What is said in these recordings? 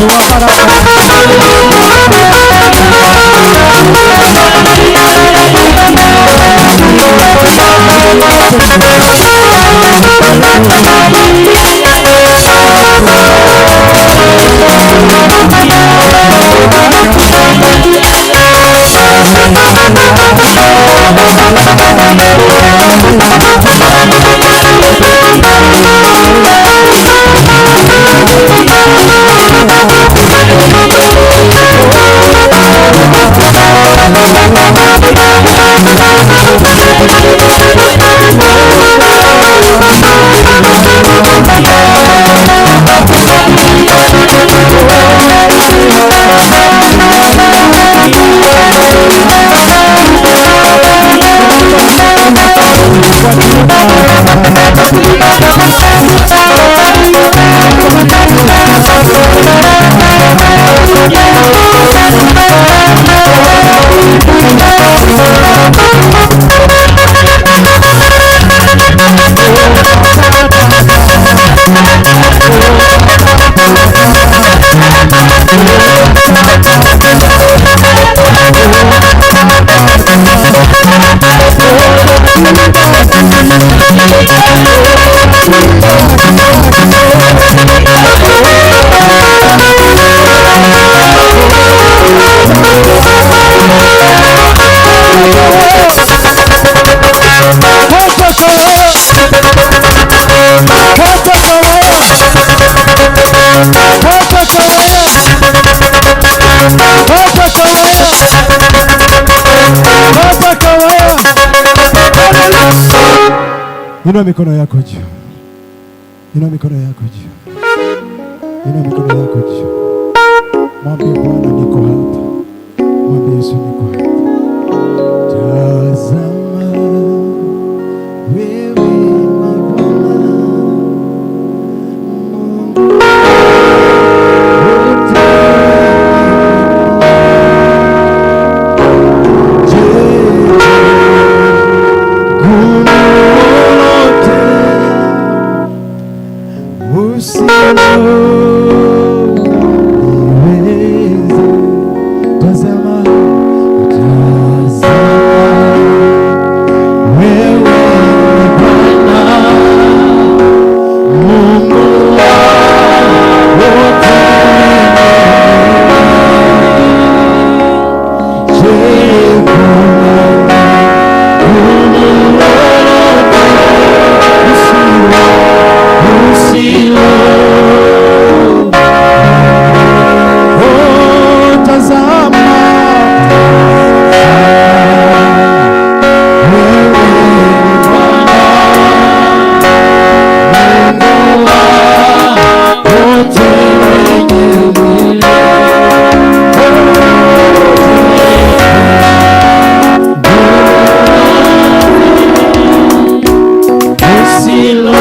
Yesu wa baraka. Inua mikono yako juu. Inua mikono yako juu. Inua mikono yako juu. Mwambie Bwana niko hapa. Mwambie Yesu niko hapa. Tazama wewe ni Bwana Mungu wote. Je, gumu lolote usiloliweza? Tazama, tazama, wewe ni Bwana Mungu wa wote. Je, kuna gumu lolote usilo usilo Oh, tazama, wewe ni Bwana Mungu wa wote wenye mwili. Usilo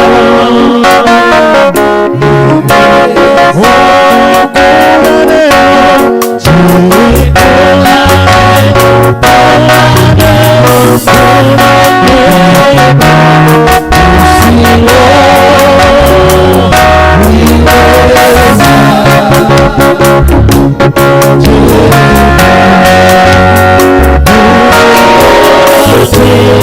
Oh, kuna neno, je, kuna neno, kuna neno usilo liweza? Je, usilo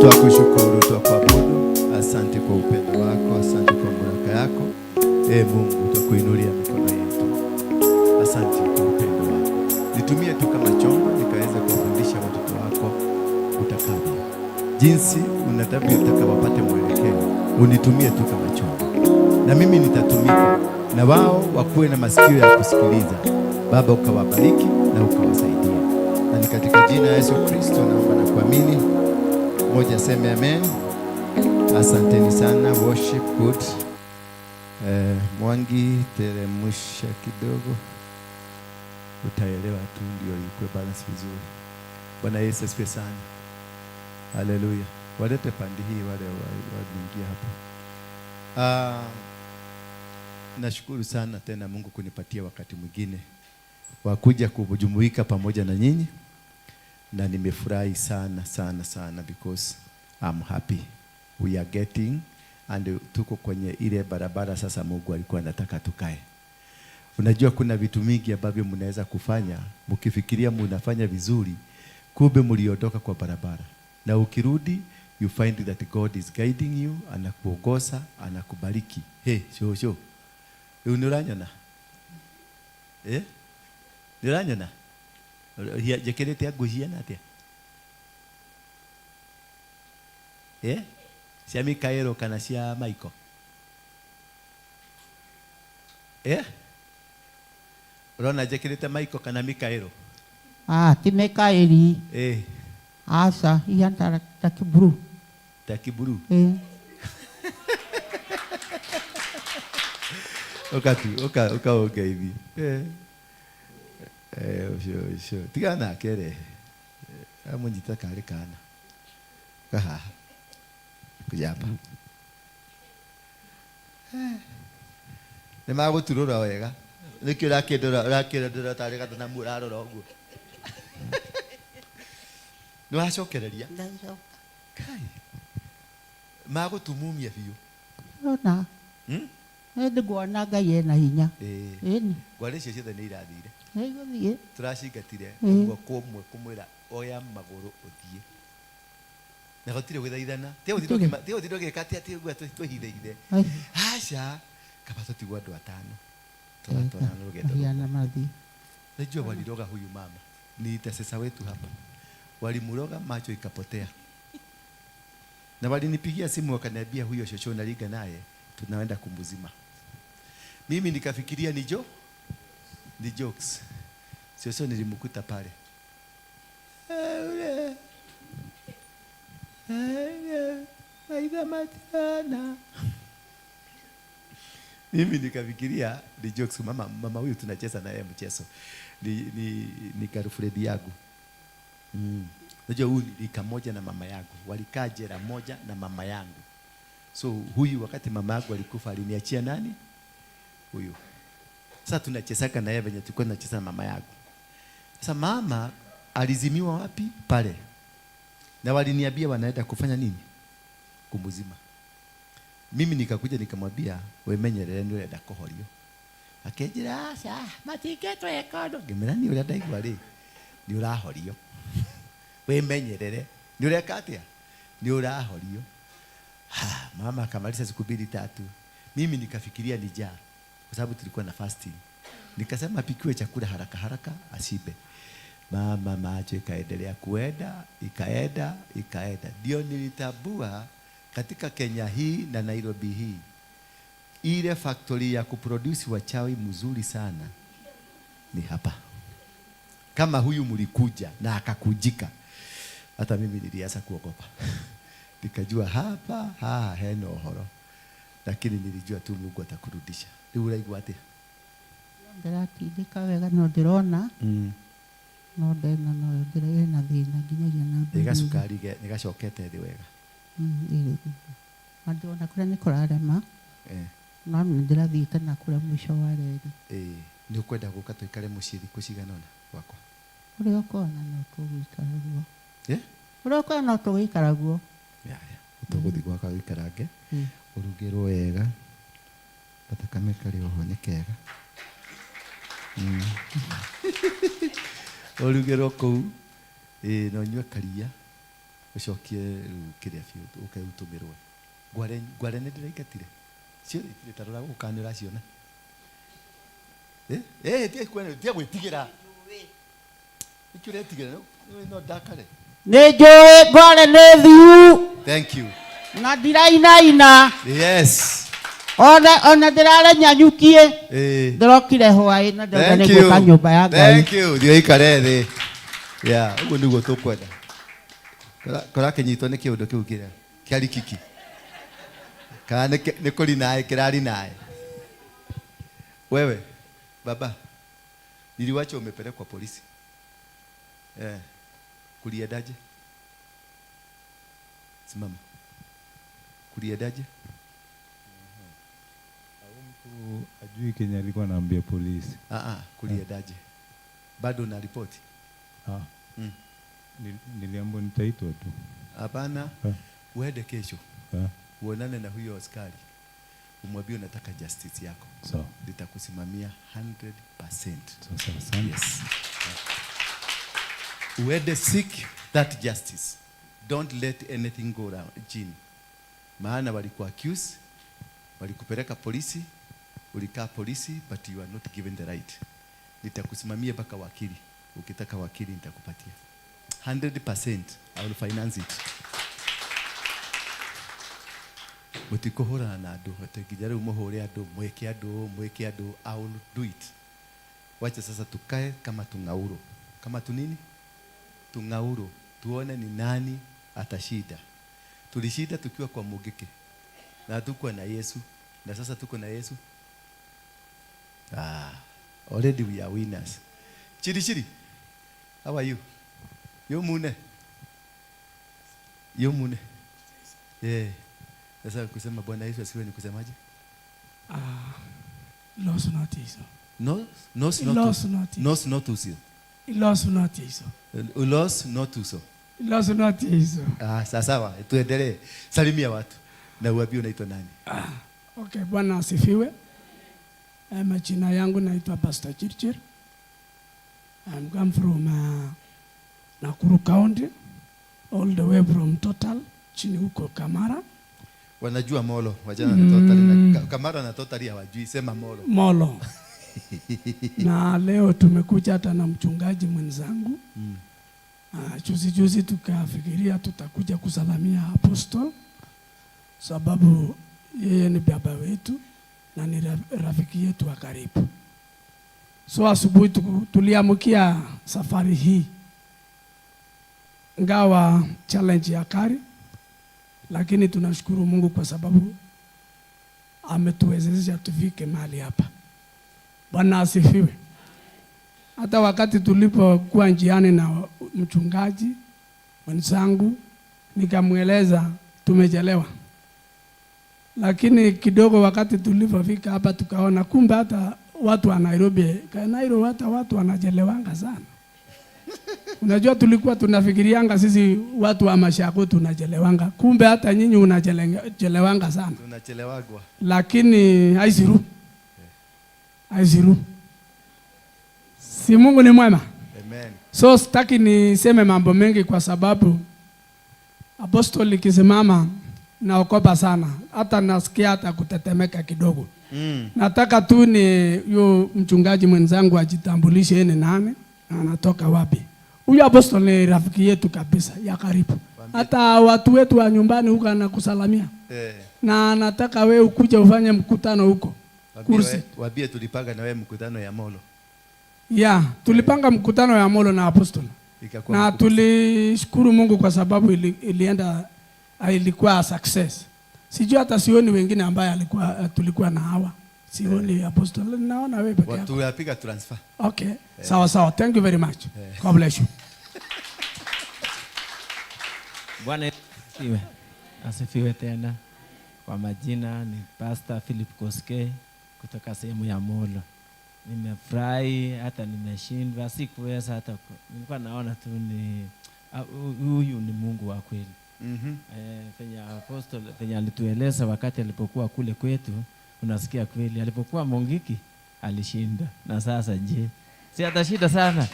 Twakushukuru, twakuabudu. Asante kwa upendo wako, asante kwa baraka yako. E Mungu, twakuinulia mikono yetu. Asante kwa upendo wako. Nitumie tu kama chombo nikaweza kuwafundisha watoto wako utakavyo, jinsi unavyotaka wapate mwelekeo. Unitumie tu kama chombo, na mimi nitatumika na wao wakuwe na masikio ya kusikiliza. Baba, ukawabariki na ukawasaidia, na ni katika jina la Yesu Kristo naomba na kuamini. Moja aseme amen. Asanteni sana, worship good. Mwangi, teremusha kidogo, utaelewa tu, ndio ikuwe balance vizuri. Bwana Yesu asifiwe sana, haleluya. Walete pandi hii wale waliingia hapa. Nashukuru sana tena Mungu kunipatia wakati mwingine wa kuja kujumuika pamoja na nyinyi, na nimefurahi sana sana sana because I'm happy we are getting and tuko kwenye ile barabara sasa Mungu alikuwa anataka tukae. Unajua kuna vitu mingi ambavyo mnaweza kufanya mkifikiria mnafanya vizuri, kumbe mliondoka kwa barabara, na ukirudi you find that God is guiding you, anakuongoza, anakubariki. Hey, shosho rĩu nĩ ũranyona, eh? Nĩ ũranyona njĩkĩrĩte nguo ciana atĩa, eh? Cia Mikaelo kana cia Michael, eh? Ũrona njĩkĩrĩte Michael kana Mikaelo? Ah, ti Mikaeli. Eh. Aca, ihana ta kiburu. Ta kiburu. Eh. Ũka tu, ũka ũka ũngeithie. Eh. Eh, ũcio ũcio. Tigana nake re. Amũnyita karĩ kana. Kahaha. Kuja hapa. Nĩ magũturũra wega. Nĩkĩ ũrakĩndora ũrakĩndora tarĩ gathanamu ũrarora ũguo. Nĩ wacokereria? Ndacoka. Kai. Magũtumumia biũ. Ona. Hmm? Nĩ nguona Ngai ena hinya. Ĩĩ. Ĩni. Ngware icio ciothe nĩ irathire. Nĩigũthiĩ. Tũracingatire Ĩĩ. ũmwe kwa ũmwe kũmwĩra oya magũrũ ũthiĩ. Na gũtirĩ gũthaithana. Gũtirĩ. Tiga gũtinda ũgĩka atĩ atĩ ũguo twĩhithe hithe. Ai. Aca, kaba tũtigwo andũ atano. Tũratwarana rũgendo rũmwe. Mahiana mathiĩ. Najua waliroga huyu mama. Ni intercessor wetu hapa. Walimuroga macho ikapotea. Na walinipigia simu wakaniambia huyo shosho naliga naye tunaenda kumuzima. Mimi nikafikiria ni jo ni jokes. Shosho nilimkuta pale. Maitha matirana. Mimi nikafikiria ni jokes, mama, mama huyu tunacheza naye mchezo. Ni girlfriend yangu. Unajua huyu ni rika moja na mama yangu. Walikaa jela moja na mama yangu. So huyu wakati mama yangu alikufa aliniachia nani? Huyu. Sasa tunachezaka na yeye venye tulikuwa tunacheza na mama yangu. Sasa mama alizimiwa wapi? Pale. Na waliniambia wanaenda kufanya nini? Kumuzima. Mimi nikakuja nikamwambia wemenyerere nĩ ũrenda kũhorio. Akĩnjĩra aca matingetweka ũndũ. Ngĩmwĩra niĩ ũrĩa ndaigua rĩ nĩ ũrahorio. Wĩmenyerere. Nĩ ũreka atĩa? Nĩ ũrahorio. Ha, mama akamaliza siku mbili tatu. Mimi nikafikiria ni njaa kwa sababu tulikuwa na fasting. Nikasema apikiwe chakula haraka haraka ashibe. Mama macho ikaendelea kuenda, ikaenda, ikaenda. Ndio nilitambua katika Kenya hii na Nairobi hii, ile factory ya kuproduce wachawi mzuri sana ni hapa. Kama huyu mlikuja na akakujika, hata mimi nilianza kuogopa. Nikajua hapa haha hena ũhoro, lakini nilijua tu Mungu atakurudisha. Rĩu ũraigua atĩa? Ndĩratindĩka wega no ndĩrona no ndena no ndĩra ĩna thĩna nginyagia na Ĩ gacukari nĩ gacokete thĩ wega. Na ndĩrona kũrĩa nĩ kũrarema no nĩ ndĩrathiĩte na kũrĩa mũico wa reri. Ĩ nĩ ũkwenda gũka tũikare mũciĩ thikũ cigana ũna gwakwa? Ũrĩa ũkona no tũgũikara guo. Eh? Ũrĩa ũkona no tũgũikara guo. Ya tũgũthiĩ gwakwa wĩikarange, ũrugĩrwo wega, gathakame karĩ oho nĩ kega. Ũrugĩrwo kũu ĩ na ũnyue karia, ũcokie rĩu kĩrĩa biũ ũke ũtũmĩrwo. Ngware ngware nĩ ndĩraingatire ciothe itirĩ, ta rora gũkũ kana nĩ ũraciona. Eh eh, tiga kuona, tiga gwĩtigĩra. Nĩkĩ ũretigĩra? No ndakare. Nĩ njũĩ ngware nĩ thiu. Thank you. Na ndirainaina. Yes. Ona ndĩrare nyanyukie. Ndĩrokire hwaĩ na ndauga Thank nĩ you. gũka nyũmba ya Ngai. Thank you. Thiĩ ũikare thĩ. Yeah, ũguo nĩguo tũkwenda. Kũrakĩnyitwo nĩ kĩũndũ kĩu kĩrĩa kĩa rikiki. Kana nĩ kũrinaĩ kĩrarinaĩ. Wewe baba, niliwacha umepelekwa polisi. Eh, kuliendaje? Simama. Kuliendaje? Mtu ajui kenye alikuwa anaambia polisi. Ah ah, kuliendaje? Bado una ripoti? Ah. Niliambiwa nitaitwa tu. Hapana. Ah. Uende kesho. Ah. Uonane na huyo askari. Umwambie unataka justice yako. Sawa. Nitakusimamia 100%. Sawa sawa, asante. Yes. Uende seek that justice. Don't let anything go round chini. Maana walikuwa accuse, walikupeleka polisi, ulikaa polisi but you are not given the right. Nitakusimamia mpaka wakili. Ukitaka wakili nitakupatia. 100% I will finance it. Mũtikũhũrana na andũ atĩ nginya rĩu mũhũre andũ, mwĩke andũ, mwĩke andũ. I will do it. Wacha sasa tukae kama tung'auro. Kama tunini? Tung'auro. Tuone ni nani atashinda. Tulishinda tukiwa kwa Mungiki na hatukuwa na Yesu, na sasa tuko na Yesu. Ah, already we are winners. Chiri chiri, how are you? Yo mune. Yo mune. Yeah. Sasa kusema Bwana Yesu asifiwe ni kusemaje? Ah, los notiso. No, nos Los notus. notiso. Nos notusio. Los notiso. Los notuso. Los notiso. Ah, sawa sawa, tuendelee. Salimia watu na uambie unaitwa nani. Ah, okay, Bwana asifiwe. Majina yangu naitwa Pastor Chirchir. I'm come from Nakuru County, all the way from Total, chini huko Kamara. Wanajua Molo, wachana na Total na Kamara na Total hawajui, sema Molo. Molo. Na leo tumekuja hata na mchungaji mwenzangu. Juzi juzi tukafikiria tutakuja kusalamia apostle, sababu yeye ni baba wetu na ni rafiki yetu wa karibu. So asubuhi tuliamkia safari hii, ngawa challenge ya kari, lakini tunashukuru Mungu kwa sababu ametuwezesha tufike mahali hapa. Bwana asifiwe. Hata wakati tulipokuwa njiani na mchungaji mwenzangu, nikamweleza tumechelewa, lakini kidogo wakati tulipofika hapa tukaona kumbe hata watu wa Nairobi, Nairobi hata watu wanachelewanga sana. Unajua tulikuwa tunafikirianga sisi watu wa Mashako tunachelewanga, kumbe hata nyinyi unachelewanga sana. Tunachelewagwa. Lakini haisiru. Haisiru. Si Mungu ni mwema? Amen. So sitaki niseme mambo mengi kwa sababu apostoli ikisimama Naogopa sana, hata nasikia hata kutetemeka kidogo. Nataka tu ni yu mchungaji mwenzangu ajitambulishe yeye ni nani na anatoka wapi. Huyu apostle ni rafiki yetu kabisa ya karibu. Hata watu wetu wa nyumbani huko anakusalamia. Na nataka wewe ukuje ufanye mkutano huko. Kursi. Waambie tulipanga na wewe mkutano ya Molo. Yeah, tulipanga mkutano ya Molo na apostle. Ikakuwa Na mkubwa. tulishukuru Mungu kwa sababu ilienda, ilikuwa success. Sijui hata sioni wengine ambaye alikuwa, tulikuwa na hawa. Sioni apostle, naona wewe peke yako. Tulipiga transfer. Okay. Sawa sawa. Thank you very much. God bless you. Bwana asifiwe. Asifiwe tena. Kwa majina ni Pastor Philip Koske kutoka sehemu ya Molo. Nimefurahi hata nimeshindwa, sikuweza hata nilikuwa naona tu ni huyu ni Mungu wa kweli. Venye apostle venye alitueleza wakati alipokuwa kule kwetu, unasikia kweli alipokuwa Mungiki alishinda, na sasa je, si atashinda sana?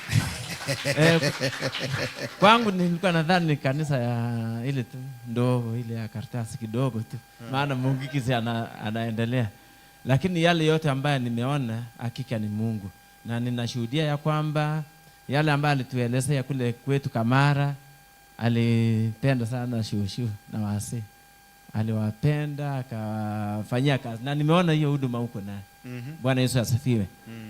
Kwangu nilikuwa nadhani ni kanisa ya ile tu ndogo, ile ya karatasi kidogo tu, maana Mungiki si anaendelea. Lakini yale yote ambayo nimeona hakika ni Mungu, na ninashuhudia ya kwamba yale ambayo alituelezea kule kwetu Kamara, alipenda sana shushu na wasi, aliwapenda akawafanyia kazi, na nimeona hiyo huduma huko naye. Bwana Yesu asifiwe.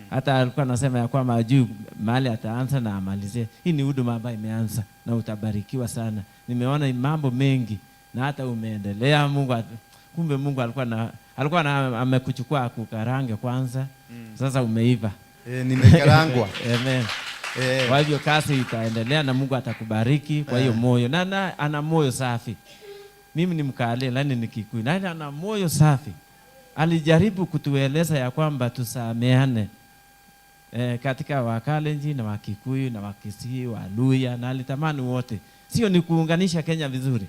Hata alikuwa anasema ya kwamba ajui mahali ataanza na amalizie. Hii ni huduma ambayo imeanza na utabarikiwa sana. Nimeona mambo mengi na hata umeendelea. Kumbe Mungu alikuwa na, amekuchukua akukarange kwanza. Sasa umeiva. Nimekarangwa. Amen. Kwa hivyo kazi itaendelea na Mungu atakubariki kwa hiyo moyo. Na ana moyo safi. Mimi ni Mkale, lakini ni Kikuyu. Na ana moyo safi. Alijaribu kutueleza ya kwamba tusameane. Katika Wakalenjin na Wakikuyu na Wakisii, Waluya, na alitamani wote. Sio ni kuunganisha Kenya vizuri.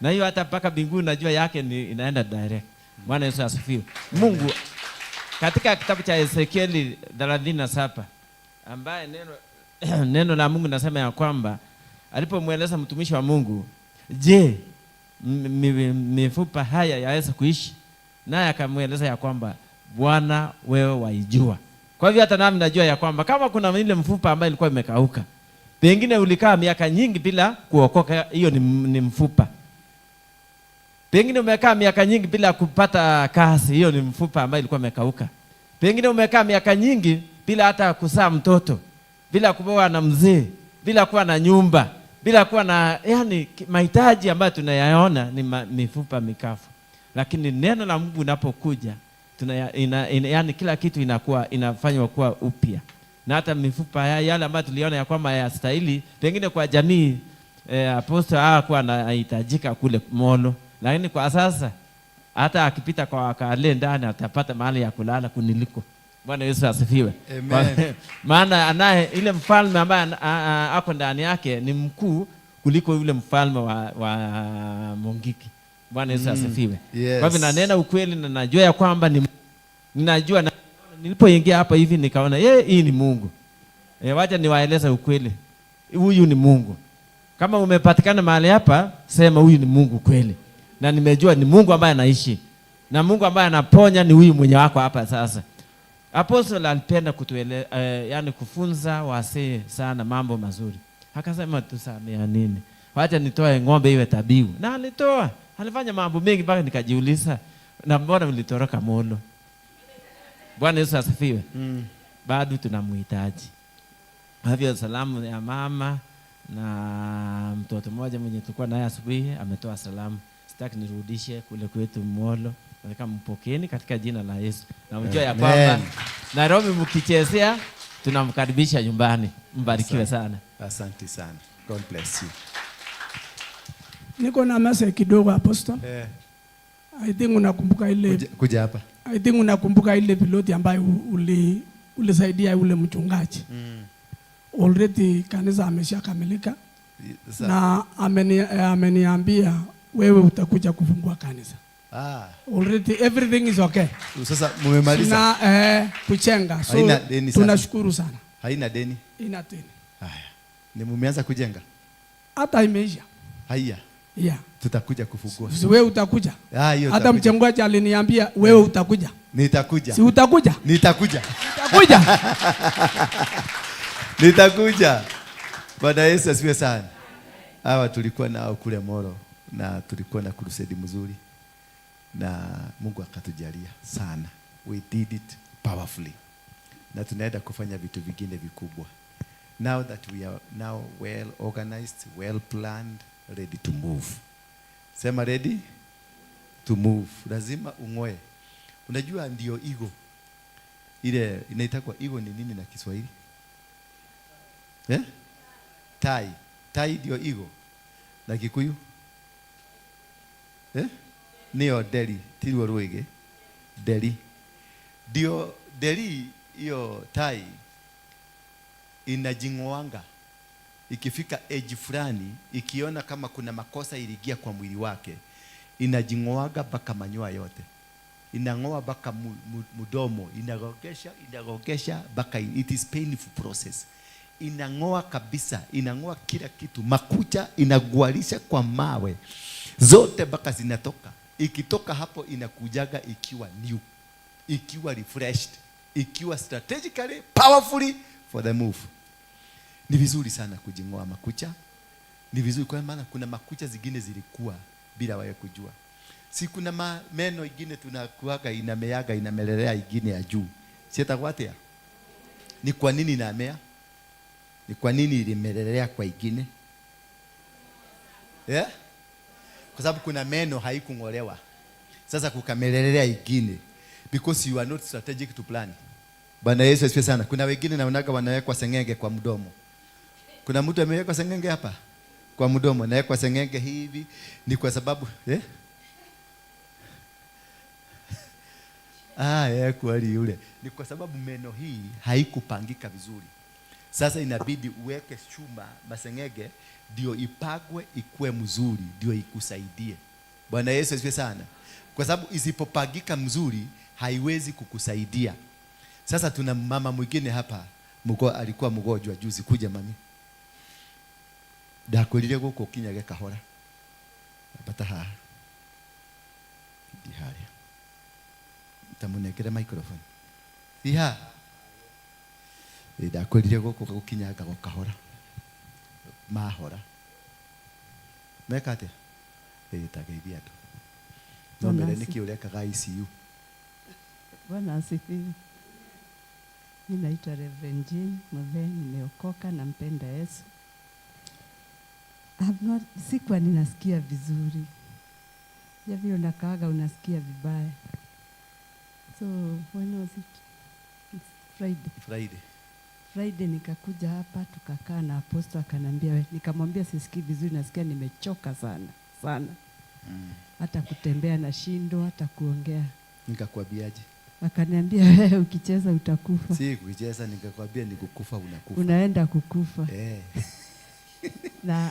Na hiyo hata mpaka mbinguni najua yake ni inaenda direct. Bwana Yesu asifiwe. Mungu katika kitabu cha Ezekieli 37 ambaye neno la Mungu nasema ya kwamba alipomweleza mtumishi wa Mungu, je, mifupa haya yaweza kuishi? Naye akamweleza ya kwamba Bwana wewe waijua. Kwa hivyo hata nami najua ya kwamba kama kuna ile mfupa ambayo ilikuwa imekauka, pengine ulikaa miaka nyingi bila kuokoka, hiyo ni mfupa. Pengine umekaa miaka nyingi bila kupata kazi, hiyo ni mfupa ambayo ilikuwa imekauka. Pengine umekaa miaka nyingi bila hata kuzaa mtoto, bila kuwa na mzee, bila kuwa na nyumba, bila kuwa na, yani mahitaji ambayo tunayaona ni mifupa mikavu. Lakini neno la Mungu linapokuja, yani kila kitu inafanywa kuwa upya. Na hata mifupa yale ambayo tuliona ya kwamba hayastahili, pengine kwa jamii, apostle hakuwa anahitajika kule Molo. Lakini kwa sasa hata akipita kwa wakale ndani atapata mahali ya kulala kuniliko. Bwana Yesu asifiwe. Amen. Maana anaye ile mfalme ambaye ako ndani yake ni mkuu kuliko yule mfalme wa Mungiki. Bwana Yesu asifiwe. Kwa hivyo nanena ukweli na najua ya kwamba ni, ninajua na, nilipoingia hapa hivi nikaona yeye hii ni Mungu. Wacha niwaeleze ukweli. Huyu ni Mungu. Kama umepatikana mahali hapa, sema huyu ni Mungu kweli. Na nimejua ni Mungu ambaye anaishi. Na Mungu ambaye anaponya ni huyu mwenye wako hapa sasa. Apostle alipenda yani kufunza wasee sana mambo mazuri. Akasema tusamea nini? Wacha nitoe ng'ombe iwe tabiu. Na alitoa. Alifanya mambo mengi mpaka nikajiuliza, na mbona mlitoroka Molo? Bwana Yesu asifiwe. Bado tunamhitaji. Hivyo salamu ya mama na mtoto mmoja mwenye tulikuwa naye asubuhi ametoa salamu. Sitaki nirudishe kule kwetu Molo. Nataka mpokeeni katika jina la Yesu. Na mjue ya kwamba Nairobi mkichezea tunamkaribisha nyumbani. Mbarikiwe sana. Asante sana. God bless you. Niko na message kidogo Apostle. I think unakumbuka ile Kuja hapa. I think unakumbuka ile piloti ambayo ulisaidia yule mchungaji. Already kanisa ameshakamilika. Na ameniambia wewe utakuja kufungua kanisa. Already everything is okay. Sasa mmemaliza? Na kujenga. So, Haina deni sasa. tunashukuru sana. Haina deni? Ina deni. Haya. Ni mmeanza kujenga? Hata imeisha. Haya. Yeah. Tutakuja kufungua. Si wewe utakuja? Ah, hiyo Hata tutakuja. mchungaji aliniambia wewe utakuja. Nitakuja. Si utakuja? Nitakuja. Utakuja. Nitakuja. Bwana Yesu asifiwe sana. Hawa tulikuwa nao kule Moro na tulikuwa na crusade mzuri na Mungu akatujalia sana. We did it powerfully. Na tunaenda kufanya vitu vingine vikubwa. Now that we are now well organized, well planned, ready to move. Sema ready to move. Lazima ung'oe. Unajua ndio eagle. Ile inaitwa eagle ni nini na Kiswahili? Eh? Tai. Tai ndio eagle. Na Kikuyu? Eh? Nio nderi, tiruo rwĩgĩ. Nderi. Ndio nderi hiyo tai inajing'oanga ikifika age fulani, ikiona kama kuna makosa iliingia kwa mwili wake, inajing'oaga mpaka manyoya yote, inang'oa mpaka mdomo, inagogesha inagogesha mpaka it is painful process. Inang'oa kabisa, inang'oa kila kitu, makucha inagwalisha kwa mawe zote mpaka zinatoka. Ikitoka hapo inakujaga ikiwa new, ikiwa refreshed, ikiwa strategically powerfully for the move. Ni vizuri sana kujing'oa makucha. Ni vizuri kwa maana kuna makucha zingine zilikuwa bila wewe kujua. Si kuna meno ingine tunakuaga inameaga inamelelea ingine ya juu. Ciĩtagwo atĩa? Ni kwa nini inamea? Ni kwa nini ilimelelea kwa ingine? Yeah? Kwa sababu kuna meno haikung'olewa. Sasa kukamelelea ingine because you are not strategic to plan. Bwana Yesu asifiwe sana. Kuna wengine naonaga wanawekwa sengenge kwa mdomo. Kuna mtu amewekwa sengenge hapa kwa mdomo, nawekwa sengenge hivi ni kwa sababu eh? Ah, kweli yule. Ni kwa sababu meno hii haikupangika vizuri. Sasa inabidi uweke chuma masengenge ndio ipagwe ikue mzuri ndio ikusaidie. Bwana Yesu asifiwe sana. Kwa sababu isipopangika mzuri haiwezi kukusaidia. Sasa tuna mama mwingine hapa alikuwa mgonjwa juzi, kuja mami. Ndakwĩrire gũkũ ũkinyage kahora. Ambata haha. Thiĩ harĩa. Tamũnengere microphone. Thiĩ haha. Ĩ, ndakwĩrire gũkũ gũkinyanga o kahora. Mahora. Meka atĩa? Ĩ, ta geithia andũ. No Bwana mbere nĩkĩ ũrekaga ICU? Bwana asifiwe. Mimi naitwa Reverend Jane Muthee, nimeokoka nampenda Yesu. I've not, sikuwa ninasikia vizuri. Ya vile unakaaga unasikia vibaya. So when was it? It's Friday. Friday. Friday nikakuja hapa tukakaa na apostle akanambia, nikamwambia sisikii vizuri, nasikia nimechoka sana sana. Hata kutembea nashindwa, hata kuongea. Nikakwambiaje? Akaniambia wewe ukicheza utakufa. Si kucheza, nikakwambia ni kukufa unakufa. Unaenda kukufa. Na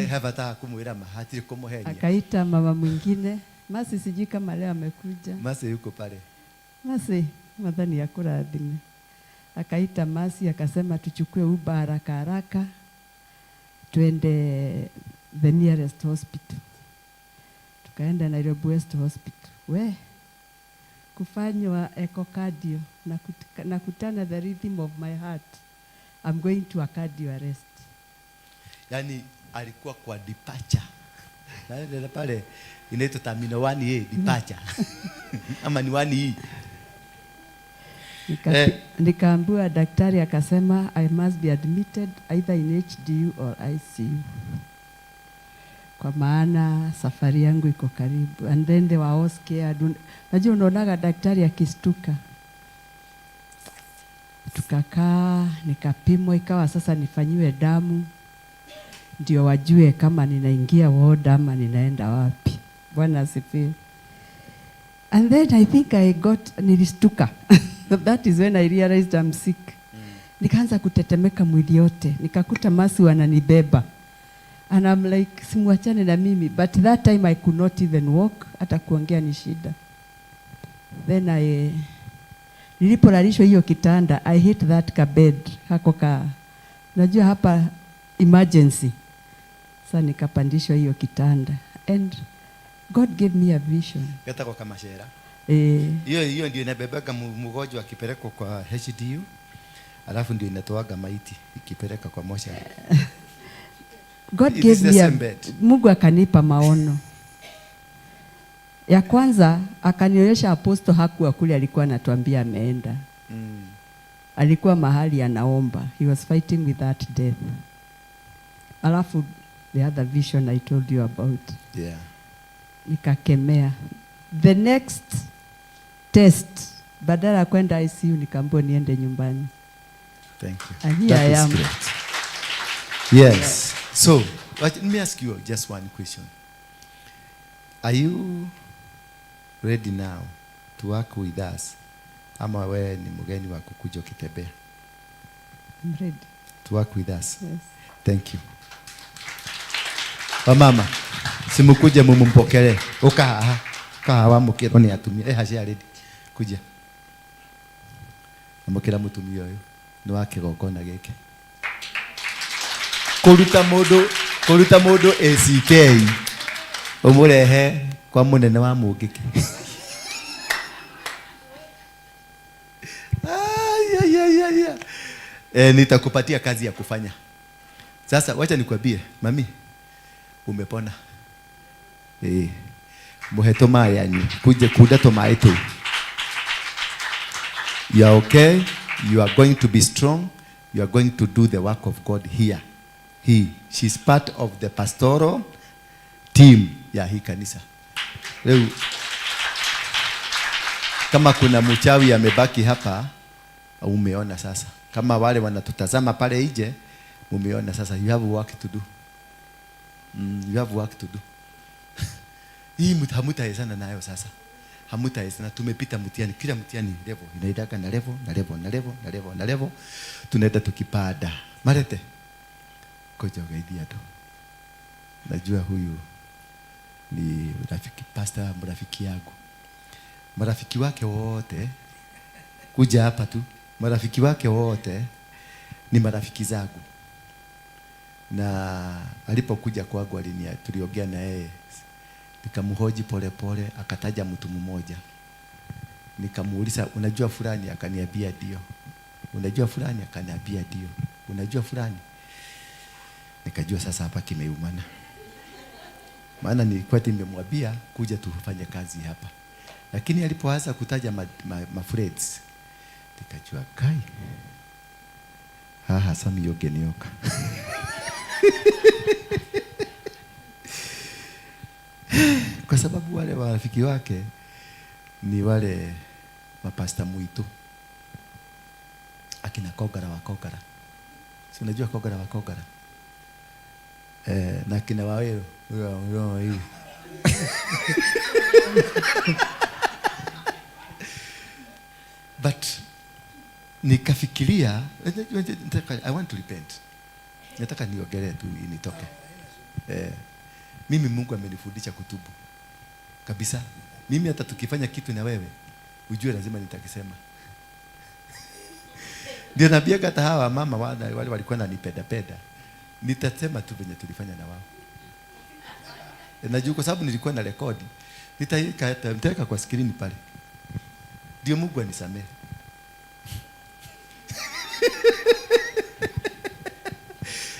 Hata kumwira ma hatiri kumuhenia. akaita mama mwingine Masi, sijui kama leo amekuja. Masi yuko pale. Masi, Mwathani akurathime. Akaita Masi akasema tuchukue Uber haraka haraka twende the nearest hospital. Tukaenda Nairobi West Hospital. We kufanywa echocardio na nakutana the rhythm of my heart. I'm going to a cardio arrest. Yaani alikuwa kwa departure. Na pale inaitwa terminal 1A departure. Ama ni 1E. Nikaambiwa daktari akasema I must be admitted either in HDU or ICU. Kwa maana safari yangu iko karibu. And then they were all scared. Unajua unaonaga daktari akistuka. Tukakaa, nikapimwa, ikawa sasa nifanyiwe damu ndio wajue kama ninaingia ward ama ninaenda wapi. Bwana asifiwe. And then I think I got, nilistuka. That is when I realized I'm sick. Nikaanza kutetemeka mwili yote. Nikakuta Masi wananibeba. And I'm like, simuachane na mimi. But that time I could not even walk. Hata kuongea ni shida. Then nilipolalishwa hiyo kitanda, I hit that ka bed. Hako ka, najua hapa emergency. Sasa nikapandishwa hiyo kitanda and God gave me a vision. Getagwo kamacera. Eh, Hiyo ndio inabebaga mgonjwa akipelekwa kwa HDU, alafu ndio inatoaga maiti ikipeleka kwa moshari. God It is gave the me a, same bed. Mungu akanipa maono. Ya kwanza akanionyesha apostle hakuwa kule alikuwa anatuambia ameenda. Alikuwa mahali anaomba. He was fighting with that death. Alafu the other vision I told you about. Nikakemea. The next test, badala ya kwenda ICU nikaambiwa niende nyumbani. Thank you. And here That I is am. great. Yes. So, but let me ask you just one question. Are you ready now to work with us? Ama wewe ni mgeni wa kukuja ukitembea? I'm ready. To work with us. Yes. Thank you. Wamama, simukuje mumumpokele. Uka haha. Uka haha wamukirwo ni atumia. Eh, hacia ready. Kuja. Amukira mutumia uyu. Ni wa kigongona giki. Kuruta mundu ACK. Umurehe kwa munene wa Mungiki. Ay, ay, ay, ay, ay. Nitakupatia kazi ya kufanya. Sasa wacha nikwambie, mami, umepona. Muhe tũmaĩ anyue. Kuje kunda tũmaĩ tũu. You are okay. You are going to be strong. You are going to do the work of God here. She's part of the pastoral team ya hii kanisa. Leo kama kuna mchawi amebaki hapa, umeona sasa. Kama wale wanatutazama pale nje, umeona sasa, you have work to do. You have work to do. Hii hamutaezana nayo sasa. Hamutaezana, tumepita mtihani, kila mtihani level inaendaga na level na level na level na level na level. Tunaenda tukipanda. Marete. Koja ugeithia tu. Najua huyu ni rafiki, pastor rafiki yangu. Marafiki wake wote kuja hapa tu. Marafiki wake wote ni marafiki zangu. Na alipokuja kwangu tuliongea na yeye. Nikamhoji pole pole, akataja mtu mmoja. Nikamuuliza, unajua fulani? Akaniambia ndio. Unajua fulani? Akaniambia ndio. Unajua fulani? Nikajua sasa hapa kimeumana. Maana nilikuwa nimemwambia kuja tufanye kazi hapa. Lakini alipoanza kutaja ma friends, nikajua kai. Haha, Sami yogenioka. Kwa sababu wale marafiki wake ni wale mapasta mwitu. Akina Kogara wa Kogara. Si unajua Kogara wa Kogara? Na akina Waweru. Huyo, huyo, huyo. But nikafikiria, I want to repent. Nataka niogelee tu initoke. Mimi Mungu amenifundisha kutubu. Kabisa. Mimi hata tukifanya kitu na wewe, ujue lazima nitakisema. Ndio naambia hata hawa mama wale walikuwa wananipenda penda. Nitasema tu venye tulifanya na wao. Najua kwa sababu nilikuwa na rekodi. Nitaweka kwa screen pale. Ndio Mungu anisamehe.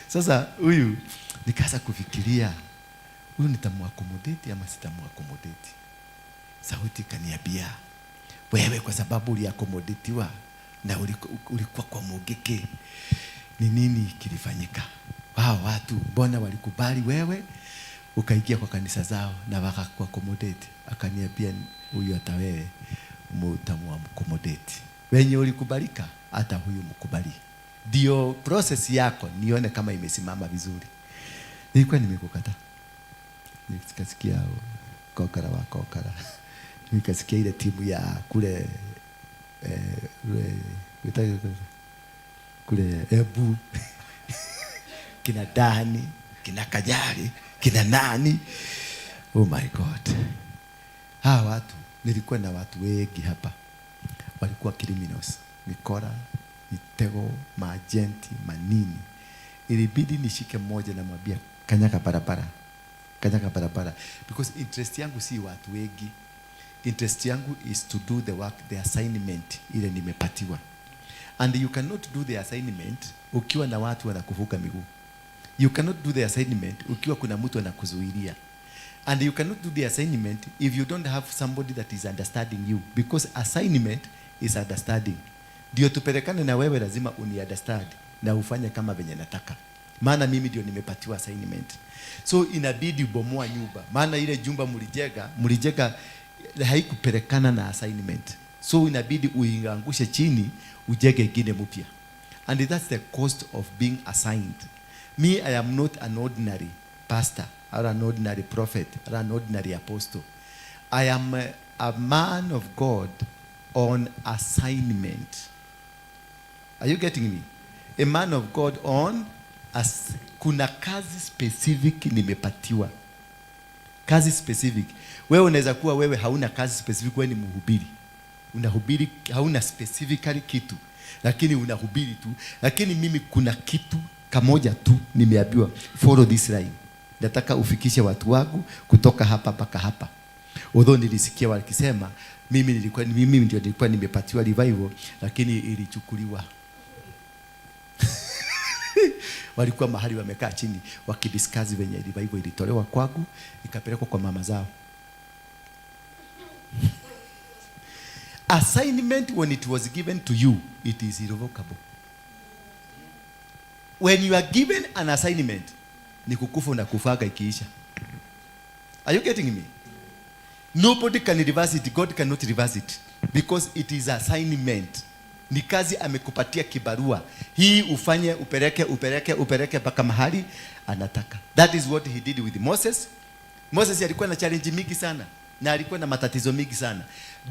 Sasa huyu nikaanza kufikiria, huyu nitamuaccommodate ama sitamuaccommodate? Sauti ikaniambia, wewe kwa sababu uliaccommodateiwa na ulikuwa kwa Mungiki, ni nini kilifanyika? Wao watu mbona walikubali wewe ukaingia kwa kanisa zao na wakakuaccommodate? Akaniambia, huyu hata wewe mtamuaccommodate. Wenye ulikubalika hata huyu mkubali. Ndio process yako nione kama imesimama vizuri. Nilikuwa nimekukataa. Nikasikia Kokara wa Kokara. Nikasikia ile timu ya kule Ebu. Kina Dani, kina Kajari, kina nani. Oh my God. Hawa watu, nilikuwa na watu wengi hapa. Walikuwa criminals, mikora, mitego, maagenti, manini. Ilibidi nishike mmoja na mwambia Kanyaga barabara, kanyaga barabara, because interest yangu si watu wengi. Interest yangu is to do the work, the assignment ile nimepatiwa. And you cannot do the assignment ukiwa na watu wanakuvuka miguu. You cannot do the assignment ukiwa kuna mtu anakuzuilia. And you cannot do the assignment if you don't have somebody that is understanding you, because assignment is understanding. Ndio tupelekane na wewe, lazima uni understand na ufanye kama venye nataka, maana mimi ndio nimepatiwa assignment. So inabidi ubomoa nyumba, maana ile jumba mlijenga haikupelekana na assignment. So inabidi uiangushe chini, ujenge ingine mpya. And that's the cost of being assigned. Me, I am not an ordinary pastor or an ordinary prophet or an ordinary apostle. I am a man of God on assignment. Are you getting me? A man of God on as, kuna kazi specific nimepatiwa, kazi specific. Wewe unaweza kuwa wewe hauna kazi specific, wewe ni mhubiri, unahubiri, hauna specifically kitu, lakini unahubiri tu. Lakini mimi kuna kitu kamoja tu nimeambiwa, follow this line, nataka ufikishe watu wangu kutoka hapa mpaka hapa. Although nilisikia wakisema mimi ndio nilikuwa nimepatiwa revival, lakini ilichukuliwa. Walikuwa mahali wamekaa chini wakidiscuss venye revival ilitolewa kwangu ikapelekwa kwa mama zao. Assignment, when it was given to you, it is irrevocable. When you are given an assignment, ni kukufa na kufaga ikiisha. Are you getting me? Nobody can reverse it. God cannot reverse it because it is assignment. Ni kazi amekupatia kibarua hii ufanye, upeleke, upeleke, upeleke mpaka mahali anataka. That is what he did with Moses. Moses alikuwa na challenge mingi sana na alikuwa na matatizo mingi sana.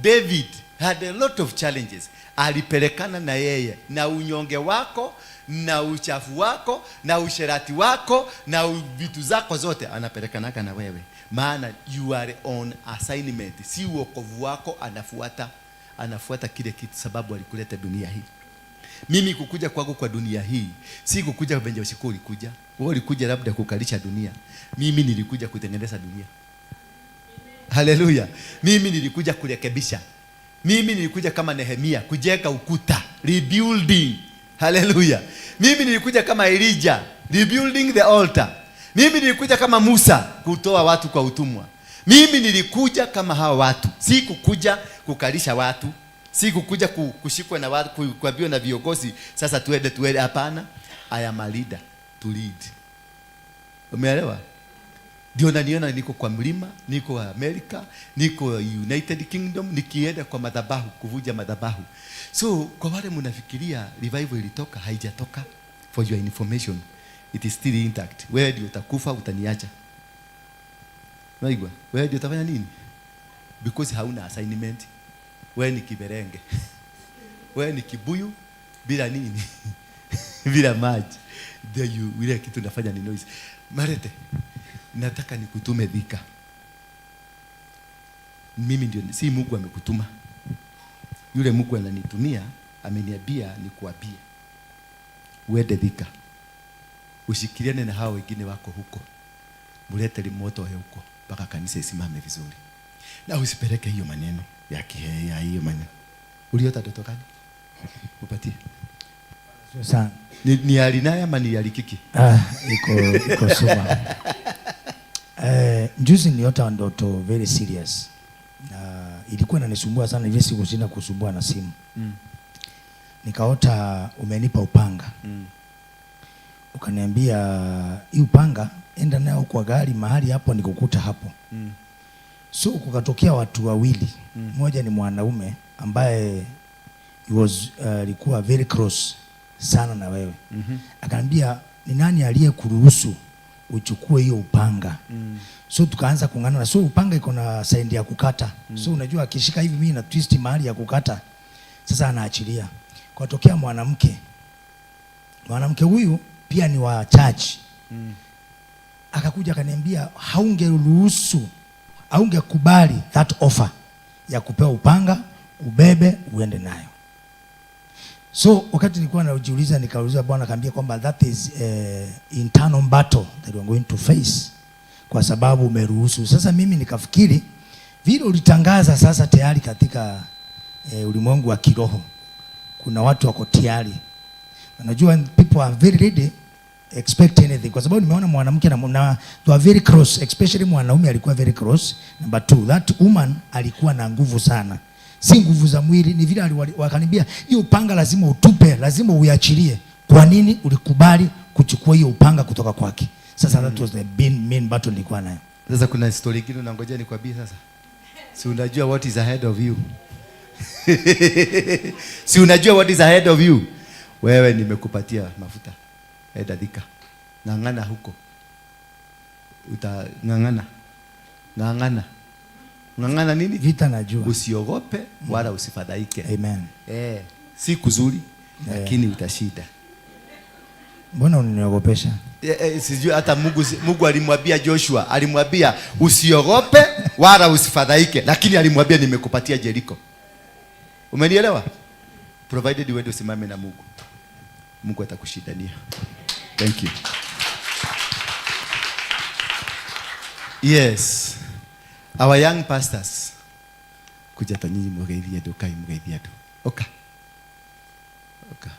David had a lot of challenges. Alipelekana na yeye na unyonge wako na uchafu wako na usherati wako na vitu zako zote, anapelekanaka na wewe, maana you are on assignment. Si uokovu wako anafuata, anafuata kile kitu sababu alikuleta dunia hii. Mimi kukuja kwako kwa dunia hii si kukuja venye usiku ulikuja. Wewe ulikuja labda kukalisha dunia, mimi nilikuja kutengeneza dunia. Haleluya! Mimi nilikuja kurekebisha. Mimi nilikuja kama Nehemia kujenga ukuta, rebuilding. Haleluya! Mimi nilikuja kama Elijah, rebuilding the altar. Mimi nilikuja kama Musa kutoa watu kwa utumwa. Mimi nilikuja kama hawa watu, si kukuja kukalisha watu, si kukuja kushikwa na watu, kuambiwa na viongozi sasa tuende tuende. Hapana, I am a leader to lead. Umeelewa? Ndio naniona niko kwa mlima, niko Amerika, niko United Kingdom, nikienda kwa madhabahu kuvuja madhabahu. So kwa wale mnafikiria revival ilitoka, haijatoka. For your information, it is still intact. Wewe ndio utakufa, utaniacha. Unaigwa? Wewe ndio utafanya nini? Because hauna assignment. Wewe ni kiberenge. Wewe ni kibuyu bila nini? Bila maji. Ndio ile kitu nafanya ni noise. Marete, nataka nikutume Thika. Mimi ndio, si Mungu amekutuma. Yule Mungu ananitumia, ameniambia nikuambie uende Thika, ushikiliane na hao wengine wako huko, mulete moto huko mpaka kanisa isimame vizuri, na usipeleke hiyo maneno ya kiheya, hiyo maneno. Uliota ndoto gani? Upatie. Sio sana. Ni alinaya ama ni alikiki? Ah, iko suma. Juzi niliota ndoto very serious. Na ilikuwa inanisumbua sana hivi siku sina kusumbua na simu. Nikaota umenipa upanga. Ukaniambia hii upanga enda nayo kwa gari mahali hapo nikukuta hapo. So kukatokea watu wawili. Mmoja ni mwanaume ambaye he was alikuwa very close sana na wewe. Akaniambia ni nani aliyekuruhusu uchukue hiyo upanga? So tukaanza kung'ang'ana. So upanga iko na side ya kukata. So unajua akishika hivi mimi na twist mahali ya kukata. Sasa anaachilia. Kwa mwanamke. Mwanamke huyu pia ni wa church. Akakuja akaniambia haungeruhusu, haungekubali that offer ya kupewa upanga ubebe uende nayo. So wakati nilikuwa najiuliza, nikauliza Bwana, akaambia kwamba that is internal battle that we are going to face, kwa sababu umeruhusu. Sasa mimi nikafikiri vile ulitangaza sasa tayari katika ulimwengu wa kiroho kuna watu wako tayari. Unajua people are very ready expect anything, kwa sababu nimeona mwanamke na they are very close, especially mwanaume alikuwa very close. Number two, that woman alikuwa na nguvu sana, si nguvu za mwili, ni vile wakaniambia hiyo upanga lazima utupe, lazima uiachilie. Kwa nini ulikubali kuchukua hiyo upanga kutoka kwake? Sasa that was the main battle nilikuwa nayo. Sasa kuna story nyingine unangojea nikwambie sasa. Si unajua what is ahead of you? Si unajua what is ahead of you? Wewe nimekupatia mafuta. Enda Thika. Ng'ang'ana huko. Utang'ang'ana. Ng'ang'ana. Ng'ang'ana nini? Vita najua. Usiogope wala usifadhaike. Amen. Si kuzuri lakini utashinda. Mbona unaniogopesha? Sijui hata Mungu alimwambia Joshua, alimwambia usiogope wala usifadhaike, lakini alimwambia nimekupatia Jericho. Umenielewa? Provided uende usimame na Mungu. Mungu atakushindania. Thank you. Yes. Our young pastors. Kuja hata nyinyi mugeithie andu, kai mugeithie andu. Oka. Oka.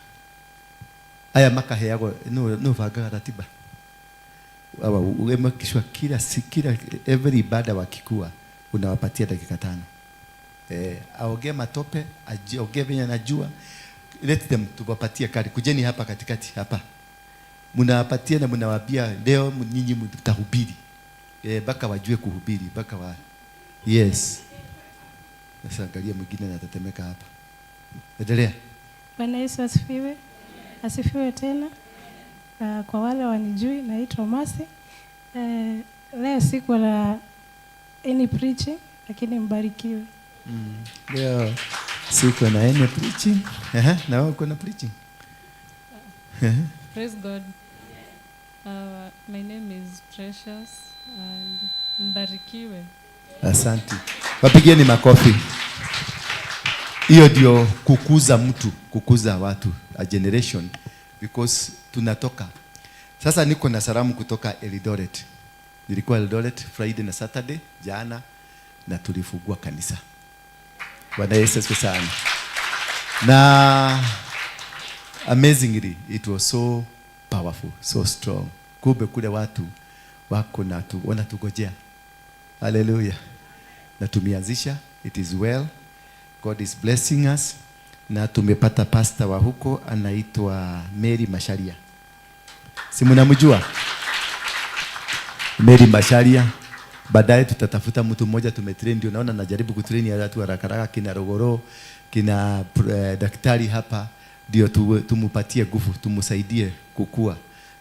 Aya makaheagwo no bangaga ratiba. Awa ugemakishwa kila every ibada wakikua unawapatia dakika 5. Aongee matope, aongee venye anajua. Let them tuwapatie kadi. Kujeni hapa katikati hapa. Mnawapatia na mnawaambia leo nyinyi mtahubiri. Mpaka wajue kuhubiri, mpaka wa Yes. Sasa angalia mwingine anatetemeka hapa. Endelea. Bwana Yesu asifiwe. Asifiwe tena. Kwa wale wanijui, naitwa Masi. Leo siku la any preaching, lakini mbarikiwe. Leo siku na any preaching. Na wewe uko na preaching? Praise God. My name is Precious and mbarikiwe. Asante. Wapigieni makofi. Hiyo ndio kukuza mtu, kukuza watu, a generation, because tunatoka. Sasa niko na salamu kutoka Eldoret. Nilikuwa Eldoret Friday na Saturday jana na tulifungua kanisa. Bwana Yesu asifiwe sana. Na amazingly it was so powerful, so strong. Kumbe kule watu wako na wanatugojea. Hallelujah. Na tumeanzisha, it is well. God is blessing us. Na tumepata pastor wa huko anaitwa Mary Macharia. Si mnamjua? Mary Macharia. Baadaye tutatafuta mtu mmoja tumetrain, ndio naona najaribu kutrain ya watu haraka haraka, kina Rogoro, kina daktari hapa, ndio tumupatie nguvu, tumsaidie kukua.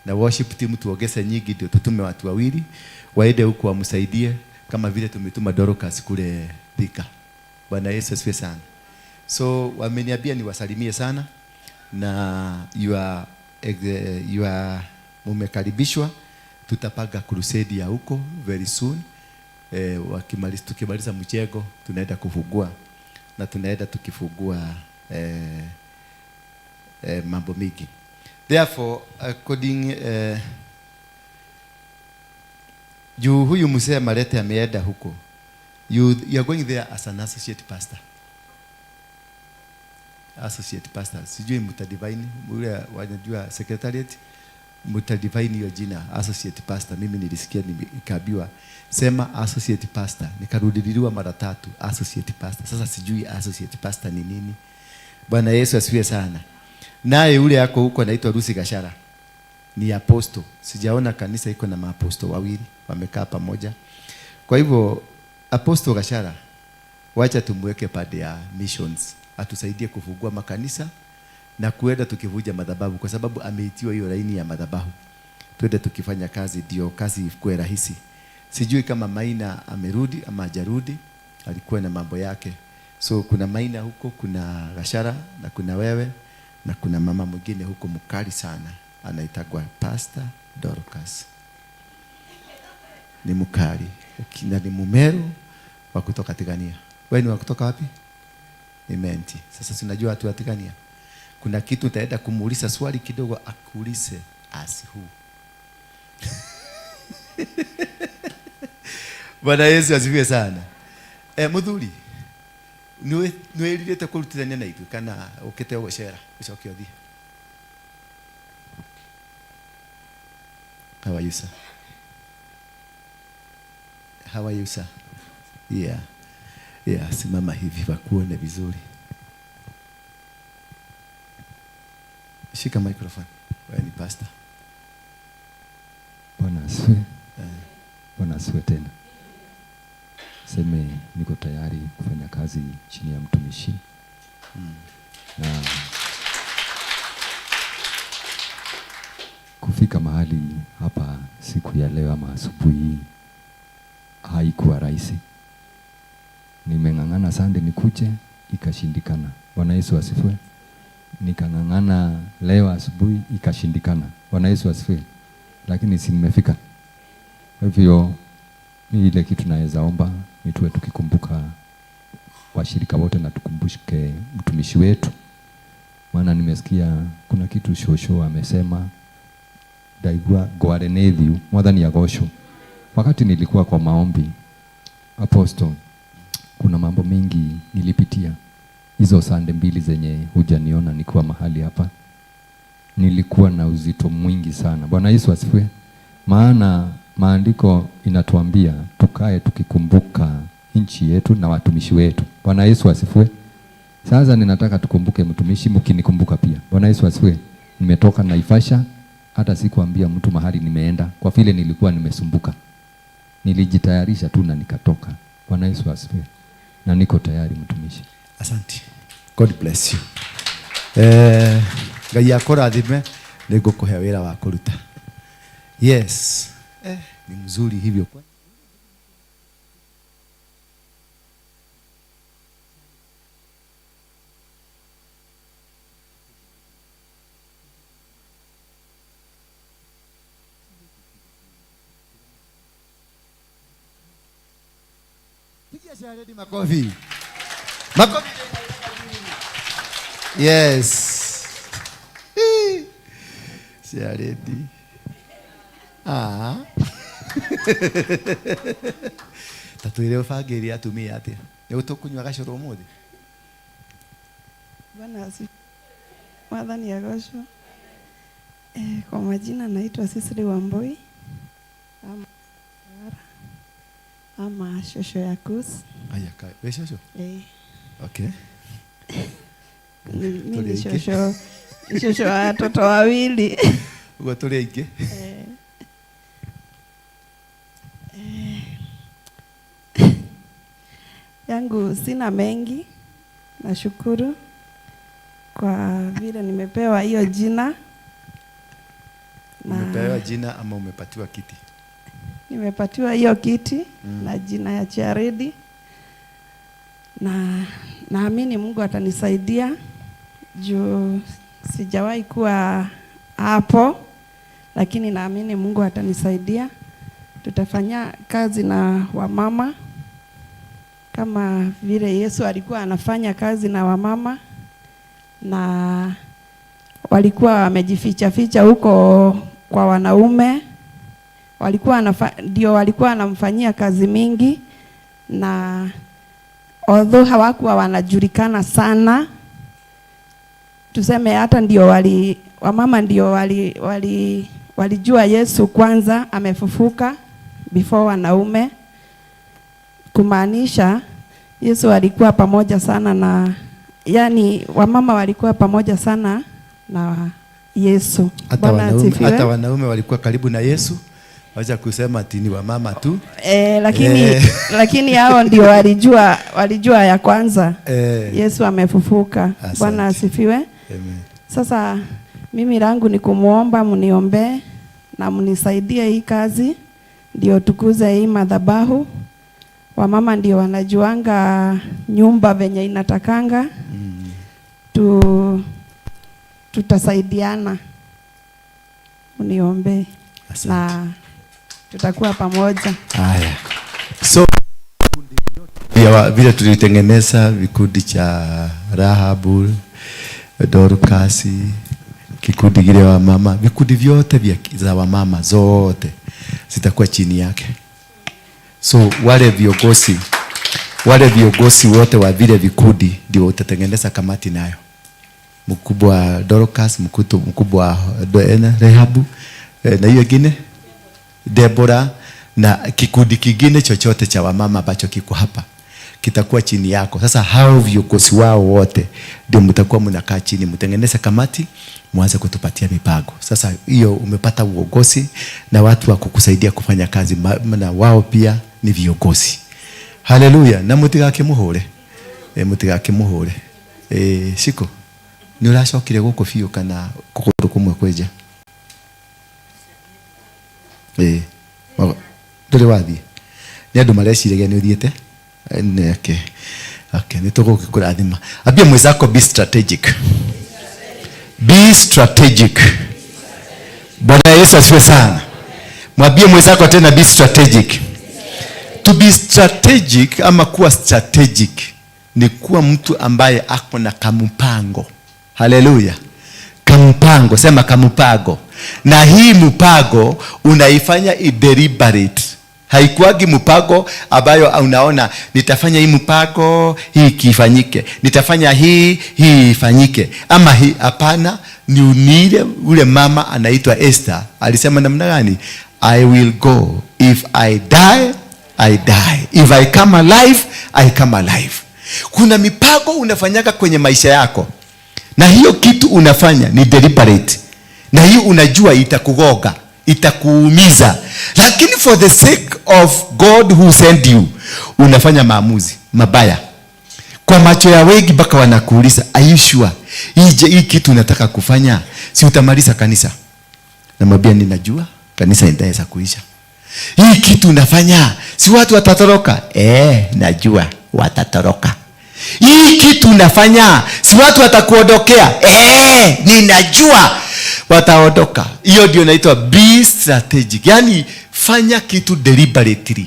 Na worship team tuongeze nyingi, ndio tutume watu wawili waende huko wamsaidie, kama vile tumetuma Dorcas kule Thika. Bwana Yesu asifiwe sana. So wameniambia niwasalimie sana na you are mumekaribishwa. Tutapanga crusade ya huko very soon. Tukimaliza mjengo tunaenda kufungua, na tunaenda tukifungua mambo mingi. Therefore according juu huyu mzee Marete ameenda huko, you are going there as an associate pastor. Associate pastor. Sijui mtadivine, yule wanajua secretariat, mtadivine hiyo jina associate pastor. Mimi nilisikia nikaambiwa sema associate pastor, nikarudiliwa mara 3 associate pastor. Sasa sijui associate pastor ni nini. Bwana Yesu asifiwe sana. Naye yule yako huko anaitwa Lucy Gashara. Ni apostle. Sijaona kanisa iko na maapostle wawili wamekaa pamoja. Kwa hivyo Apostle Gashara, wacha tumweke pande ya missions, atusaidie kufungua makanisa na kuenda tukivuja madhabahu, kwa sababu ameitiwa hiyo laini ya madhabahu. Twende tukifanya kazi, ndio kazi ikuwe rahisi. Sijui kama Maina amerudi ama hajarudi, alikuwa na mambo yake. So kuna Maina huko, kuna Gashara na kuna wewe na kuna mama mwingine huko mkali sana anaitagwa Pastor Dorcas. Ni mkali na ni Mumeru wa kutoka Tigania. Wewe ni wa kutoka wapi? Ni Menti. Sasa si unajua watu wa Tigania. Kuna kitu nitaenda kumuuliza swali kidogo, akuulize as who. Bwana Yesu asifiwe sana. Muthuri, nĩwĩrirĩte kũrutithania na ithuĩ kana ũkĩte gũcera ũcoke ũthiĩ? How are you, sir? How are you, sir? Yeah. Yeah, simama hivi wakuone vizuri. Shika microphone. Wewe ni pastor. Bwana asifiwe. Bwana asifiwe tena. Seme niko tayari kufanya kazi chini ya mtumishi. Na kufika mahali hapa siku ya leo ama asubuhi haikuwa rahisi. Nimeng'ang'ana Sunday nikuje, ikashindikana. Bwana Yesu asifiwe. Nikang'ang'ana leo asubuhi, ikashindikana. Bwana Yesu asifiwe. Lakini si nimefika. Kwa hivyo mi ile kitu naweza omba ni tuwe tukikumbuka washirika wote na tukumbuke mtumishi wetu. Maana nimesikia kuna kitu shosho amesema, ndaigua ngware nĩ thiu, Mwathani agocwo. Wakati nilikuwa kwa maombi, Apostle, kuna mambo mengi nilipitia. Hizo Sunday mbili zenye hujaniona nikiwa mahali hapa, nilikuwa na uzito mwingi sana. Bwana Yesu asifiwe. Maana maandiko inatuambia tukae tukikumbuka nchi yetu na watumishi wetu. Bwana Yesu asifiwe. Sasa ninataka tukumbuke mtumishi, mkinikumbuka pia. Bwana Yesu asifiwe. Nimetoka Naivasha, hata sikuambia mtu mahali nimeenda kwa vile nilikuwa nimesumbuka. Nilijitayarisha tu na nikatoka. Bwana Yesu asifiwe. Na niko tayari mtumishi. Asante. God bless you. Ngai akũrathime, nĩngũkũhe wĩra wa kũruta. Yes. Ni mzuri hivyo. Pigia Sharedi makofi. Makofi. Yes. Sharedi. Ah. Tatwire ubangĩire atumia atĩa? Nĩ tũkũnyua gacũrũ ũmũthĩ? Bwana asifiwe. Mwathani agocwo. Kwa majina naitwa Cecily Wambui ama shosho ya Kus. Aya, ka, we shosho? Eh. Okay. Mimi ni shosho, ni shosho wa watoto wawili. Ugo tuli aingĩ. Yangu sina mengi. Nashukuru kwa vile nimepewa hiyo jina. Na umepewa jina ama umepatiwa kiti? Nimepatiwa hiyo kiti na jina ya Charedi. Na naamini Mungu atanisaidia juu sijawahi kuwa hapo, lakini naamini Mungu atanisaidia. Tutafanya kazi na wamama kama vile Yesu alikuwa anafanya kazi na wamama, na walikuwa wamejificha ficha huko kwa wanaume, ndio walikuwa wanamfanyia kazi mingi, na although hawakuwa wanajulikana sana, tuseme hata ndio wamama ndio walijua Yesu kwanza amefufuka before wanaume. Kumaanisha Yesu alikuwa pamoja sana na, yani wamama walikuwa pamoja sana na Yesu. Hata wanaume walikuwa karibu na Yesu. Wacha kusema ati ni wamama tu. Lakini hao ndio walijua ya kwanza. Yesu amefufuka. Bwana asifiwe. Amen. Sasa mimi langu ni kumuomba mniombee na mnisaidie hii kazi ndio tukuze hii madhabahu. Wamama ndio wanajuanga nyumba venye inatakanga. Tutasaidiana. Mniombee. Na tutakuwa pamoja. Haya. So vile tulitengeneza vikundi cha Rahabu, Dorcas, kikundi kile wa mama, vikundi vyote vya za wamama zote zitakuwa chini yake. So wale viongozi wote wa vile vikundi ndio utatengeneza kamati nayo. Mkubwa wa Dorcas, mkubwa wa Rehabu, na hiyo ingine Deborah, na kikundi kingine chochote cha wamama ambacho kiko hapa kitakuwa chini yako. Sasa hao viongozi wao wote ndio mtakuwa mnakaa chini, mtengeneze kamati, mwanze kutupatia mipango. Sasa hiyo umepata uongozi na watu wa kukusaidia kufanya kazi, na wao pia ni viongozi. Haleluya! Na mutigakĩmũhũre, mutigakĩmũhũre. Shiko, nĩ ũracokire gũkũ biũ kana kũgũrũ kũmwe kwenja? Ndũrĩ wathiĩ? Nĩ andũ mareciragia nĩ ũthiĩte. Okay, nĩ tũgũgĩkũrathima. Ambia mwenzako, be strategic, be strategic. Bwana Yesu asifiwe sana. Mwambie mwenzako tena, be strategic. To be strategic ama kuwa strategic ni kuwa mtu ambaye ako na kampango. Haleluya! Kampango, sema kampango. Na hii mpango unaifanya deliberate. Haikuagi mpango ambayo unaona nitafanya hii mpango hii kifanyike, nitafanya hii hii ifanyike, ama hii hapana. Ni unile ule mama anaitwa Esther alisema namna gani? I will go, if I die I die, if I come alive I come alive. Kuna mipango unafanyaga kwenye maisha yako, na hiyo kitu unafanya ni deliberate, na hiyo unajua itakugoga, itakuumiza, lakini for the sake of God who sent you unafanya maamuzi mabaya kwa macho ya wengi, mpaka wanakuuliza, are you sure hii kitu unataka kufanya, si utamaliza kanisa? Namwambia ninajua kanisa itaweza kuisha. Hii kitu unafanya, si watu watatoroka? Najua watatoroka. Hii kitu unafanya, si watu watakuondokea? Ninajua wataondoka. Hiyo ndio inaitwa be strategic, yaani fanya kitu deliberately.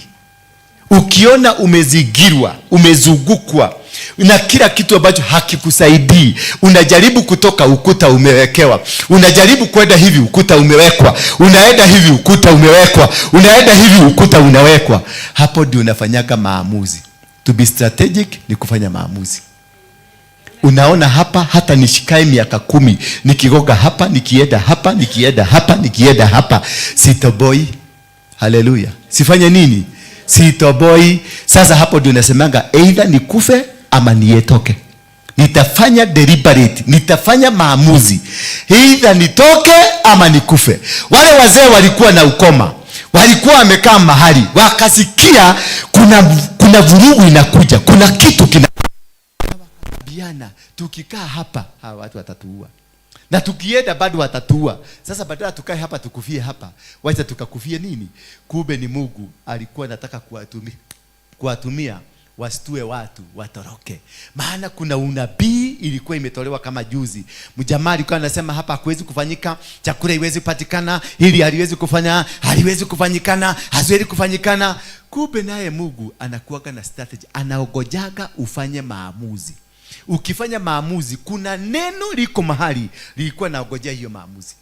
Ukiona umezingirwa, umezungukwa na kila kitu ambacho hakikusaidii, unajaribu kutoka, ukuta umewekewa, unajaribu kwenda hivi, ukuta umewekwa, unaenda hivi, ukuta umewekwa, unaenda hivi, ukuta unawekwa. Hapo ndio unafanyaga maamuzi. To be strategic ni kufanya maamuzi. Unaona hapa, hata nishikae miaka 10 nikigoga hapa, nikienda hapa, nikienda hapa, nikienda hapa, sitoboi. Haleluya! Sifanye nini? Sitoboi. Sasa hapo ndio nasemanga either nikufe ama nietoke. Nitafanya deliberate, nitafanya maamuzi, either nitoke ama nikufe. Wale wazee walikuwa na ukoma, walikuwa wamekaa mahali wakasikia kuna vurugu inakuja, kuna kitu kina biana, tukikaa hapa hawa watu watatuua na tukienda bado watatuua. Sasa badala tukae hapa tukufie hapa, wacha tukakufie nini? Kumbe ni Mungu alikuwa anataka kuwatumia wasitue watu watoroke, maana kuna unabii ilikuwa imetolewa kama juzi. Mjamaa alikuwa anasema hapa hakuwezi kufanyika, chakula iwezi kupatikana, hili haliwezi kufanya, haliwezi kufanyikana, haziwezi kufanyikana. Kumbe naye Mungu anakuwaga na strategy, anaogojaga ufanye maamuzi. Ukifanya maamuzi, kuna neno liko mahali lilikuwa naogojea hiyo maamuzi.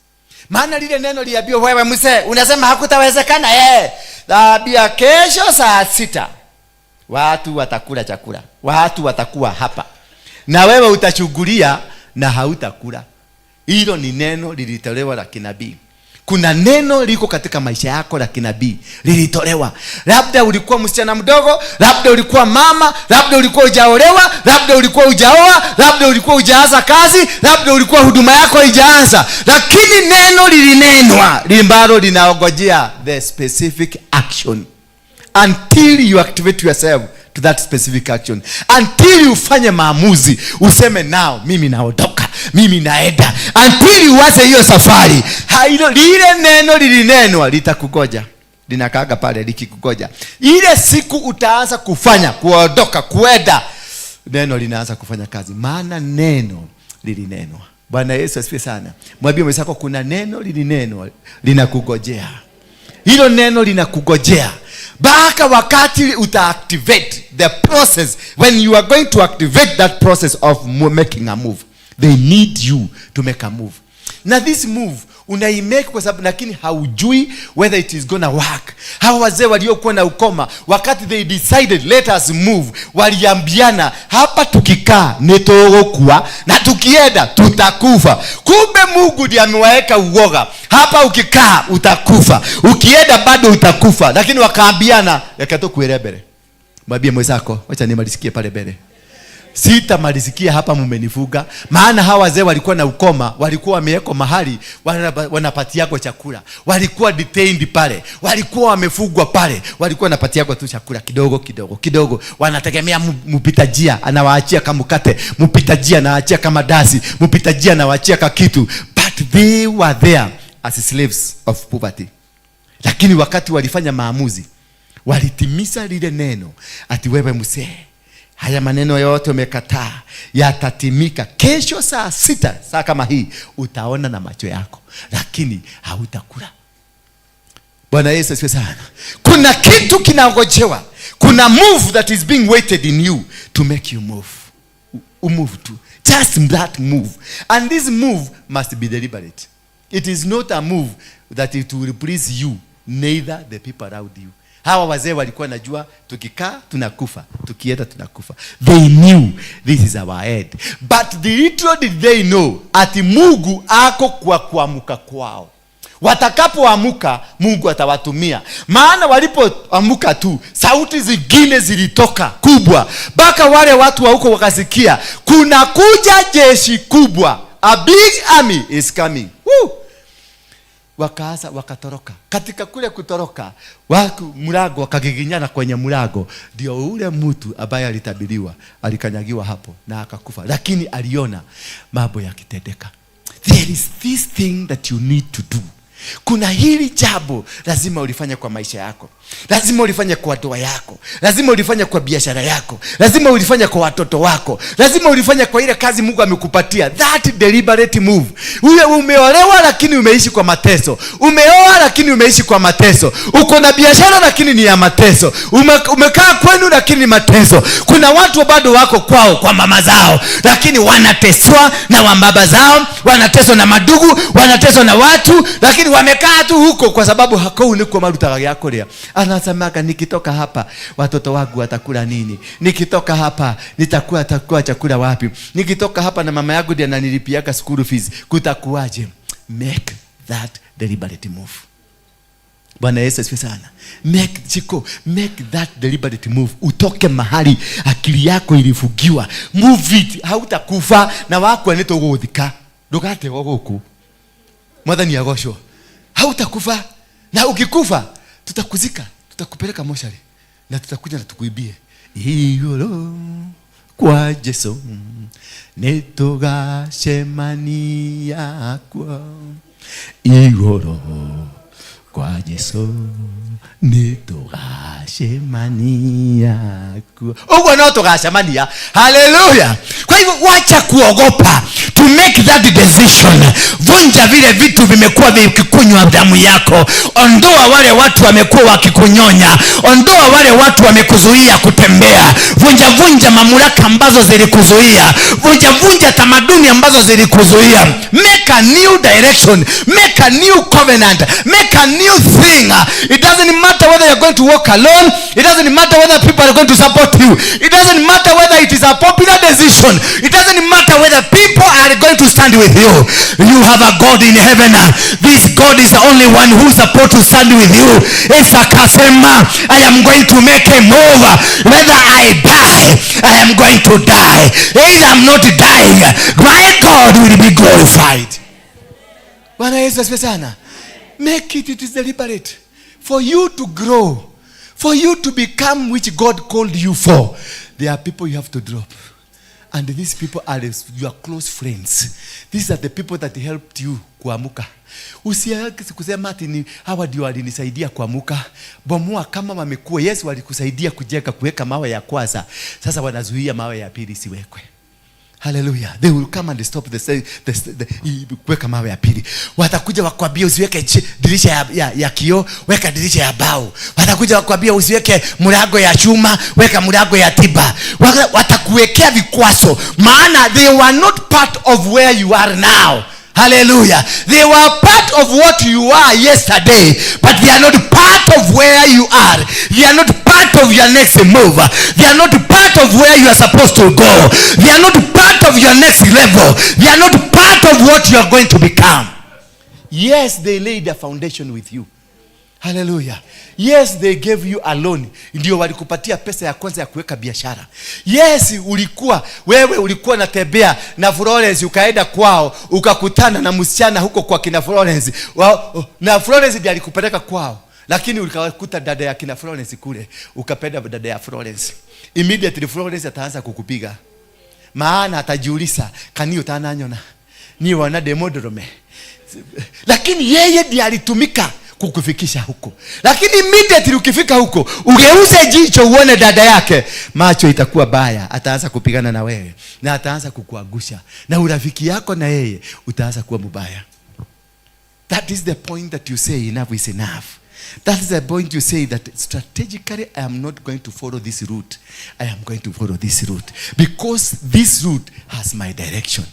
Maana lile neno liambiwa, wewe mzee unasema hakutawezekana, Naambia kesho saa 6 watu watakula chakula, watu watakuwa hapa, na wewe utachungulia na hautakula. Hilo ni neno lilitolewa la kinabii. Kuna neno liko katika maisha yako la kinabii lilitolewa. Labda ulikuwa msichana mdogo, labda ulikuwa mama, labda ulikuwa hujaolewa, labda ulikuwa hujaoa, labda ulikuwa hujaanza kazi, labda ulikuwa huduma yako haijaanza, lakini neno lilinenwa ambalo linaongojea the specific action until you activate yourself to that specific action, until ufanye maamuzi useme now mimi naondoka, mimi naenda, until uanze hiyo safari. Hailo lile neno lilinenwa litakugoja, linakaaga pale likikugoja. Ile siku utaanza kufanya kuondoka kuenda, neno linaanza kufanya kazi, maana neno lilinenwa. Bwana Yesu asifiwe sana. Mwambie mwenzako kuna neno lilinenwa linakugojea. Hilo neno linakugojea mpaka wakati uta activate the process, when you are going to activate that process of making a move. They need you to make a move. Na this move unaimake kwa sababu, lakini haujui whether it is gonna work. Hawa wazee waliokuwa na ukoma, wakati they decided, "Let us move," waliambiana, "Hapa tukikaa nitugukua na tukienda tutakufa." Kumbe Mungu ndiye amewaweka uoga, hapa ukikaa utakufa, ukienda bado utakufa. Lakini wakaambiana, "Reke tukwire mbere." Mwambie mwenzako, "Wacha nimalisikie pale mbele, sitamalizikia hapa mumenifuga." Maana hawa wazee walikuwa na ukoma, walikuwa wamewekwa mahali wanapatiagwa chakula, walikuwa detained pale, walikuwa wamefugwa pale, walikuwa wanapatiagwa tu chakula kidogo kidogo kidogo, wanategemea mpita njia anawaachia kamukate, mpita njia anawaachia kama dasi, mpita njia anawaachia kakitu, but they were there as slaves of poverty. Lakini wakati walifanya maamuzi, walitimiza lile neno ati, "Wewe mzee, haya maneno yote umekataa yatatimika kesho saa 6, saa kama hii utaona na macho yako, lakini hautakula." Bwana Yesu asifiwe sana. Kuna kitu kinangojewa, kuna move that is being waited in you to make you move. Umove tu, just that move. And this move must be deliberate. It is not a move that it will please you, neither the people around you. Hawa wazee walikuwa najua, tukikaa tunakufa, tukienda tunakufa. They knew this is our head, but the little did they know ati Mungu ako kwa kuamuka kwao. Watakapoamuka, Mungu atawatumia. Maana walipoamuka tu, sauti zingine zilitoka kubwa, mpaka wale watu wa huko wakasikia kuna kuja jeshi kubwa, a big army is coming. Woo! Wakaanza wakatoroka. Katika kule kutoroka, waku mlango wakagiginyana kwenye mlango, ndio ule mtu ambaye alitabiriwa alikanyagiwa hapo na akakufa, lakini aliona mambo yakitendeka. There is this thing that you need to do. Kuna hili jambo lazima ulifanye kwa maisha yako, lazima ulifanye kwa ndoa yako, lazima ulifanye kwa biashara yako, lazima ulifanye kwa watoto wako, lazima ulifanye kwa ile kazi Mungu amekupatia. That deliberate move. Uwe umeolewa lakini umeishi kwa mateso, umeoa lakini umeishi kwa mateso, uko na biashara lakini ni ya mateso, umekaa kwenu lakini ni mateso. Kuna watu bado wako kwao kwa mama zao, lakini wanateswa na wababa zao, wanateswa na madugu, wanateswa na watu, lakini wamekaa tu huko kwa sababu hakou nikuo marutaga gĩa kũrĩa. Anasemaga, "Nikitoka hapa watoto wangu watakula nini? Nikitoka hapa nitakuwa takuwa chakula wapi? Nikitoka hapa na mama yangu ndiye ananilipiaga school fees, kutakuwaje?" Make that deliberate move. Bwana Yesu asifiwe sana. Make chiko, make that deliberate move. Utoke mahali akili yako ilifugiwa. Move it. Hautakufa na wakwa nĩ tũgũthika. Ndũgategwo gũkũ. Mwathani agocwo. Hautakufa, na ukikufa tutakuzika, tutakupeleka moshari na tutakuja na tukuibie igũrũ kwa Jesu nĩtũgacemania kuo, igũrũ kwa Jesu nĩtũgacemania kuo. Ũguo no tũgacemania. Haleluya! Kwa hivyo wacha kuogopa to make that decision. Vunja vile vitu vimekuwa vikikunywa damu yako. Ondoa wale watu wamekuwa wakikunyonya, ondoa wale watu wamekuzuia kutembea. Vunja vunja mamlaka ambazo zilikuzuia, vunja vunja tamaduni ambazo zilikuzuia. Make a new direction, make a new covenant, make a new thing. It doesn't matter whether you're going to walk alone, it doesn't matter whether people are going to support you, it doesn't matter whether it is a popular decision, it doesn't matter whether people are going to stand with you. You have a God in heaven. This God is the only one who's supposed to stand with you. Esa akasema, "I am going to make a move. Whether I die, I am going to die. Either I'm not dying, my God will be glorified." Bwana Yesu asifiwe sana. Make it. It is deliberate for you to grow, for you to become which God called you for. There are people you have to drop, and these people are your close friends. These are the people that helped you kuamuka. Usianze kusema ati ni hawa ndio walinisaidia kuamuka. Bomoa kama wamekuwa. Yesu walikusaidia kujenga, kuweka mawe ya kwanza, sasa wanazuia mawe ya pili isiwekwe. Hallelujah. They will come and stop the kuweka mawe ya pili. Watakuja wakwambie usiweke dirisha ya kioo, weka dirisha ya bao. Watakuja wakwambie usiweke mlango ya chuma, weka mlango ya tiba. Watakuwekea vikwazo, maana they were not part of where you are now. Hallelujah. They were part of what you are yesterday, but they are not part of where you are. They are not part of your next move. They are not part of where you are supposed to go. They are not part of your next level. They are not part of what you are going to become. Yes, they laid a foundation with you. Hallelujah. Yes, they gave you a loan. Ndio walikupatia pesa ya kwanza ya kuweka biashara. Yes, wewe ulikuwa unatembea na Florence, ukaenda kwao, ukakutana na msichana huko kwa kina Florence. Na Florence ndiye alikupeleka kwao. Lakini ukakuta dada ya kina Florence kule, ukapenda dada ya Florence. Immediately Florence ataanza kukupiga. Maana atajiuliza, kani utananyona? Ni wana demodrome. Lakini yeye ndiye alitumika kukufikisha huko. Lakini immediately ukifika huko, ugeuze jicho uone dada yake, macho itakuwa baya, ataanza kupigana na wewe na ataanza kukuangusha, na urafiki yako na yeye utaanza kuwa mbaya. That is the point that you say enough is enough. That is the point you say that strategically I am not going to follow this route. I am going to follow this route because this route has my direction.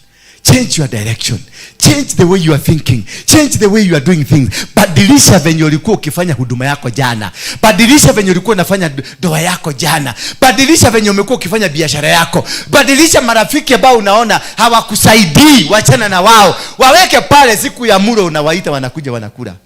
Change your direction. Change the way you are thinking. Change the way you are doing things. Badilisha venye ulikuwa ukifanya huduma yako jana. Badilisha venye ulikuwa unafanya ndoa yako jana. Badilisha venye umekuwa ukifanya biashara yako. Badilisha marafiki ambao unaona hawakusaidii, wachana na wao. Waweke pale, siku ya mlo unawaita, wanakuja wanakula.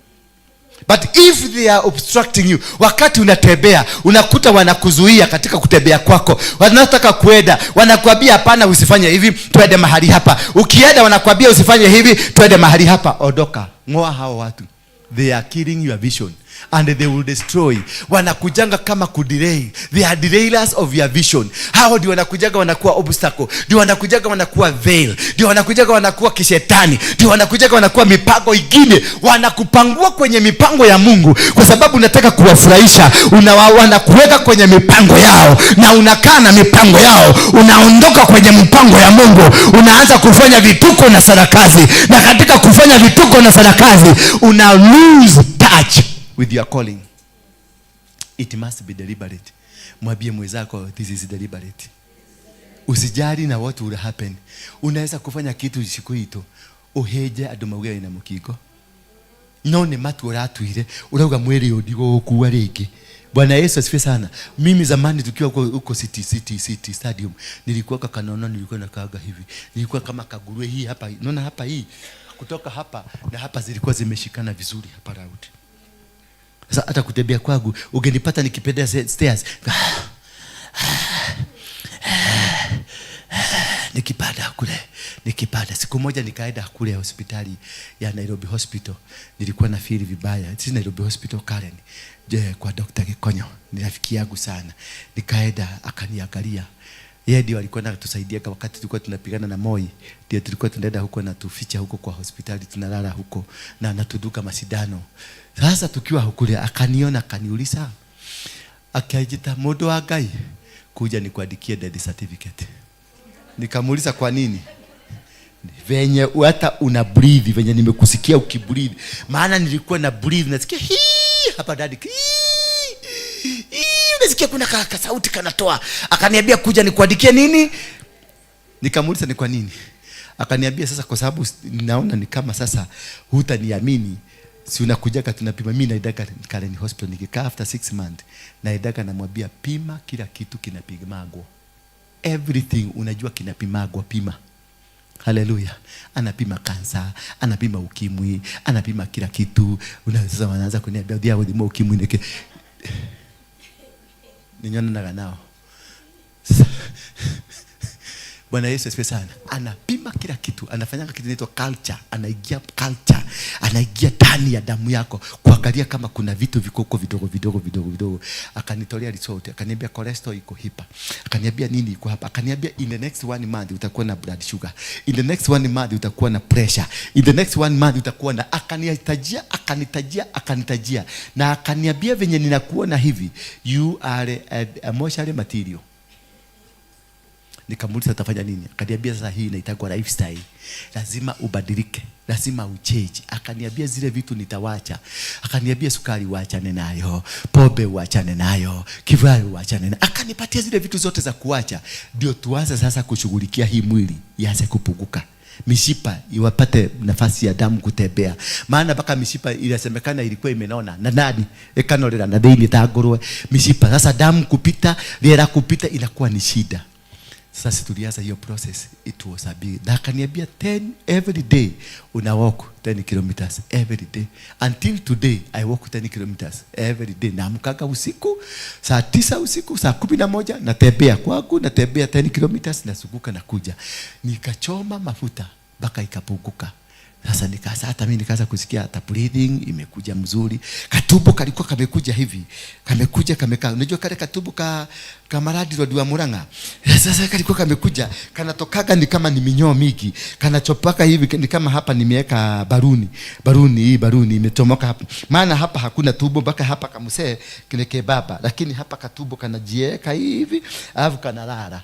But if they are obstructing you, wakati unatembea unakuta wanakuzuia katika kutembea kwako. Wanataka kuenda, wanakuambia hapana, usifanye hivi, twende mahali hapa. Ukienda wanakuambia usifanye hivi, twende mahali hapa. Ondoka, ngoa hao watu. They are killing your vision and they will destroy. Wanakujanga kama kudelay. They are derailers of your vision. Hao ndio wanakujanga wanakuwa obstacle. Ndio wanakujaga wanakuwa veil. Ndio wanakujaga wanakuwa kishetani. Ndio wanakujaga wanakuwa mipango ingine. Wanakupangua kwenye mipango ya Mungu kwa sababu unataka kuwafurahisha. Wanakuweka kwenye mipango yao na unakaa na mipango yao. Unaondoka kwenye mipango ya Mungu. Unaanza kufanya vituko na sarakazi. Na katika kufanya vituko na sarakazi una lose touch with your calling. It must be deliberate. Mwambie mwenzako, this is deliberate. Usijali na what will happen. Unaweza kufanya kitu siku ito uheje andu mauge ina mukingo, no ni matua uratuire, urauga mwili uyu ndigũgũkua rĩngĩ. Bwana Yesu asifiwe sana. Mimi zamani tukiwa huko City Stadium, nilikuwa kanono, nilikuwa nakaaga hivi. Nilikuwa kama kaguruwe hii hapa. Unaona hapa hii? Kutoka hapa na hapa zilikuwa zimeshikana vizuri hapa round. Sasa hata kutembea kwangu ungenipata nikipenda stairs. Nikipanda kule, nikipanda. Siku moja nikaenda kule hospitali ya Nairobi Hospital. Nilikuwa na feel vibaya. Si Nairobi Hospital, Karen. Je, kwa Dr. Gikonyo, ni rafiki yangu sana. Nikaenda akaniangalia. Yeye ndio alikuwa anatusaidia kwa wakati tulikuwa tunapigana na Moi. Ndio tulikuwa tunaenda huko na tuficha huko kwa hospitali, tunalala huko na anatuduka masindano. Sasa tukiwa huko akaniona, akaniuliza, akaijita mundu wa Ngai kuja nikuandikie death certificate. Nikamuuliza kwa nini? Venye hata una breathe, venye nimekusikia ukibreathe. Maana nilikuwa na breathe, nasikia hii hapa ndani. Hii, hii, unasikia kuna ka sauti kanatoa. Akaniambia kuja nikuandikie nini? Nikamuuliza ni kwa nini? Akaniambia sasa kwa sababu naona ni kama sasa hutaniamini. Si unakujaga tunapima. Mimi naendaga Karen Hospital nikikaa after 6 months, naendaga namwambia pima kila kitu kinapimagwa. Everything unajua kinapimagwa, pima. Haleluya. Anapima kansa, anapima ukimwi, anapima kila kitu. Sasa wanaanza kuniambia dia gũthimwo ukimwi nĩkĩ? Ninyonanaga nao. Bwana Yesu asifiwe sana. Anapima kila kitu, anafanyanga kitu inaitwa culture, anaingia culture, anaingia ndani ya damu yako kuangalia kama kuna vitu viko huko vidogo vidogo vidogo vidogo. Akanitolea result, akaniambia cholesterol iko hapa. Akaniambia nini iko hapa. Akaniambia in the next 1 month utakuwa na blood sugar. In the next 1 month utakuwa na pressure. In the next 1 month utakuwa na, akanitajia, akanitajia, akanitajia. Na akaniambia venye ninakuona hivi, you are a mortuary material. Nikamuuliza atafanya nini? Akaniambia sasa hii inaitwa lifestyle. Lazima ubadilike, lazima uchange. Akaniambia zile vitu nitawacha. Akaniambia sukari uachane nayo, pombe uachane nayo, kivari uachane nayo. Akanipatia zile vitu zote za kuacha. Ndio tuanze sasa kushughulikia hii mwili ianze kupunguka. Mishipa iwapate nafasi ya damu kutembea, maana mpaka mishipa inasemekana ilikuwa imenona na nani ikanorera na thĩinĩ ta ngũrwe. Mishipa sasa damu kupita, rĩera kupita inakuwa ni shida. Sasa tulianza hiyo process, it was a big. Na akaniambia 10 every day una walk 10 kilometers every day. Until today I walk 10 kilometers every day. Naamkaga usiku saa 9 usiku, saa 11 natembea kwangu, natembea 10 kilometers, nazunguka na kuja. Nikachoma mafuta mpaka ikapunguka. Sasa nikaanza, hata mimi nikaanza kusikia hata breathing imekuja mzuri. Katumbo kalikuwa kamekuja hivi. Kamekuja kamekaa. Unajua kale katumbo ka kamaradi road wa Murang'a. Sasa kalikuwa kamekuja, kanatokaga ni kama ni minyoo mingi. Kanachopaka hivi ni kama hapa nimeweka baruni. Baruni hii baruni imetomoka hapa. Maana hapa hakuna tumbo mpaka hapa kamsee kile kebaba, lakini hapa katumbo kanajieka hivi, alafu kanalala.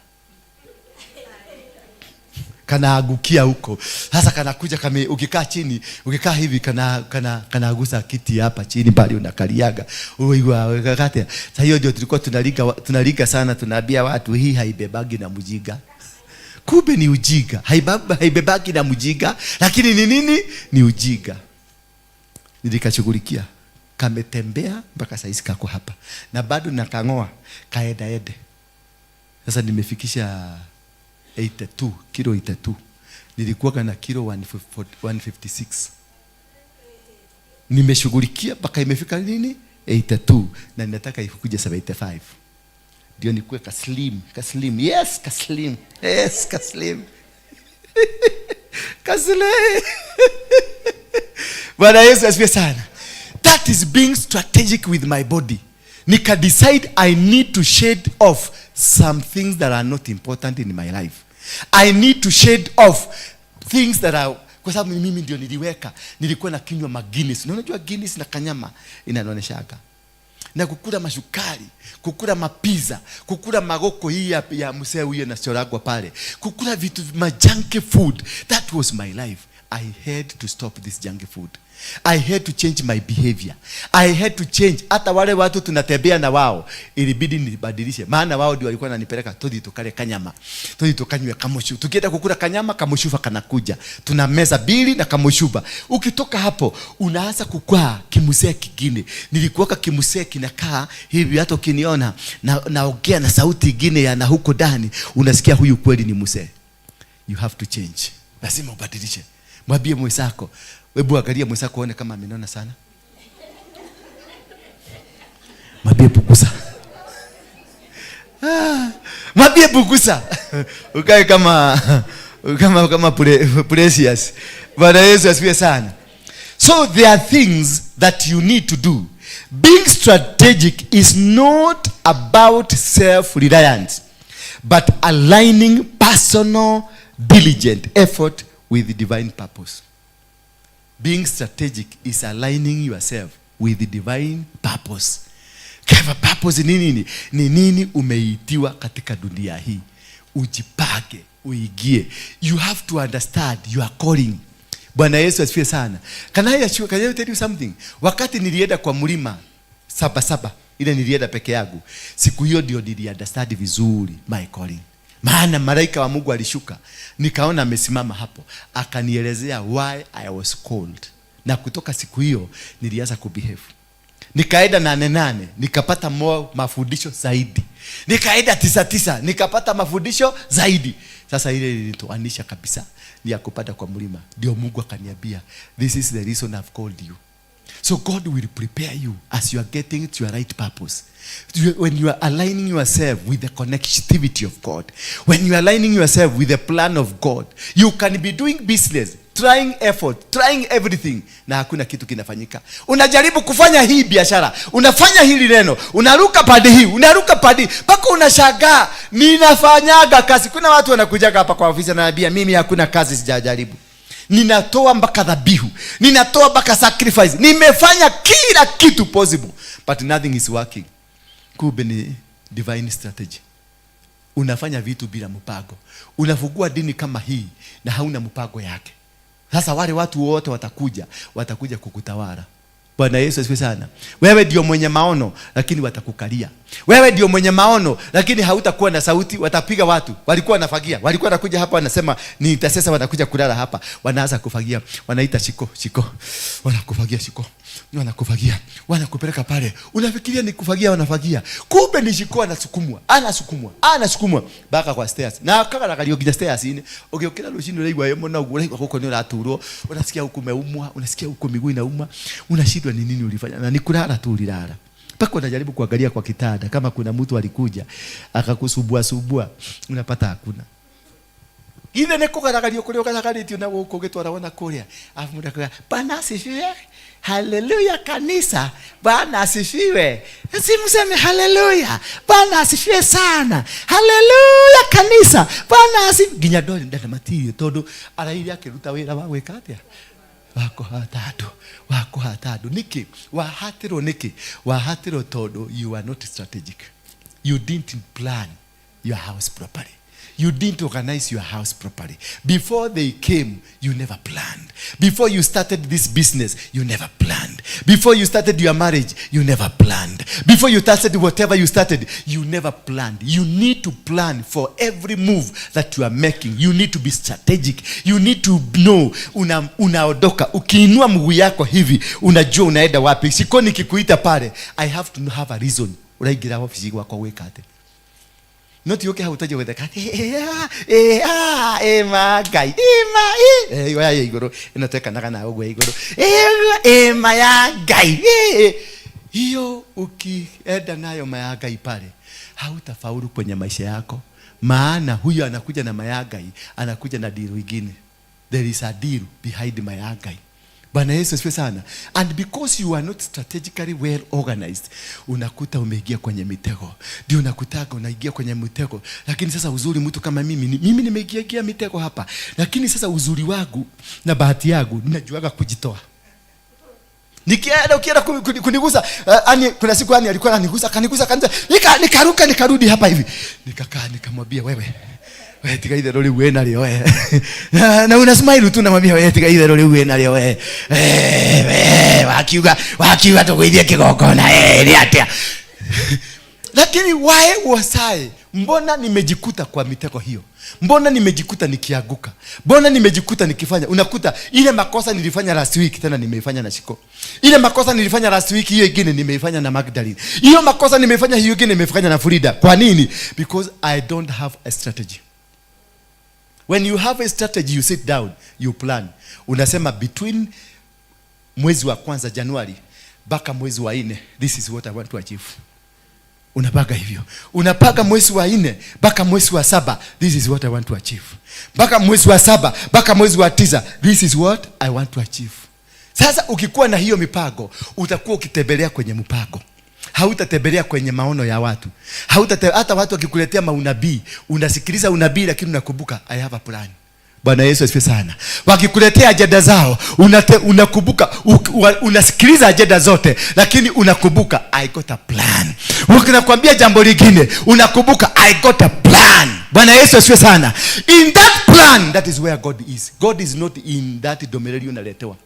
Kanaangukia huko. Sasa kanakuja kame, ukikaa chini, ukikaa hivi kana kana kanagusa kiti hapa chini bali unakaliaga. Uigwa kakatea. Sasa hiyo ndio tulikuwa tunaliga sana, tunaambia watu hii haibebagi na mjinga. Kumbe ni ujinga. Haibebagi na mjinga, lakini ni nini? Ni ujinga. Nilikashughulikia. Kametembea mpaka saizi kako hapa. Na bado nakangoa kaenda ende. Sasa nimefikisha 82, kilo 82. Nilikuwa na kilo 156. Nimeshughulikia mpaka imefika nini? 82. Na ninataka ikuje 75. Ndio nikuwe ka slim, ka slim. Yes, ka slim. Yes, ka slim. Ka slim. Bwana Yesu asifiwe sana. That is being strategic with my body. Nika decide I need to shed off some things that are not important in my life. I need to shed off things that are, kwa sababu mimi ndio niliweka. Nilikuwa na kinywa ma Guinness. Na unajua Guinness na kanyama inanoneshaga. Na kukula mashukari, kukula mapiza, kukula magoko hii ya msee huyo na choragwa pale. Kukula vitu ma junk food. That was my life. I had to stop this junk food. I had to change my behavior. I had to change. Hata wale watu tunatembea na wao, ilibidi nibadilishe. Maana wao ndio walikuwa wananipeleka tudi tukale kanyama. Tudi tukanywe kamushu. Tukienda kukula kanyama, kamushuba kanakuja. Tuna meza mbili na kamushuba. Ukitoka hapo, unaanza kukwaa kimusee kingine. Nilikuwa kimusee kinakaa hivi, hata ukiniona naongea na sauti ingine ya na huko ndani, unasikia huyu kweli ni msee. You have to change. Lazima ubadilishe. Mwambie mwenzako, hebu angalia mwenzako uone kama amenona sana. Mwambie punguza. Mwambie punguza. Ukae kama Precious. Bwana Yesu asifiwe sana. So there are things that you need to do. Being strategic is not about self-reliance, but aligning personal diligent effort with the divine purpose. Being strategic is aligning yourself with the divine purpose. Kama purpose ni nini? Ni nini umeitiwa katika dunia hii? Ujipange, uingie. You have to understand your calling. Bwana Yesu asifiwe sana. Can I assure, can I tell you something? Wakati nilienda kwa mlima saba saba, ile nilienda peke yangu, siku hiyo ndio niliunderstand vizuri my calling. Maana malaika wa Mungu alishuka, nikaona amesimama hapo, akanielezea why I was called. Na kutoka siku hiyo nilianza kubehave. Nikaenda 8:8, nikapata more mafundisho zaidi. Nikaenda 9:9, nikapata mafundisho zaidi. Sasa ile ilitoanisha kabisa ni ya kupata kwa mlima. Ndio Mungu akaniambia, this is the reason I've called you. So God will prepare you as you are getting to your right purpose. When you are aligning yourself with the connectivity of God, when you are aligning yourself with the plan of God, you can be doing business, trying effort, trying everything, na hakuna kitu kinafanyika. Unajaribu kufanya hii biashara, unafanya hili neno, unaruka pande hii, unaruka pande hii, mpaka unashangaa ninafanyaga kazi. Kuna watu wanakujaga hapa kwa ofisi wananiambia mimi hakuna kazi sijajaribu. Ninatoa mpaka dhabihu, ninatoa mpaka sacrifice, nimefanya kila kitu possible, but nothing is working. Kumbe ni divine strategy. Unafanya vitu bila mpango. Unafungua dini kama hii na hauna mpango yake. Sasa wale watu wote watakuja kukutawala. Bwana Yesu asifiwe sana. Wewe ndio mwenye maono lakini watakukalia. Wewe ndio mwenye maono lakini hautakuwa na sauti, watapiga watu. Walikuwa wanafagia, walikuwa wanakuja hapa wanasema ni intercessor, wanakuja kulala hapa. Wanaanza kufagia, wanaita shiko, shiko. Wanakufagia shiko. Wanakufagia, wanakupeleka pale. Unafikiria ni kufagia, wanafagia. Kumbe ni shiko anasukumwa, anasukumwa, anasukumwa mpaka kwa stairs. Na kaka nakalio nginya stairs ini. Ugiukira rucini uraigua yo muno uguo, uraigua guku ni uraturwo, unasikia huku umeumwa, unasikia huku miguu inauma, unashindwa ni nini ulifanya. Na ni kulala tu ulilala. Mpaka unajaribu kuangalia kwa kitanda kama kuna mtu alikuja akakusubua subua, unapata hakuna. Ithe nĩ kũgaragario kũrĩa ũgaragarĩtio na gũkũ ũgĩtwaragwo na kũrĩa. Alafu mũndũ akauga, Bwana asifiwe, haleluya kanisa, Bwana asifiwe. Si mseme haleluya, Bwana asifiwe sana, haleluya kanisa, Bwana asifiwe. Nginya ndori ndana tondu araire akĩruta wĩra wa gwĩka atĩa? Wa kũhata andũ, wa kũhata andũ. Nĩkĩ? Wahatĩrwo nĩkĩ? Wahatĩrwo tondũ you are not strategic. You didn't plan your house properly. You didn't organize your house properly. Before they came, you never planned. Before you started this business, you never planned. Before you started your marriage, you never planned. Before you started whatever you started, you never planned. You need to plan for every move that you are making. You need to be strategic. You need to know unaondoka. Ukiinua mguu yako hivi, unajua unaenda wapi. Siko nikikuita pale, I have to have a reason. Uraingira office gwakwa gwĩka atĩa? No ti uke hau utaje gwetheka ma ngai ma ya iguru ino twekanaga na ũguo iguru ma ya ngai. Hiyo ukienda nayo ma ya ngai pale hautafaulu kwenye maisha yako, maana huyo anakuja na ma ya ngai, anakuja na deal ingine. There is a deal behind ma ya ngai. Bwana Yesu asifiwe sana. And because you are not strategically well organized, unakuta umeingia kwenye mitego. Ndio unakutaka unaingia kwenye mitego. Lakini sasa uzuri mtu kama mimi, mimi nimeingia mitego hapa. Lakini sasa uzuri wangu na bahati yangu ninajuaga kujitoa. Nikienda ukienda kunigusa, ani kuna siku ani alikuwa ananigusa, akanigusa kanisa, nikaruka nikarudi hapa hivi. Nikakaa nikamwambia wewe, we tiga itherũ rĩu wĩ narĩo we. Na una smile tu namwambia we tiga itherũ rĩu wĩ narĩo we. We wakiuga tũgũithie kĩgongona, nĩ atĩa? Lakini why was I? Mbona nimejikuta kwa mitego hiyo? Mbona nimejikuta nikianguka? Mbona nimejikuta nikifanya? Unakuta ile makosa nilifanya last week tena nimeifanya na Shiko. Ile makosa nilifanya last week hiyo ingine nimeifanya na Magdalene. Hiyo makosa nimeifanya hiyo ingine nimeifanya na Frida. Kwa nini? Because I don't have a strategy. When you have a strategy, you sit down, you plan. Unasema between mwezi wa kwanza Januari mpaka mwezi wa 4, this is what I want to achieve. Unapanga hivyo. Unapanga mwezi wa 4 mpaka mwezi wa 7, this is what I want to achieve. Mpaka mwezi wa 7 mpaka mwezi wa 9, this is what I want to achieve. Sasa ukikuwa na hiyo mipango, utakuwa ukitembelea kwenye mpango. Hautatembelea kwenye maono ya watu. Hata watu wakikuletea maunabii, unasikiliza unabii lakini unakumbuka I have a plan. Bwana Yesu asifiwe sana. Wakikuletea ajenda zao, unakumbuka, unasikiliza ajenda zote lakini unakumbuka I got a plan. Ukinakwambia jambo lingine, unakumbuka I got a plan. Bwana Yesu asifiwe sana. In that plan, that is where God is. God is not in that domain unaletewa.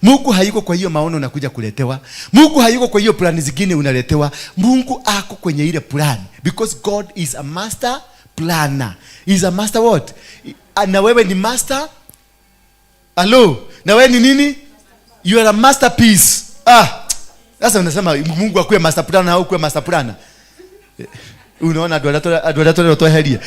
Mungu hayuko kwa hiyo maono unakuja kuletewa. Mungu hayuko kwa hiyo plan zingine unaletewa. Mungu ako kwenye ile plan. Because God is a master planner. He is a master what? Na wewe ni master? Hello? Na wewe ni nini? You are a masterpiece. Sasa unasema Mungu akuwe master planner au kuwe master planner? Unaona andũ arĩa tũrerwo tweherie.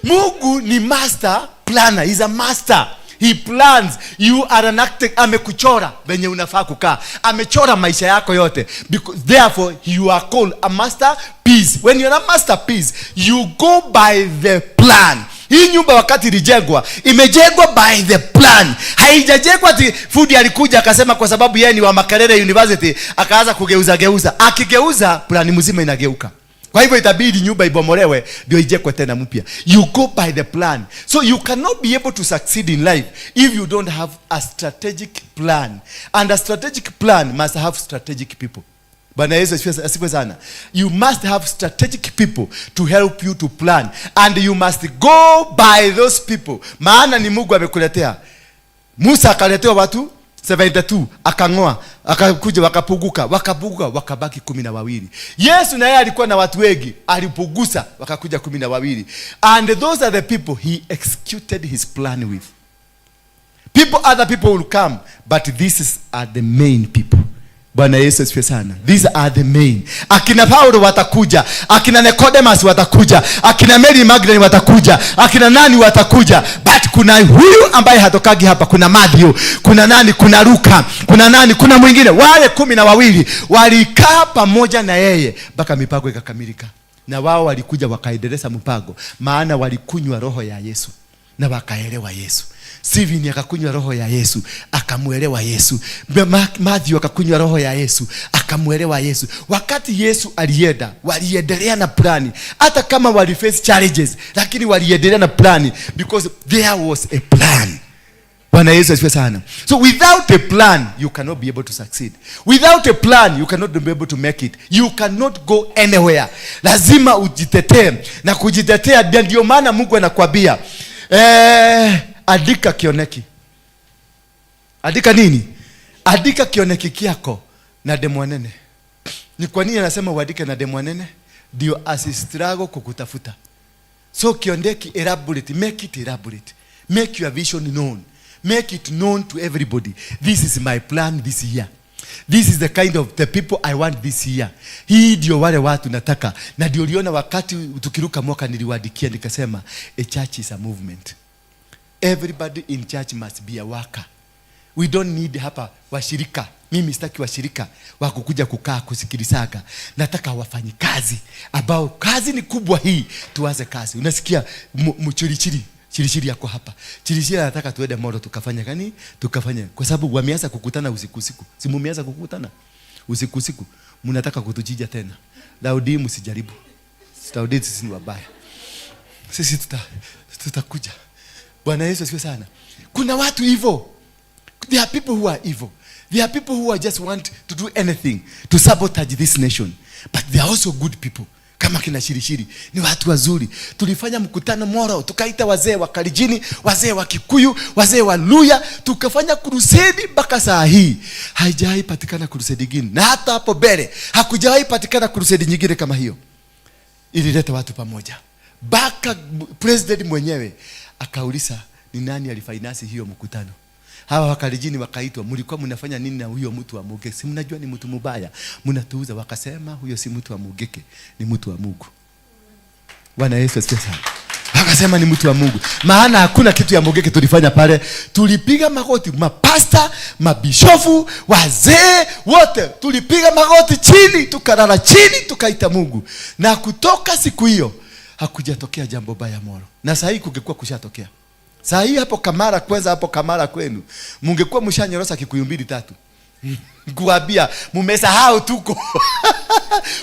Mungu ni master planner. He's a master. He plans. You are an architect. Amekuchora venye unafaa kukaa. Amechora maisha yako yote. Because therefore you are called a masterpiece. When you are a masterpiece, you go by the plan. Hii nyumba wakati ilijengwa, imejengwa by the plan. Haijajengwa ati fundi alikuja akasema kwa sababu yeye ni wa Makerere University akaanza kugeuza geuza. Akigeuza plan mzima inageuka. Kwa hivyo itabidi nyumba ibomolewe ndio ijengwe tena mpya. You go by the plan. So you cannot be able to succeed in life if you don't have a strategic plan. And a strategic plan must have strategic people. Bwana Yesu asifiwe sana. You must have strategic people to help you to plan, and you must go by those people, maana ni Mungu amekuletea. Musa akaletewa watu 72, akang'oa, akakuja wakapuguka, wakapuguka, wakabaki 12. Yesu naye alikuwa na watu wengi, alipugusa wakakuja 12. And those are the people he executed his plan with. People, other people will come, but these are the main people. Bwana Yesu asifiwe sana. These are the main. Akina Paulo watakuja, akina Nicodemus watakuja, akina Mary Magdalene watakuja, akina nani watakuja, but kuna huyu ambaye hatokagi hapa, kuna Matthew, kuna nani, kuna Luka, kuna nani, kuna mwingine. Wale 12 walikaa pamoja na yeye mpaka mipango ikakamilika. Na wao walikuja wakaendeleza mpango, maana walikunywa roho ya Yesu na wakaelewa Yesu. Stephen akakunywa roho ya Yesu, akamuelewa Yesu. Matthew akakunywa roho ya Yesu, akamuelewa Yesu. Wakati Yesu alienda, waliendelea na plani. Hata kama wali face challenges, lakini waliendelea na plani because there was a plan. Bwana Yesu asifiwe sana. So without a plan, you cannot be able to succeed. Without a plan, you cannot be able to make it. You cannot go anywhere. Lazima ujitetee. Na kujitetea, ndio maana Mungu anakuambia, andika kioneki. Andika nini? Andika kioneki kyako na ndemwa nene. Ni kwa nini anasema uandike na ndemwa nene? Ndio asistruggle kukutafuta. So kioneki elaborate, make it elaborate. Make your vision known. Make it known to everybody. This is my plan this year. This is the kind of the people I want this year. Hii ndio wale watu nataka. Na ndio uliona wakati tukiruka mwaka niliwaandikia nikasema, a church is a movement. Everybody in church must be a worker. We don't need hapa washirika. Mimi sitaki washirika wa kukuja kukaa kusikilizaga. Nataka wafanyikazi ambao kazi ni kubwa hii, tuanze kazi. Unasikia mchirichiri, chirichiri yako hapa. Chirichiri anataka tuende Moro tukafanya gani? Tukafanya. Kwa sababu wameanza kukutana usiku usiku. Si mumeanza kukutana usiku usiku? Mnataka kutuchinja tena. Daudi msijaribu. Daudi sisi ni wabaya. Sisi tutakuja. Bwana Yesu asifiwe sana. Kuna watu hivyo. There are people who are evil. There are people who are just want to do anything to sabotage this nation. But they are also good people. Kama kina Shirishiri ni watu wazuri. Tulifanya mkutano Moro, tukaita wazee wa Kalenjin, wazee wa Kikuyu, wazee wa Luya, tukafanya crusade mpaka saa hii. Haijawahi patikana crusade nyingine. Na hata hapo mbele hakujawahi patikana crusade nyingine kama hiyo. Ilileta watu pamoja. Mpaka president mwenyewe akauliza ni nani alifinance hiyo mkutano. Hawa Wakalenjin wakaitwa, mlikuwa mnafanya nini na huyo mtu wa Mugeke? Si mnajua ni mtu mubaya, mnatuuza. Wakasema huyo si mtu wa Mugeke, ni mtu wa Mungu. Bwana Yesu asifiwe sana. Wakasema ni mtu wa Mungu. Maana hakuna kitu ya Mugeke tulifanya pale. Tulipiga magoti, mapasta, mabishofu, wazee wote tulipiga magoti chini, tukalala chini, tukaita Mungu. Na kutoka siku hiyo hakujatokea jambo baya Moro. Na saa hii kungekuwa kushatokea. Saa hii hapo Kamara kwanza, hapo Kamara kwenu mungekuwa mshanyorosa Kikuyu 2-3. Kuambia mumesahau tuko.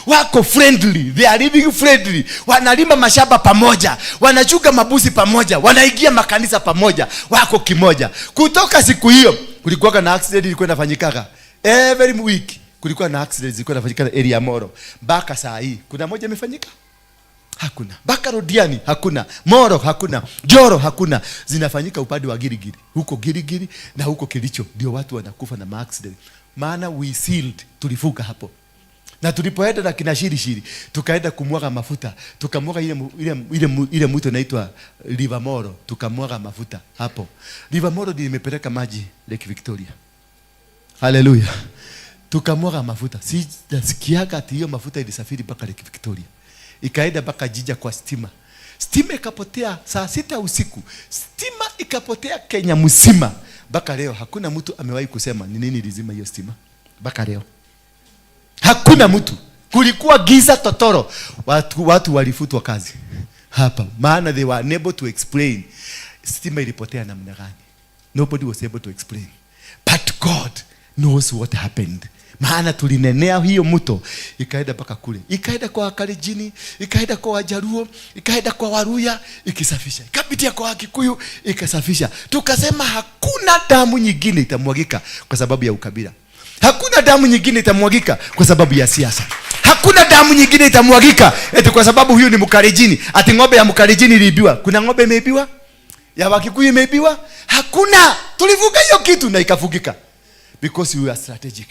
Wako friendly, they are living friendly. Wanalima mashamba pamoja, wanachunga mabusi pamoja, wanaingia makanisa pamoja, wako kimoja. Kutoka siku hiyo kulikuwa na accident ilikuwa inafanyikaga every week. Kulikuwa na accident zilikuwa inafanyika area Moro. Mpaka saa hii kuna moja imefanyika? Hakuna. Mpaka Rodiani hakuna, Moro hakuna, Joro hakuna. Zinafanyika upande wa Gilgil. Huko Gilgil na huko Kericho ndio watu wanakufa na accident. Maana we sealed, tulifuka hapo. Na tulipoenda na kina Shirishiri, tukaenda kumwaga mafuta, tukamwaga ile mto inaitwa River Moro, tukamwaga mafuta hapo. River Moro ndio imepeleka maji Lake Victoria. Hallelujah. Tukamwaga mafuta. Si nasikiaga ati hiyo mafuta ilisafiri mpaka Lake Victoria. Ikaenda mpaka Jinja kwa stima. Stima ikapotea saa 6 usiku. Stima ikapotea Kenya mzima. Mpaka leo hakuna mtu amewahi kusema ni nini ilizima hiyo stima. Mpaka leo. Hakuna mtu. Kulikuwa giza totoro. Watu walifutwa kazi hapa. Maana they were unable to explain stima ilipotea namna gani. Nobody was able to explain. But God knows what happened. Maana tulinenea hiyo mto ikaenda mpaka kule. Ikaenda kwa Wakalenjin, ikaenda kwa Wajaluo, ikaenda kwa Waluya, ikisafisha. Ikapitia kwa Wakikuyu, ikasafisha. Tukasema hakuna damu nyingine itamwagika kwa sababu ya ukabila. Hakuna damu nyingine itamwagika kwa sababu ya siasa. Hakuna damu nyingine itamwagika eti kwa sababu huyu ni Mkalenjini, ati ng'ombe ya Mkalenjini iliibiwa. Kuna ng'ombe imeibiwa? Ya Wakikuyu imeibiwa? Hakuna. Tulivuka hiyo kitu na ikafugika. Because you are strategic.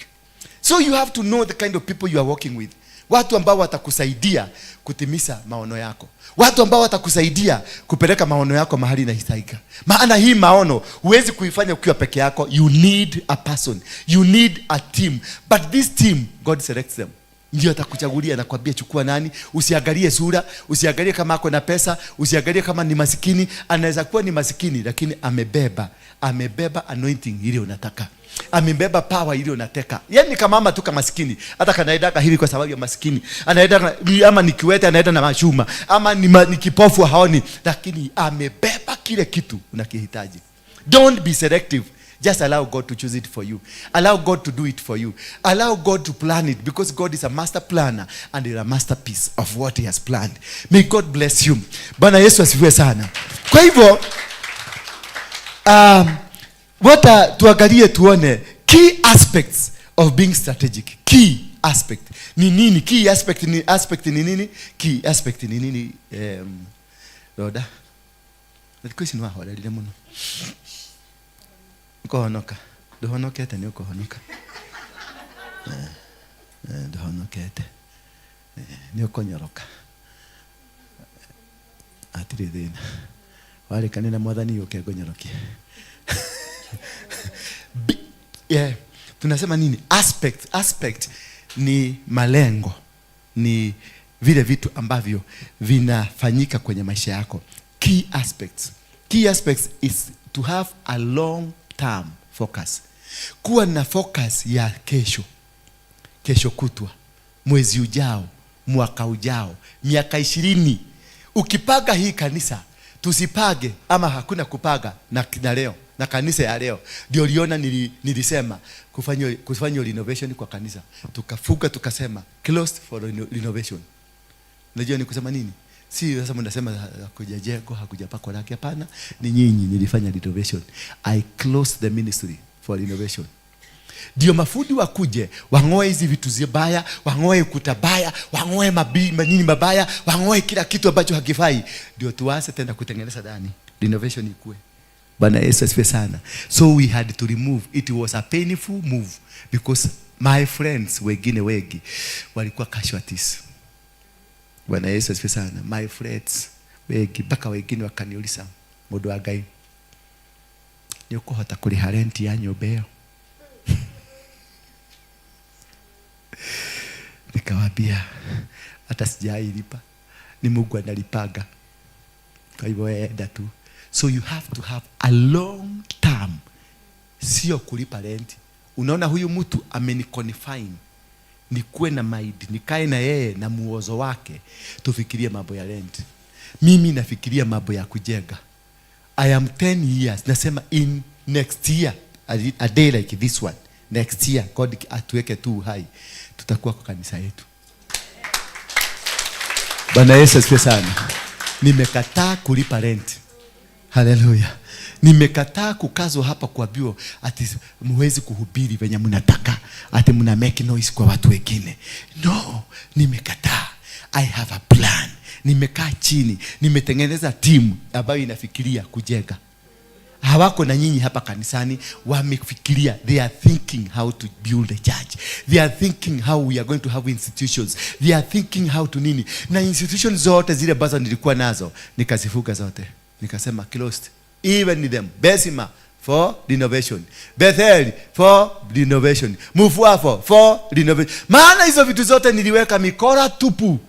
So you have to know the kind of people you are working with. Watu ambao watakusaidia kutimiza maono yako. Watu ambao watakusaidia kupeleka maono yako mahali inahitajika. Maana hii maono huwezi kuifanya ukiwa peke yako. You need a person. You need a team. But this team, God selects them. Ndio atakuchagulia na kuambia chukua nani. Usiangalie sura, usiangalie kama ako na pesa, usiangalie kama ni masikini. Anaweza kuwa ni masikini lakini amebeba anointing ile unataka. Amebeba power ile unataka. Yaani kama mama tu kama masikini, hata kanaenda hivi kwa sababu ya masikini. Anaenda ama ni kiwete, anaenda na machuma, ama ni kipofu haoni, lakini amebeba kile kitu unakihitaji. Don't be selective. Just allow God to choose it for you. Allow God to do it for you. Allow God to plan it, because God is a master planner and is a masterpiece of what he has planned. May God bless you. Bwana Yesu asifiwe sana. Kwa hivyo, tuangalie tuone key aspects of being strategic. Key aspect ni nini? Key aspect ni nini? Key aspect ni nini? Roda. Thikũ ici nĩwahorerire mũno. Ũkũhonoka. Ndũhonokete nĩ ũkũhonoka. Ndũhonokete. Nĩ ũkũnyoroka. Hatirĩ thĩna. Warĩkanĩra na Mwathani ũke ngũnyorokie. Yeah. Tunasema nini? Aspect. Aspect ni malengo. Ni vile vitu ambavyo vinafanyika kwenye maisha yako. Key aspects. Key aspects is to have a long term focus. Kuwa na focus ya kesho. Kesho kutwa, mwezi ujao, mwaka ujao, miaka 20. Ukipaga hii kanisa, tusipage ama hakuna kupaga na leo, na kanisa ya leo. Ndio uliona nilisema kufanya renovation kwa kanisa. Tukafuga tukasema closed for renovation. Unajua ni kusema nini? Si sasa mnasema hakujajengwa, hakujapakwa rangi. Hapana, ni nyinyi nilifanya renovation. I closed the ministry for renovation. Ndio mafundi wakuje, wang'oe hizi vitu zibaya, wang'oe ukuta baya, wang'oe manini mabaya, wang'oe kila kitu ambacho hakifai. Ndio tuanze tena kutengeneza ndani. Renovation ikue. Bwana Yesu asifiwe sana. So we had to remove. It was a painful move because my friends wengine wengi walikuwa casualties. Bwana Yesu asifiwe sana. My friends wengi mpaka wengine wakaniuliza, mũndũ wa Ngai, nĩ ũkũhota kũrĩha rent ya nyũmba ĩyo? Nikawaambia hata sijailipa, ni Mungu analipaga. Kwa hivyo enda tu. So you have to have a long term, sio kulipa rent. Unaona huyu mtu ameniconfine, nikuwe na mind, nikae na yeye na muozo wake, tufikirie mambo ya rent. Mimi nafikiria mambo ya kujenga. I am 10 years, nasema in next year, a day like this one, next year, God atuweke tu hai, tutakuwa kwa kanisa yetu. Bwana Yesu asifiwe sana. Nimekataa kulipa rent. Haleluya. Nimekataa kukazwa hapa kwa bio ati muwezi kuhubiri venye mnataka, ati mna make noise kwa watu wengine. No, nimekataa. I have a plan. Nimekaa chini, nimetengeneza timu ambayo inafikiria kujenga. Hawako na nyinyi hapa kanisani, wamefikiria. They are thinking how to build a church. They are thinking how we are going to have institutions. They are thinking how to nini. Na institutions zote zile ambazo nilikuwa nazo, nikazifuka zote. Nikasema closed. Even them. Besima for renovation. Bethel for renovation. Mufuafo for renovation. Maana hizo vitu zote niliweka mikora tupu.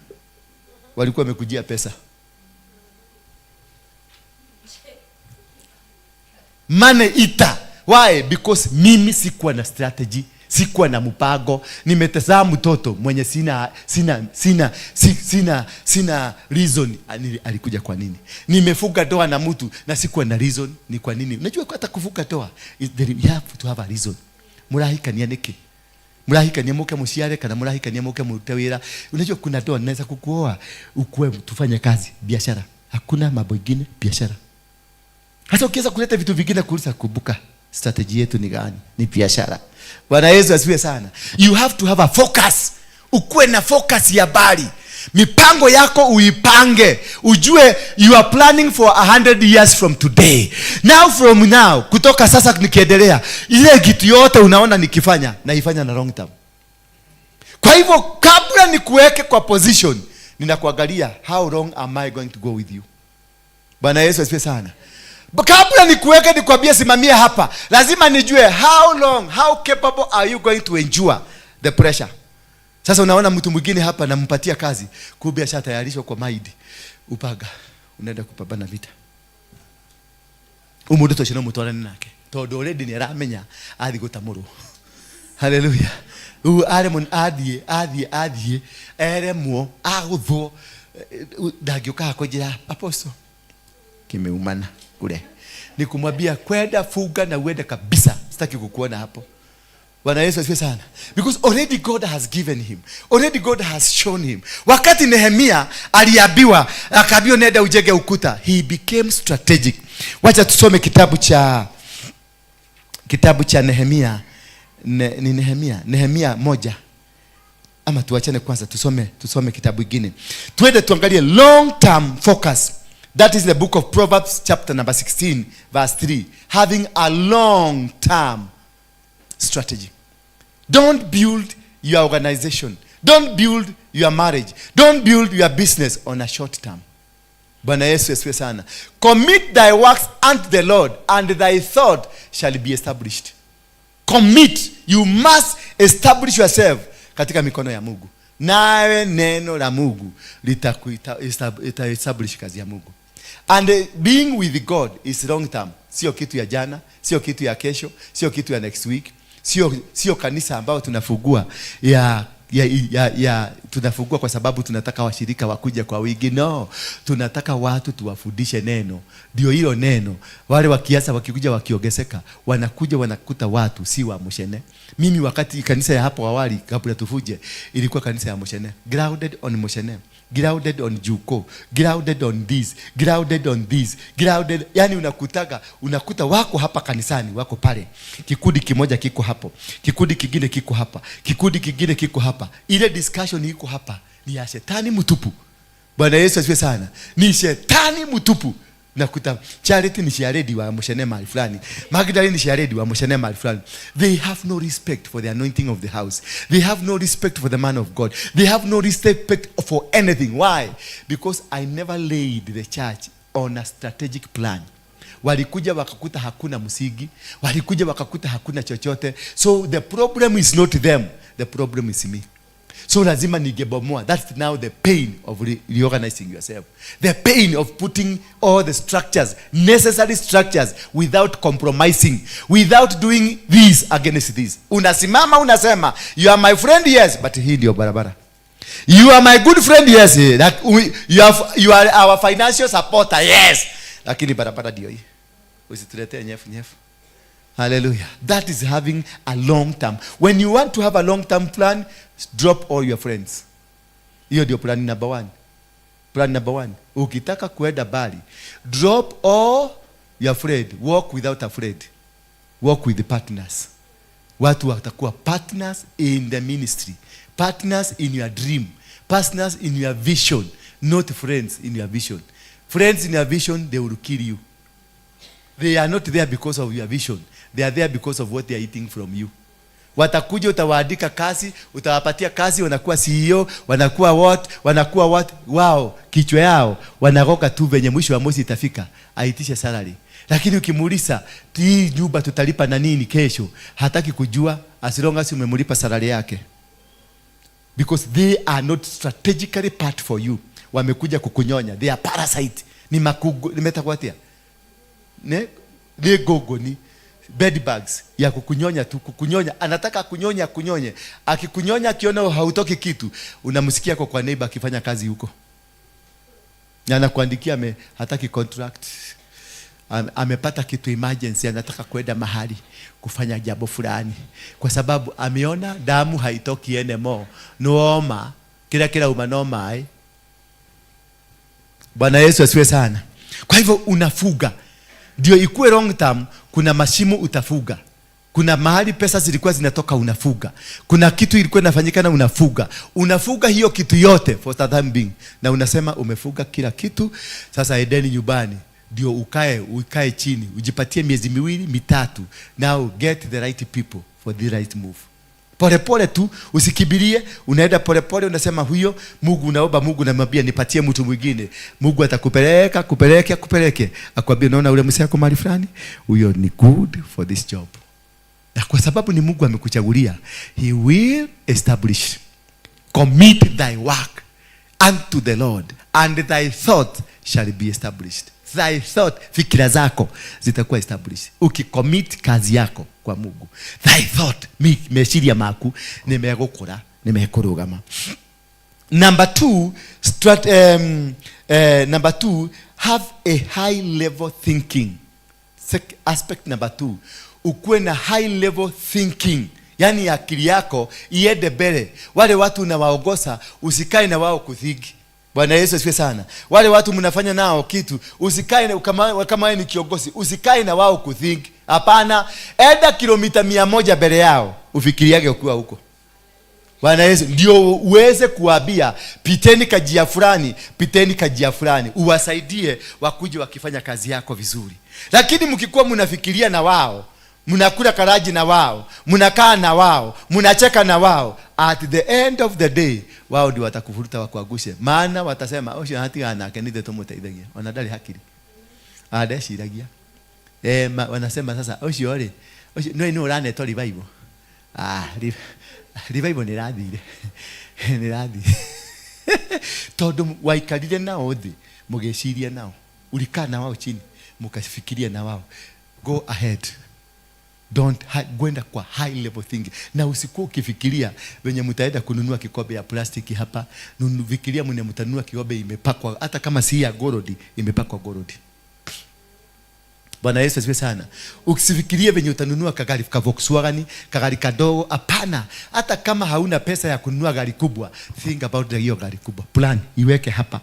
Walikuwa wamekujia pesa. Money eater. Why? Because mimi sikuwa na strategy, sikuwa na mpango. Nimetazama mtoto mwenye sina reason alikuja kwa nini. Nimefunga ndoa na mtu na sikuwa na reason ni kwa nini. Unajua hata kufunga ndoa, you have to have a reason. Murahikania niki? Murahikania muke muciare kana murahikania muke murute wira? Unajua kuna ndoa naweza kukuoa ukue tufanye kazi biashara. Hakuna mambo mengine, biashara. Hasa ukianza kuleta vitu vingine kuuliza, kumbuka Strategy yetu ni gani? Ni biashara. Bwana Yesu asifiwe sana. You have to have a focus. Ukuwe na focus ya mbali. Mipango yako uipange, ujue you are planning for 100 years from today. Now from now, kutoka sasa nikiendelea, ile kitu yote unaona nikifanya, naifanya na long term. Kwa hivyo kabla nikuweke kwa position, ninakuangalia, how long am I going to go with you? Bwana Yesu asifiwe sana. Kabla nikuweke nikwambie simamia hapa, lazima nijue how long, how capable are you going to endure the pressure. Sasa unaona mtu mwingine hapa nampatia kazi, kumbe ashatayarishwa kwa maidi. Upaga, unaenda kupambana vita. Umundu tocio no mutwarane nake tondu already ni aramenya athi gutamurwo. Haleluya. Rĩu aremwo, athiĩ athiĩ athiĩ eremwo agũthwo, ndangĩũka kũnjĩra, "Apostle, kimeumana kule." Ni kumwambia, "Kwenda, funga na uende kabisa, sitaki kukuona hapo." Bwana Yesu asifiwe sana. Because already God has given him, already God has shown him. Wakati Nehemia aliambiwa, akaambiwa, "Nenda ujenge ukuta," he became strategic. Wacha tusome kitabu cha Nehemia. Ni Nehemia 1, ama tuachane kwanza, tusome kitabu kingine, twende tuangalie long term focus. That is the book of Proverbs, chapter number 16 verse 3. Having a long term strategy. Don't build your organization, don't build your marriage, don't build your business on a short term. Bwana Yesu asifiwe sana. "Commit thy works unto the Lord, and thy thought shall be established." Commit. You must establish yourself katika mikono ya Mungu, nawe neno la Mungu ita establish kazi ya Mungu. And being with God is long term. Sio kitu ya jana, sio kitu ya kesho, sio kitu ya next week, sio kanisa ambayo tunafungua ya tunafungua kwa sababu tunataka washirika wakuja kwa wingi. No, tunataka watu tuwafundishe neno. Ndio hilo neno, wale wakiasa wakikuja wakiongezeka, wanakuja wanakuta watu si wa mushene. Mimi wakati kanisa ya hapo awali kabla tuvunje ilikuwa kanisa ya mushene, grounded on mushene, grounded on juko, grounded on this, grounded on this, grounded. Yani unakuta wako hapa kanisani, wako pale, kikundi kimoja kiko hapo, kikundi kingine kiko hapa, kikundi kingine kiko hapa. Ile discussion iko hapa ni ya shetani mtupu. Bwana Yesu asifiwe sana. Ni shetani mtupu. Nakuta Charity ni chairlady wa mushene mahali fulani, Magdalene ni chairlady wa mushene mahali fulani. They have no respect for the anointing of the house. They have no respect for the man of God. They have no respect for anything. Why? Because I never laid the church on a strategic plan. Walikuja wakakuta hakuna msingi, walikuja wakakuta hakuna chochote. So the problem is not them, the problem is me. So lazima ningebomoa. That's now the pain of reorganizing yourself, the pain of putting all the structures, necessary structures, without compromising, without doing this against this. Unasimama unasema, "You are my friend, yes, but hii ndio barabara. You are my good friend, yes, like, you are our financial supporter, yes, lakini barabara ndio hii. Usituletee nyefu nyefu." Hallelujah. That is having a long term. When you want to have a long term plan, drop all your friends. Hiyo ndio plan number one. Plan number one. Ukitaka kuenda mbali, drop all your friend. Walk without a friend. Walk with the partners. Watu watakuwa partners in the ministry, partners in your dream, partners in your vision, not friends in your vision. Friends in your vision, they will kill you. They are not there because of your vision. They are there because of what they are eating from you. Watakuja, utawaandika kazi, utawapatia kazi, wanakuwa CEO, wanakuwa what, wanakuwa what. Wao kichwa yao wanagoka tu venye mwisho wa mwezi itafika aitishe salary. Lakini ukimuuliza, "Hii nyumba tutalipa na nini kesho?" hataki kujua, as long as umemlipa salary yake, because they are not strategically part for you. Wamekuja kukunyonya. They are parasite. Ni makugo nimetakwatia ne ni gogo, ni bed bugs ya kukunyonya tu, kukunyonya. Anataka kunyonya, kunyonye. Akikunyonya, akiona hautoki kitu, unamsikia kwa neighbor akifanya kazi huko na anakuandikia hataki contract. Amepata kitu emergency, anataka kwenda mahali kufanya jambo fulani kwa sababu ameona damu haitoki anymore. Noma kila kila uma no mai. Bwana Yesu asiwe sana. Kwa hivyo unafuga. Ndio ikuwe long term, kuna mashimo utafuga. Kuna mahali pesa zilikuwa zinatoka unafuga. Kuna kitu ilikuwa inafanyika na unafuga. Unafuga hiyo kitu yote for the time being. Na unasema umefuga kila kitu, sasa edeni nyumbani. Ndio ukae chini, ujipatie miezi miwili, mitatu. Now get the right people for the right move. Pole pole tu, usikibirie, unaenda pole pole, unasema huyo Mungu, unaomba Mungu, unamwambia nipatie mtu mwingine. Mungu atakupeleka, kupeleke, kupeleke. Akwambia unaona ule msee ako mahali fulani, huyo ni good for this job. Na kwa sababu ni Mungu amekuchagulia, he will establish. Commit thy work unto the Lord and thy thought shall be established. Thy thought, fikira zako zitakuwa established. Ukicommit kazi yako kwa Mungu, thy thought, meciria maku nimegukura, nimekurugama. Number two, number two, have a high level thinking. Aspect number two, ukuwe na high level thinking. Yani akili yako iende mbele. Wale watu unawaongoza, usikae na wao kuthink. Bwana Yesu asifiwe sana. Wale watu mnafanya nao kitu, usikae na, kama wewe ni kiongozi, usikae na wao kuthink. Hapana, enda kilomita 100 mbele yao, ufikiriage ukiwa huko. Bwana Yesu, ndio uweze kuwaambia piteni kajia fulani, piteni kajia fulani, uwasaidie wakuje wakifanya kazi yako vizuri. Lakini mkikuwa mnafikiria na wao, mnakula karaji na wao, mnakaa na wao, mnacheka na wao, at the end of the day wao ndio watakuvuruta wakuangushe. Maana watasema ucio hatigana nake nithe tumuteithagia, ona ndari hakiri. Andeciragia. Wanasema sasa ucio ri, ucio no ni uranetwo revival. Revival ni rathire. Ni rathire. Tondu waikarire nao thi, mugeciria nao. Ulikaa na wao chini, mukafikiria na wao. Go ahead. Don't gwenda kwa high level thinking. Na usikuwa ukifikiria venye mtaenda kununua kikombe ya plastiki hapa. Fikiria mwenye mtanunua kikombe imepakwa, hata kama si ya gold, imepakwa gold. Bwana Yesu asifiwe sana. Usifikirie venye utanunua kagari ka Volkswagen, kagari kadogo, hapana. Hata kama hauna pesa ya kununua gari kubwa, think about hiyo gari kubwa. Plan iweke hapa.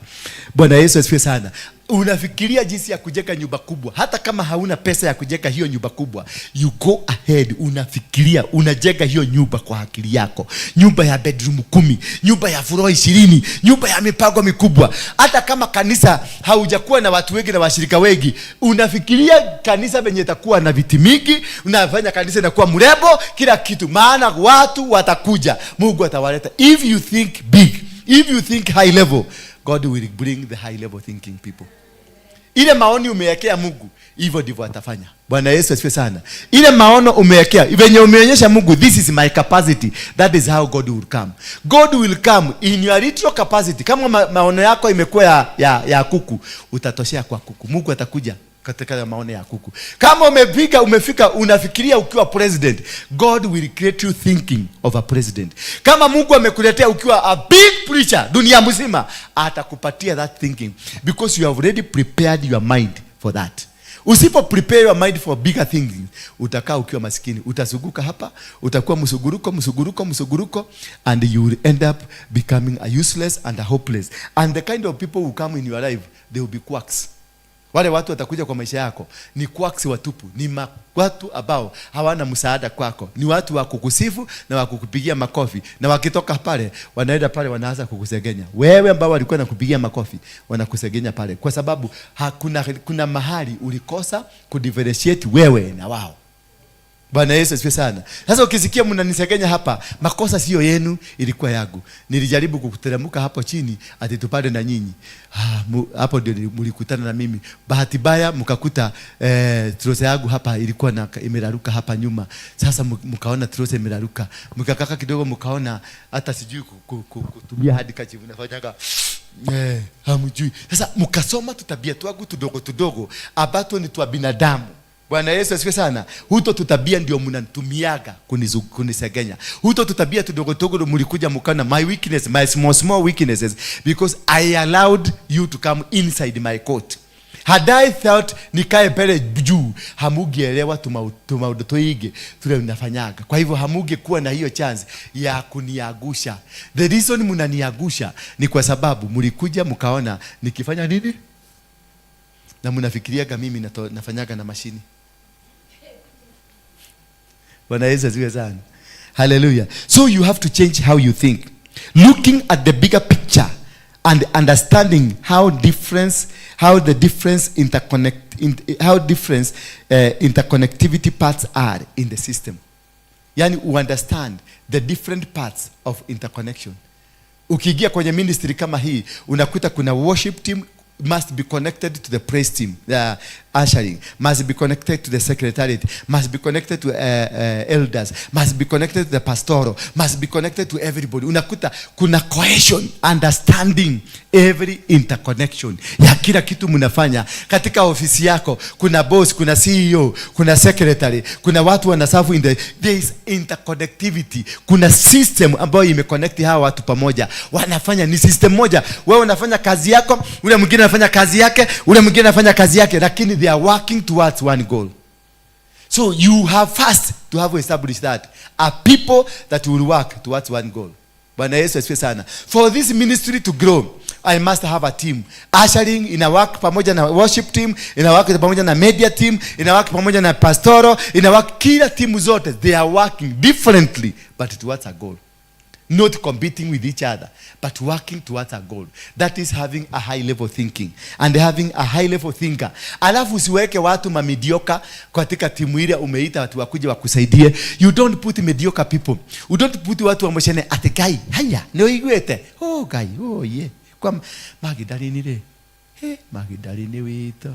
Bwana Yesu asifiwe sana. Unafikiria jinsi ya kujenga nyumba kubwa, hata kama hauna pesa ya kujenga hiyo nyumba kubwa, you go ahead, unafikiria, unajenga hiyo nyumba kwa akili yako. Nyumba ya bedroom 10, nyumba ya floor 20, nyumba ya mipango mikubwa. Hata kama kanisa haujakuwa na watu wengi na washirika wengi, unafikiria kanisa venye itakuwa na viti mingi, unafanya kanisa inakuwa mrembo, kila kitu, maana watu watakuja, Mungu atawaleta. If you think big, if you think high level, God will bring the high level thinking people. Ile maoni umewekea Mungu, hivyo ndivyo atafanya. Bwana Yesu asifiwe sana. Ile maono umewekea, venye umeonyesha Mungu, this is my capacity, that is how God will come. God will come in your little capacity. Kama maono yako imekuwa ya kuku, utatoshea kwa kuku. Mungu atakuja katika maono ya kuku. Kama umefika unafikiria ukiwa president, God will create you thinking of a president. Kama Mungu amekuletea ukiwa a big preacher dunia mzima, atakupatia that thinking because you have already prepared your mind for that. Usipo prepare your mind for bigger things, utakaa ukiwa maskini, utazunguka hapa, utakuwa msuguruko, msuguruko, msuguruko, and you will end up becoming a useless and a hopeless. And the kind of people who come in your life, they will be quacks. Wale watu watakuja kwa maisha yako ni quacks watupu, ni watu ambao hawana msaada kwako, ni watu wa kukusifu na wa kukupigia makofi, na wakitoka pale wanaenda pale wanaanza kukusegenya wewe. Ambao walikuwa nakupigia makofi wanakusegenya pale, kwa sababu kuna mahali ulikosa kudifferentiate wewe na wao. Bwana Yesu asifiwe sana. Sasa ukisikia mnanisegenya hapa, makosa sio yenu, ilikuwa yangu. Nilijaribu kuteremka hapo chini ati tupande na nyinyi. Hapo ndio mlikutana na mimi. Bahati mbaya mkakuta trouser yangu hapa ilikuwa na imeraruka hapa nyuma. Sasa mkaona trouser imeraruka. Mkakaka kidogo mkaona hata sijui kutumia handkerchief nafanyaga. Hamjui. Sasa mkasoma tutabia twangu tudogo tudogo ambato ni twa binadamu. Bwana Yesu asifiwe sana. Huto tutabia ndio mnatumiaga kunisegenya. Huto tutabia tudogo tudogo mlikuja mkaona my weakness, my small small weaknesses, because I allowed you to come inside my court. Had I thought nikae pale juu, hamugeelewa tumaudo tuige tule mnafanyaga. Kwa hivyo hamungekuwa na hiyo chance ya kuniagusha. The reason mnaniagusha ni kwa sababu mlikuja mkaona nikifanya nini? Na mnafikiriaga mimi nafanyaga na mashini. Bwana Yesu asifiwe sana. Hallelujah. So you have to change how you think. Looking at the bigger picture and understanding how the difference interconnect, in, how difference interconnectivity parts are in the system. Yani you understand the different parts of interconnection. Ukiingia kwenye ministry kama hii, unakuta kuna worship team must be connected to the praise team, the ushering must be connected to the secretariat, must be connected to elders, must be connected to the pastoral, must be connected to everybody. Unakuta kuna cohesion, understanding every interconnection ya kila kitu mnafanya. Katika ofisi yako kuna boss, kuna CEO, kuna secretary, kuna watu wanaserve in the, there is interconnectivity. Kuna system ambayo imeconnect hawa watu pamoja, wanafanya ni system moja. Wewe unafanya kazi yako, ule mwingine anafanya kazi yake, ule mwingine anafanya kazi yake, lakini they are working towards one goal. So you have first to have established that are people that will work towards one goal. Bwana Yesu asifiwe sana. For this ministry to grow, I must have a team. Ushering ina work pamoja na worship team, ina work pamoja na media team, ina work pamoja na pastoral, ina work kila timu zote, they are working differently but towards a goal. Not competing with each other, but working towards a goal. That is having a high level thinking and having a high level thinker. Alafu usiweke watu mamediocre katika timu ile umeita watu wakuje wakusaidie. You don't put mediocre people. You don't put watu wa moshene ati kai, haya, ni uiguete. Oh kai, oh yeah. Kwa Magdalene re. He, Magdalene wito.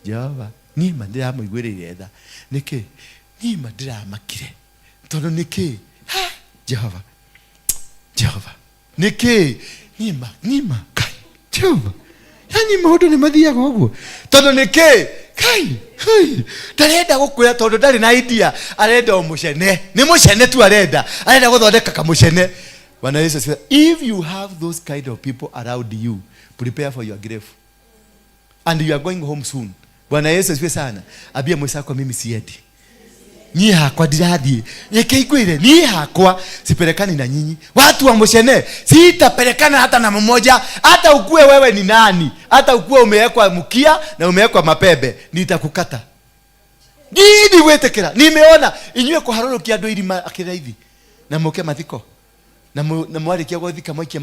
Jehova, ni ma ndĩramũiguĩrĩire tha. Nĩkĩ? Niĩ ma ndĩramakire. Tondũ nĩkĩ? Ha, Jehova. Jehova. Nĩkĩ? Nima, nima, kai, Jehova. Yani maũndũ nĩ mathiaga ũguo. Tondũ nĩkĩ? Kai, hei, ndarenda gũkwĩra tondũ ndarĩ na idea, arenda o mũcene. Nĩ mũcene tu arenda. Arenda gũthondeka kamũcene. Bwana Yesu asifiwe. If you have those kind of people around you, prepare for your grave. And you are going home soon. Bwana Yesu asifiwe sana. Ambia mwenzako, mimi siendi. Niĩ hakwa ndirathiĩ, reke ngwĩre, niĩ hakwa sipelekani na nyinyi watu wa mũcene, sitapelekana hata na mmoja. Hata ukue wewe ni nani, hata ukue umewekwa mkia na umewekwa mapembe, nitakukata. Ngini gwĩtĩkĩra nimeona inyuĩ kũharũrũkia andũ irima akĩraithi na mũke mathiko na mwarĩkia gũthika mwaikia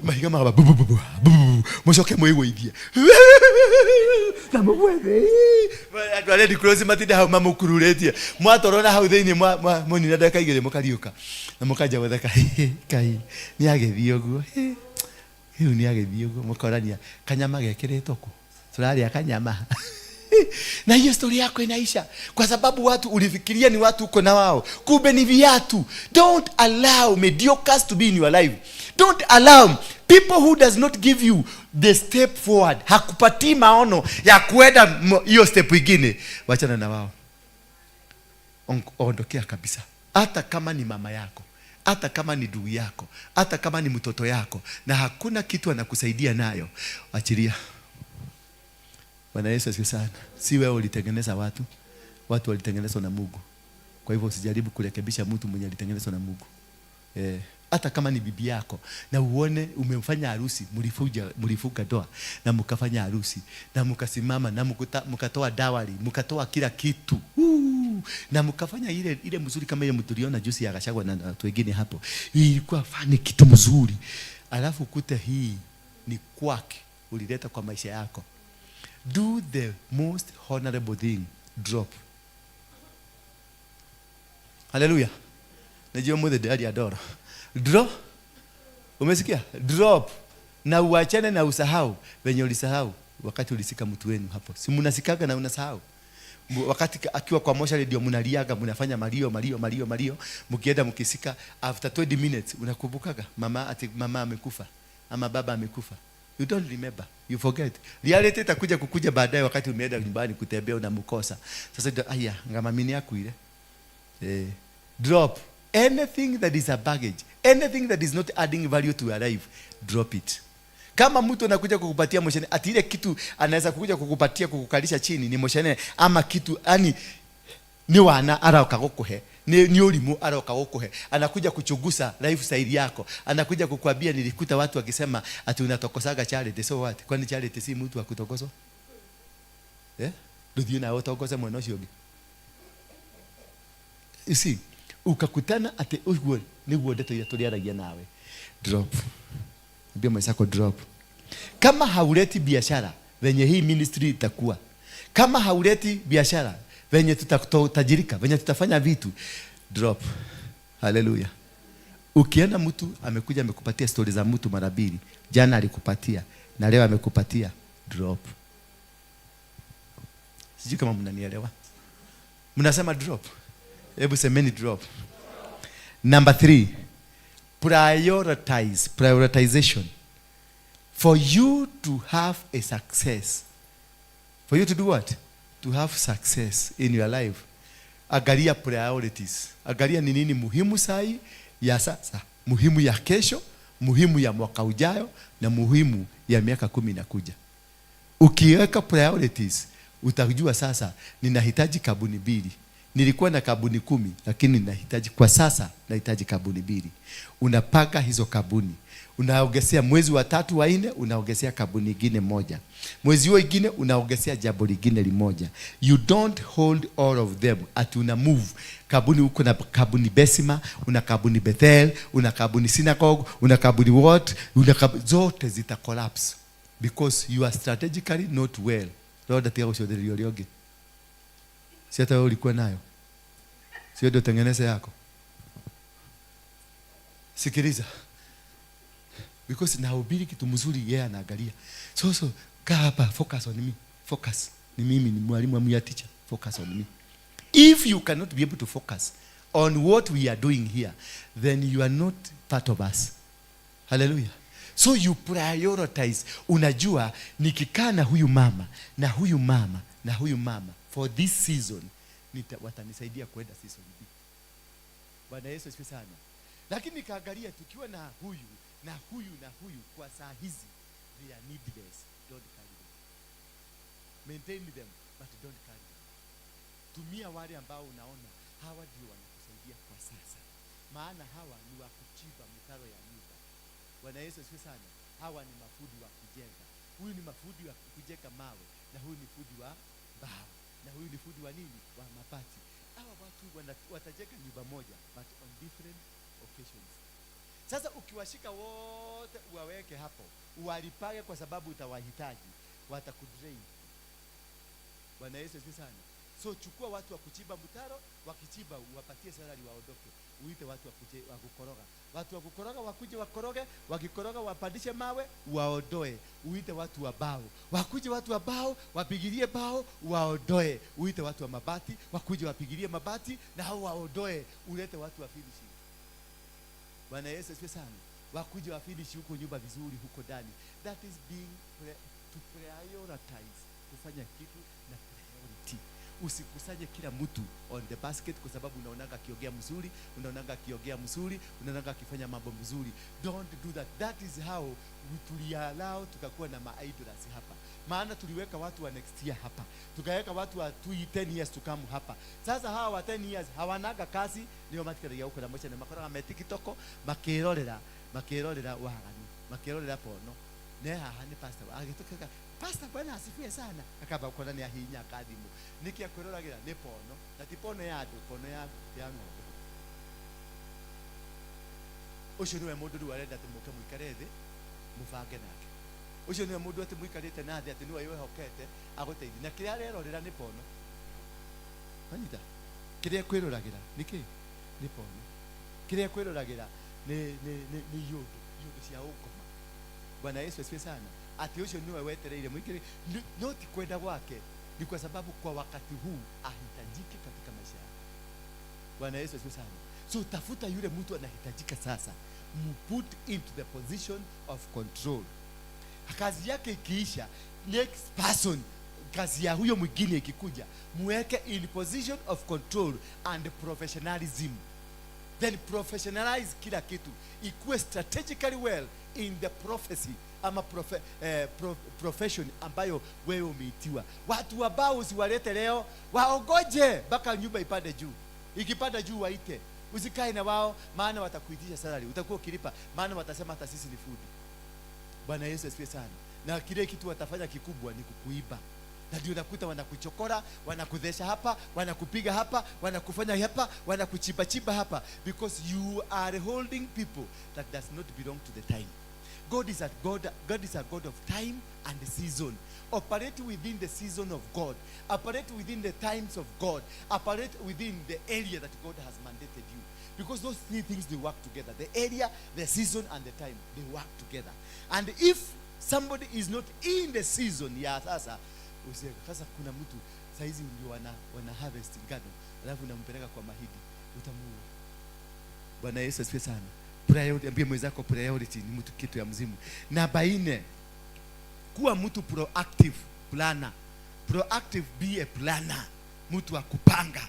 mahiga magaba bu bu bu bu bu bu, mũcoke mwĩgũithie na mũgwe andũ a Red Cross matinda hau mamũkururĩtie, mwatwarwo na hau thĩinĩ, mũnina ndagĩka 2 mũkariũka na mũkanjia gũtheka, kai nĩ agĩthiĩ ũguo, rĩu nĩ agĩthiĩ ũguo, mũkorania kanyama gekĩrĩtwo kũ, tũrarĩa kanyama na hiyo story yako inaisha, kwa sababu watu ulifikiria ni watu uko na wao, kumbe ni viatu. Don't allow mediocres to be in your life. Don't allow people who does not give you the step forward, hakupatii maono ya kuenda hiyo step ingine, wachana na wao. Ondokea kabisa. Hata kama ni mama yako, hata kama ni ndugu yako, hata kama ni mtoto yako na hakuna kitu anakusaidia nayo, achilia. Bwana Yesu asifiwe sana. Si wewe ulitengeneza watu, watu walitengenezwa na Mungu. Kwa hivyo usijaribu kurekebisha mtu mwenye alitengenezwa na Mungu. Hata kama ni bibi yako na uone umemfanya harusi, mlifunga ndoa na mkafanya harusi na mkasimama na mkatoa dowry, mkatoa kila kitu. Na mkafanya ile ile mzuri kama ile mtuliona juzi ya Gachagua na watu wengine hapo. Ilikuwa fani kitu mzuri. Alafu kute hii ni kwake ulileta kwa maisha yako. Do the most honorable thing, drop. Hallelujah. Najua muthe ndĩraria ndoro. Drop. Umesikia? Drop. Na uachane na usahau venye ulisahau wakati ulisika mtu wenu hapo. Si mnasikaga na unasahau? Wakati akiwa kwa moshari ndio mnaliaga, mnafanya malio, malio, malio, malio. Mkienda mkisika after 20 minutes unakumbukaga mama, ati mama amekufa ama baba amekufa. You don't remember. You forget. Reality itakuja kukuja baadaye wakati umeenda nyumbani kutembea unamkosa. Sasa ndio aya ngamamini yako ile. Drop anything that is a baggage, anything that is not adding value to your life, drop it. Kama mtu anakuja kukupatia moshene, ati ile kitu anaweza kukuja kukupatia kukukalisha chini ni moshene ama kitu, yani ni wana aroka gukuhe, ni ũrimũ aroka gukuhe, anakuja kuchunguza lifestyle yako, anakuja kukwambia nilikuta watu wakisema ati unatokosaga charity. So what? Kwani charity si mtu wa kutokoswa? Eh? Nduthie nawe utongoce mwena ucio ungi. You see, ukakutana ati uguo niguo ndeto iria tũrĩaragia nawe. Drop. Ambia mwenzako drop. Kama hauleti biashara venye hii ministry itakuwa, kama hauleti biashara venye tutatajirika, venye tutafanya vitu, drop. Haleluya. Ukienda mtu amekuja amekupatia stori za mtu mara mbili, jana alikupatia na leo amekupatia, drop. Sijui kama mnanielewa. Mnasema drop? Hebu semeni drop. Number 3, prioritize, prioritization. For you to have a success, for you to do what? To have success in your life. Angalia priorities. Angalia ni nini muhimu sahi ya sasa, muhimu ya kesho, muhimu ya mwaka ujayo na muhimu ya miaka 10 inakuja. Ukiweka priorities, utajua sasa ninahitaji kabuni 2. Nilikuwa na kabuni 10, lakini ninahitaji kwa sasa nahitaji kabuni 2. Unapanga hizo kabuni. Unaongezea mwezi wa 3 wa 4, unaongezea kabuni nyingine moja. Mwezi huo ingine unaongezea jambo lingine limoja. You don't hold all of them. Ati una move kabuni, uko na kabuni Besima, una kabuni Bethel, una kabuni Synagogue, una kabuni what, una kabuni, zote zita collapse because you are strategically not well. Lord, tiga gucothereria uria ungi. Si hata wewe ulikuwa nayo. Sio ndio tengeneze yako. Sikiliza. Because nahubiri kitu mzuri, yeye anaangalia. So kaa hapa, focus on me. Focus. Ni mimi, ni mwalimu, I'm your teacher. Focus on me. If you cannot be able to focus on what we are doing here, then you are not part of us. Hallelujah. So you prioritize. Unajua nikikaa na huyu mama, na huyu mama, na huyu mama for this season, watanisaidia kwenda season B. Bwana Yesu asifiwe sana. Lakini nikaangalia tukiwa na huyu, na huyu, na huyu kwa saa hizi, they are needless. Don't carry them. Maintain them, but don't carry them. Tumia wale ambao unaona hawa ndio wanakusaidia kwa sasa. Maana hawa ni wa kuchimba mitaro ya nyumba. Bwana Yesu asifiwe sana. Hawa ni mafundi wa kujenga. Huyu ni mafundi wa kujenga mawe, na huyu ni fundi wa mbao, na huyu ni fundi wa nini? Wa mabati. Hawa watu watajenga nyumba moja, but on different occasions. Sasa ukiwashika wote uwaweke hapo, uwalipage kwa sababu utawahitaji, watakudrain. Bwana Yesu asifiwe sana. So chukua watu wa kuchimba mtaro, wakichimba uwapatie salary waondoke. Uite watu wa kukoroga. Watu wa kukoroga wakuje wakoroge, wakikoroga wapandishe mawe, waondoe. Uite watu wa bao. Wakuje watu wa bao, wapigilie bao, waondoe. Uite watu wa mabati, wakuje wapigilie mabati na hao waondoe. Ulete watu wa finishing. Bwana Yesu asifiwe sana. Wakuje wa finish huko nyumba vizuri huko ndani. That is being to prioritize. Kufanya kitu na priority. Usikusanye kila mtu on the basket kwa sababu unaonanga akiongea mzuri, unaonanga akiongea mzuri, unaonanga akifanya mambo mzuri. Don't do that. That is how we tuliallow tukakuwa na ma-idlers hapa. Maana tuliweka watu wa next year hapa. Tukaweka watu wa 10 years to come hapa. Sasa hawa wa 10 years hawanaga kazi, ndio matikaragia huko na mocha na makoraga me TikTok makirorera, makirorera waganu, makirorera pono. Ne haha ni pastor agitukaga pastor bwana asifiwe sana, akaba kuona ni ahinya akathimu niki akwĩroragira ni pono, na ti pono ya andu, pono ya ng'ombe. Ucio niwe mundu riu arenda ati muke muikare thi mubange nake. Ucio niwe mundu ati muikarite na thi ati niwe wehokete aguteithie, na kiria arerorera ni pono. Wanyita kiria kwĩroragira niki ni pono, kiria kwĩroragira ni yundu yundu cia ukoma. Bwana Yesu asifiwe sana. Ati ucio niwe wetereire mwikire, no ti kwenda gwake, ni kwa sababu kwa wakati huu ahitajiki katika maisha yako. Bwana Yesu asifiwe sana. So tafuta yule mtu anahitajika sasa, put into the position of control. Kazi yake ikiisha, next person, kazi ya huyo mwingine ikikuja, muweke in position of control and professionalism. Then professionalize kila kitu, ikuwe strategically well in the prophecy ama profession ambayo wewe umeitiwa. Watu ambao usiwalete leo, waongoje mpaka nyumba ipande juu. Ikipanda juu waite. Usikae na wao, maana watakuitisha salary, utakuwa ukilipa, maana watasema hata sisi ni food. Bwana Yesu asifiwe sana. Na kile kitu watafanya kikubwa ni kukuiba. Na ndio unakuta wanakuchokora, wanakuthesha hapa, wanakupiga hapa, wanakufanya hapa, wanakuchimba chimba hapa, because you are holding people that does not belong to the time. God is a God of time and season. Operate within the season of God. Operate within the times of God. Operate within the area that God has mandated you. Because those three things, they work together. The area, the season, and the time, they work together. And if somebody is not in the season ya sasa, sasa kuna mtu saizi ndio wana harvest ngano, alafu unampeleka kwa mahindi, utamuua. Bwana Yesu asifiwe sana. Priority, ambie mwenzako priority ni mtu kitu ya mzimu. Namba 4, kuwa mtu proactive planner. Proactive, be a planner. Mtu wa kupanga,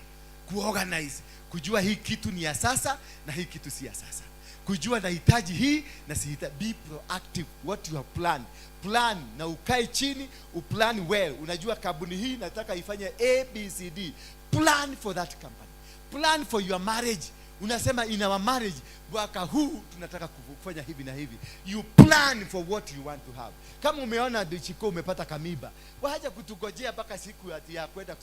kuorganize, kujua hii kitu ni ya sasa na hii kitu si ya sasa. Kujua nahitaji hii na sihitaji. Be proactive what you have planned. Plan na ukae chini, uplan well. Unajua kampuni hii nataka ifanye A, B, C, D. Plan for that company. Plan for your marriage. Unasema in our marriage mwaka huu tunataka kufanya hivi na hivi. You plan for what you want to have. Kama umeona Chiko umepata kamiba, wacha kutugojea mpaka siku ati ya kwenda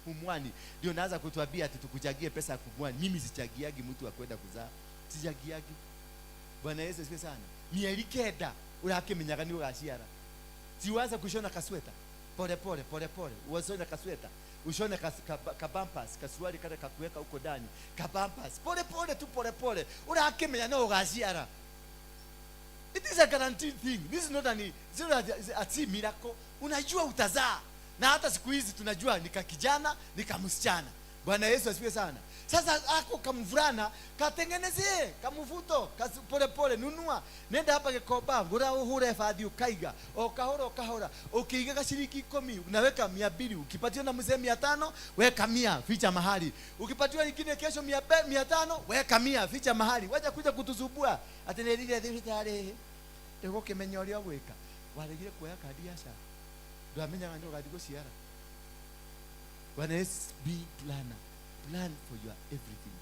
pumwani ndio naanza kutuambia ati tukuchagie pesa ya pumwani. Mimi sichagiagi mtu wa kwenda kuzaa, sichagiagi. Bwana Yesu asifiwe sana. Mieri 9 urakimenyaga ni ugaciara, siwaza kushona kasweta pole pole pole pole, ushone kasweta, ushone kabampas, kasuari kale kakuweka huko ndani, kabampas pole pole tu pole pole, urakimenya no ugaciara. It is a guaranteed thing. This is not an, it's not a, a, a miracle. Unajua utazaa. Na hata siku hizi tunajua ni ka kijana, ni ka msichana. Bwana Yesu asifiwe sana. Sasa ako kamvulana katengenezee kamvuto pole pole, nunua, nenda hapa Gikomba, ngura uhure bathi ukaiga o kahora o kahora, ukiiga gashiringi 10 unaweka 200, ukipatiwa na mzee 500 weka 100 ficha mahali, ukipatiwa nyingine kesho 500 weka 100 ficha mahali. Wacha kuja kutusumbua ati nilile thibitarĩ ndĩgũkĩmenya ũrĩa ũgwĩka. Waregire kuoya kandi ya SHA, ndwamenyaga nĩ ũgathiĩ gũciara. Bwana Yesu, be planner. Plan for your everything.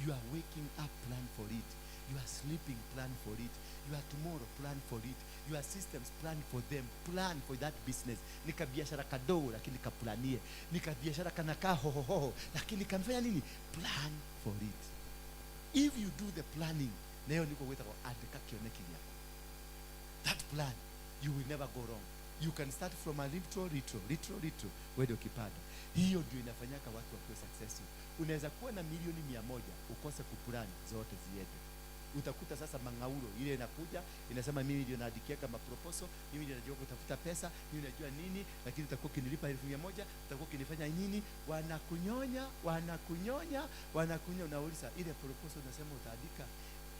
You are waking up, plan for it. You are sleeping, plan for it. You are tomorrow, plan for it. Your systems, plan for them. Plan for that business. Ni kabiashara kadogo lakini kaplanie. Ni kabiashara kanakaa hohohoho lakini kamfanya nini? Plan for it. If you do the planning, na hiyo niko gwĩtagwo andĩka kĩoneki gĩaku. That plan, you will never go wrong. You can start from a little, little, little, little, wewe ukipanda. Hiyo ndio inafanyaka watu wakuwe successful. Unaweza kuwa na milioni 100 ukose kuplan zote ziende. Utakuta sasa mangauro ile inakuja inasema mimi ndio naandikia kama proposal, mimi ndio najua kutafuta pesa, mimi najua nini, lakini utakuwa ukinilipa 1,000, utakuwa ukinifanya nini? Wanakunyonya, wanakunyonya, wanakunyonya. Unauliza ile proposal unasema utaandika,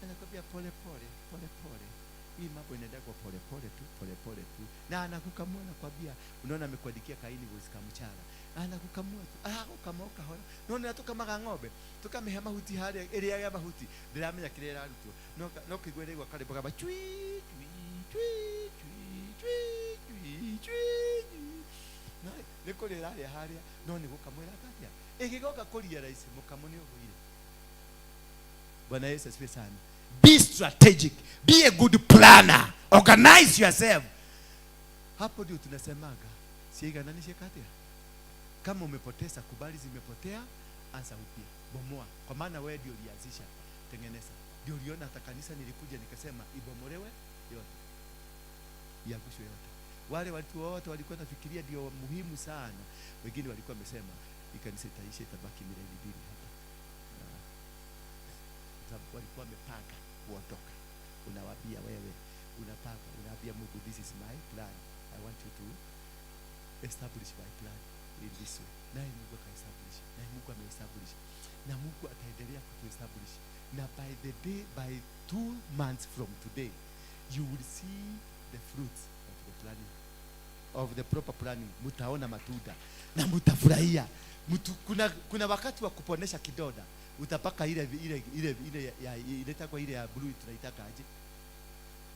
anakwambia pole pole, pole pole. Hii mambo inaenda kwa pole pole tu, pole pole tu. Na anakukamua na kwambia, unaona amekuandikia kaini voice kamchara. Anakukamua tu. Kukamua kahora. Unaona tukamaga ng'ombe, tukamihe mahuti haria ĩrĩa ya mahuti. Ndiramenya kĩrĩa ĩrarutwo. No no kĩigua ĩraigua karĩmbo gaba chui chui chui chui chui chui chui. Na nĩ kũrĩa ĩrarĩa harĩa, no nĩ gũkamwĩra atĩa. Ĩgĩgoka kũria rahisi, mũkamo nĩ ũgũire. Bwana Yesu asifiwe sana. Be strategic. Be a good planner. Organize yourself. Hapo ndio tunasemaga ciigananishe katia. Kama umepoteza, kubali zimepotea, anza upya, bomoa. Kwa maana wewe ndio ulianzisha, tengeneza. Ndio uliona hata kanisa nilikuja nikasema ibomolewe yote, iangushwe yote. Wale watu wote walikuwa nafikiria ndio muhimu sana, wengine walikuwa wamesema hii kanisa itaisha, itabaki milele mbili hapa. Na walikuwa wamepanga kuondoka. Unawaambia wewe, unapanga, unaambia Mungu, this is my plan. I want you to establish my plan in this way. Naye Mungu akaestablish, naye Mungu ameestablish, na Mungu ataendelea kutuestablish. Na by the day, by 2 months from today, you will see the fruits of the planning, of the proper planning. Mutaona matunda na mutafurahia. Kuna wakati wa kuponesha kidoda, utapaka ile ile ile ile ya, ile ile ya blue tunaitaka aje?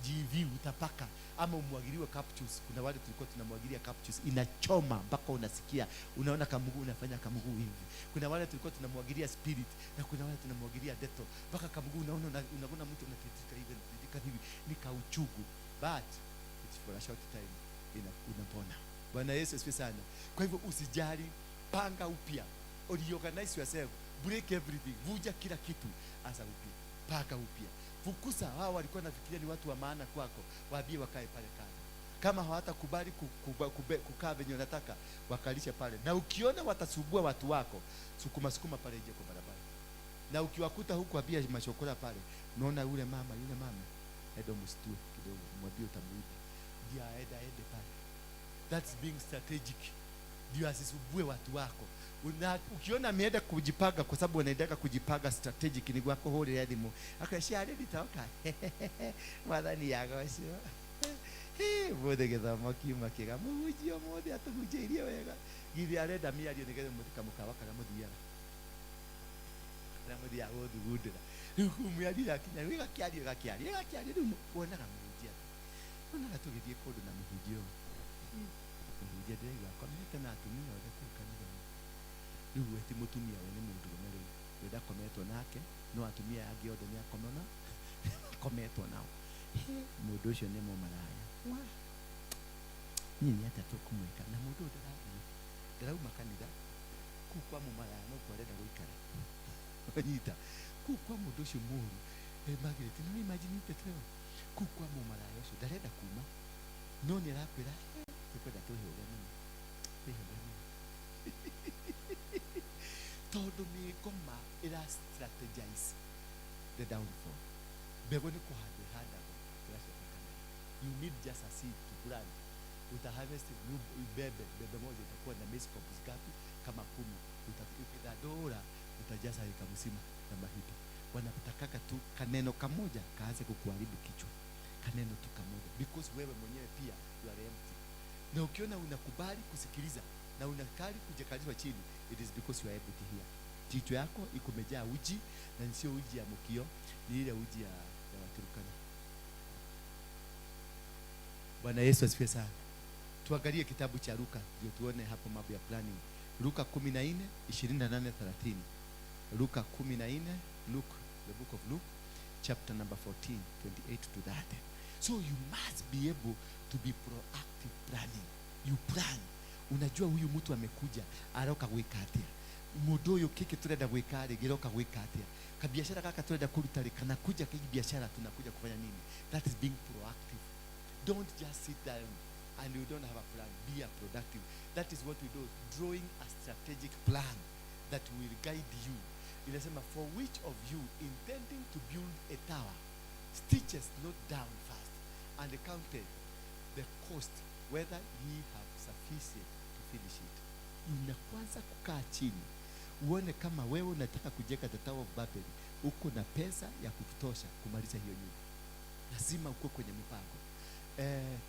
GV utapaka, ama umwagiliwe capsules. Kuna wale tulikuwa tunamwagilia capsules, inachoma mpaka unasikia, unaona kamguu unafanya kamguu hivi. Kuna wale tulikuwa tunamwagilia spirit, na kuna wale tunamwagilia deto mpaka kamguu unaona, unaona mtu unatitika hivi, unatitika hivi, ni kauchugu, but it's for a short time, unapona. Bwana Yesu asifiwe sana. Kwa hivyo usijali, panga upya, reorganize yourself, break everything, vuja kila kitu, anza upya, panga upya, fukuza hao walikuwa nafikiria ni watu wa maana kwako, waambie wakae pale kando. Kama hawatakubali kukaa venye unataka, wakalishe pale. Na ukiona watasumbua watu wako, sukuma sukuma pale nje kwa barabara. Na ukiwakuta huku ambia mashokora pale, unaona yule mama, yule mama, enda msitue kidogo, mwambie utamuiba. Ndio aende aende pale. That's being strategic. Ndio asisumbue watu wako. Ukiona ameenda kujipanga, kwa sababu wanaendaka kujipanga strategic, ni gwako hũrĩre thimũ akacia nitoka mwathani yagocwo mũthĩ gĩthomo kiuma kĩega mũhunjia ũmũthĩ atũhunjĩirie wega githĩ arenda mĩario nĩgetha mũthika mũkawa karĩa mũthiaga karĩa mũthiaga gũthugundĩra rĩu kũu mĩario yakinya rĩu ĩgakĩario ĩgakĩario ĩgakĩario rĩu wonaga mũhunjia wonaga tũgĩthiĩ kũndũ na mũhunjia ũyũ mũhunjia ndĩraigua akomete na atumia othe kũu kanitha-inĩ rĩu we ti mũtumia we nĩ mũndũrũme rĩu we ndakometwo nake no atumia angĩ othe nĩ akomona akometwo nao mũndũ ũcio nĩ mũmaraya wa niĩ nĩ atĩa tũkũmwĩka na mũndũ ũyũ ndarathiĩ ndarauma kanitha kũu kwa mũmaraya no kuo arenda gũikara wanyita kũu kwa mũndũ ũcio mũũru Margaret no imagine ndeto ĩyo kũu kwa mũmaraya ũcio ndarenda kuma no nĩ arakwĩra tũkwenda twĩhũge mũno twĩhũge mũno tondũ nĩ ngoma ĩra strategize the downfall. Mbegũ nĩ kũhandwo ĩhandagwo ĩgacoka ĩkamera. You need just a seed to plant. Uta harvest mbembe, mbembe moja itakuwa na maize cobs ngapi? Kama 10. Ukithandũra utajaza eka mzima na mahindi. Wanatakaka tu kaneno kamoja kaanze kukuharibu kichwa, kaneno tu kamoja, because wewe mwenyewe pia you are empty. Na ukiona unakubali kusikiliza na unakali kujikalishwa chini, it is because you are empty here. Kichwa yako iko imejaa uji, na sio uji ya mukio, ni ile uji ya Waturkana. Bwana Yesu asifiwe sana. Tuangalie kitabu cha Luka ndio tuone hapo mambo ya planning. Luka 14:28-30. Luka 14, Luke, the book of Luke, chapter number 14, 28 to 30. So you must be able to be proactive planning. You plan. Unajua huyu mtu amekuja aroka gwika atia, mundu uyu kiki turenda gwika ri giroka gwika atia, kabiashara gaka turenda kuruta ri kana kuja kiki biashara tunakuja kufanya nini. That is being proactive. Don't just sit down and you don't have a plan. Be a productive. That is what we do, drawing a strategic plan that will guide you. Inasema, for which of you intending to build a tower stitches not down first and counted the cost whether ye have sufficient to finish it. Unakwanza kukaa chini uone kama wewe unataka kujenga the Tower of Babel, uko na pesa ya kutosha kumaliza hiyo nyumba. Lazima uko kwenye mpango.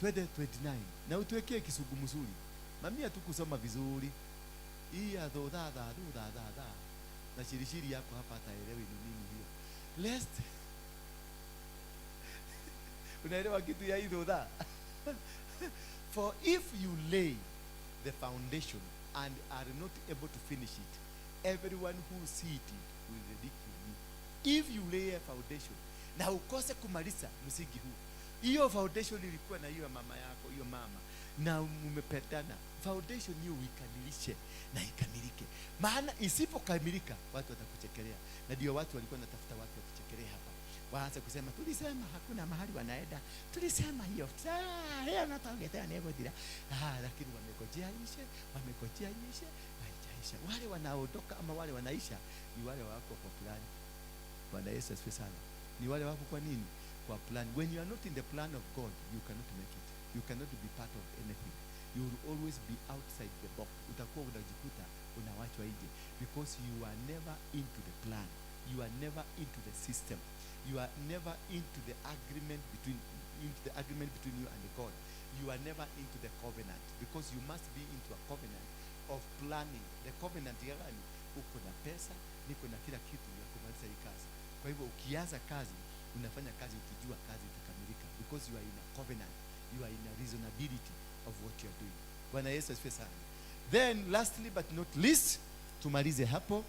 Twende 29 na utuwekee kisugu mzuri. Mamia tu kusoma vizuri. Hii ya dho dha dha dho dha dha dha. Na shirishiri yako hapa hataelewi ni nini hiyo. Lest unaelewa kitu ya hii dho dha? For if you lay the foundation and are not able to finish it, everyone who sees it will ridicule you. If you lay a foundation na ukose kumaliza msingi huo, hiyo foundation ilikuwa na hiyo mama yako, hiyo mama, na mmependana, foundation hiyo uikamilishe na ikamilike. Maana isipokamilika watu watakuchekelea. Na ndio watu walikuwa wanatafuta watu wakuchekelea hapa, waanze kusema tulisema hakuna mahali wanaenda, tulisema hiyo leo nataongetea negodira. Lakini wamegojea ishe, wamegojea ishe, haijaisha. Wale wanaondoka ama wale wanaisha ni wale wako kwa plan. Bwana Yesu asifiwe sana. Ni wale wako kwa nini? Kwa plan. When you are not in the plan of God, you cannot make it. You cannot be part of anything. You will always be outside the box. Utakuwa unajikuta unawachwa nje because you are never into the plan. You are never into the system. You are never into the agreement between, into the agreement between you and God. You are never into the covenant, because you must be into a covenant of planning. The covenant ya gani? Uko na pesa, niko na kila kitu ya kumaliza hii kazi. Kwa hivyo ukianza kazi, unafanya kazi ukijua kazi itakamilika, because you are in a covenant. You are in a reasonability of what you are doing. Bwana Yesu asifiwe sana. Then lastly but not least, tumalize hapo.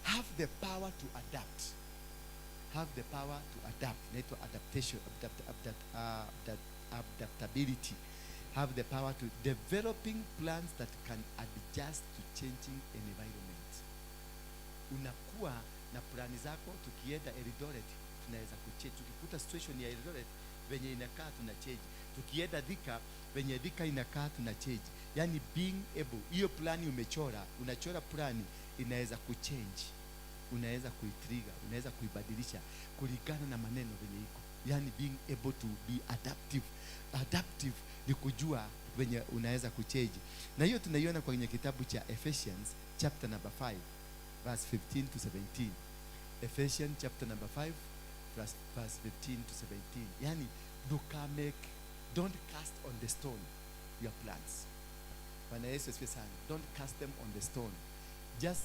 Have the power to adapt. Have the power to adapt. Inaitwa adaptation, adaptability. Have the power to developing plans that can adjust to changing environment. Unakuwa na plani zako, tukienda Eldoret tunaweza kuchange, tukikuta situation ya Eldoret venye inakaa tuna change, tukienda Thika venye Thika inakaa tuna change. Yani being able, hiyo plani umechora, unachora plani inaweza kuchange, unaweza kuitrigger, unaweza kuibadilisha kulingana na maneno venye iko. Yani being able to be adaptive. Adaptive ni kujua venye unaweza kuchange, na hiyo tunaiona kwenye kitabu cha Ephesians chapter number 5 verse 15 to 17. Ephesians chapter number 5 verse 15 to 17. Yani don't cast on the stone your plans. Bwana Yesu asifiwe sana. Don't cast them on the stone. Just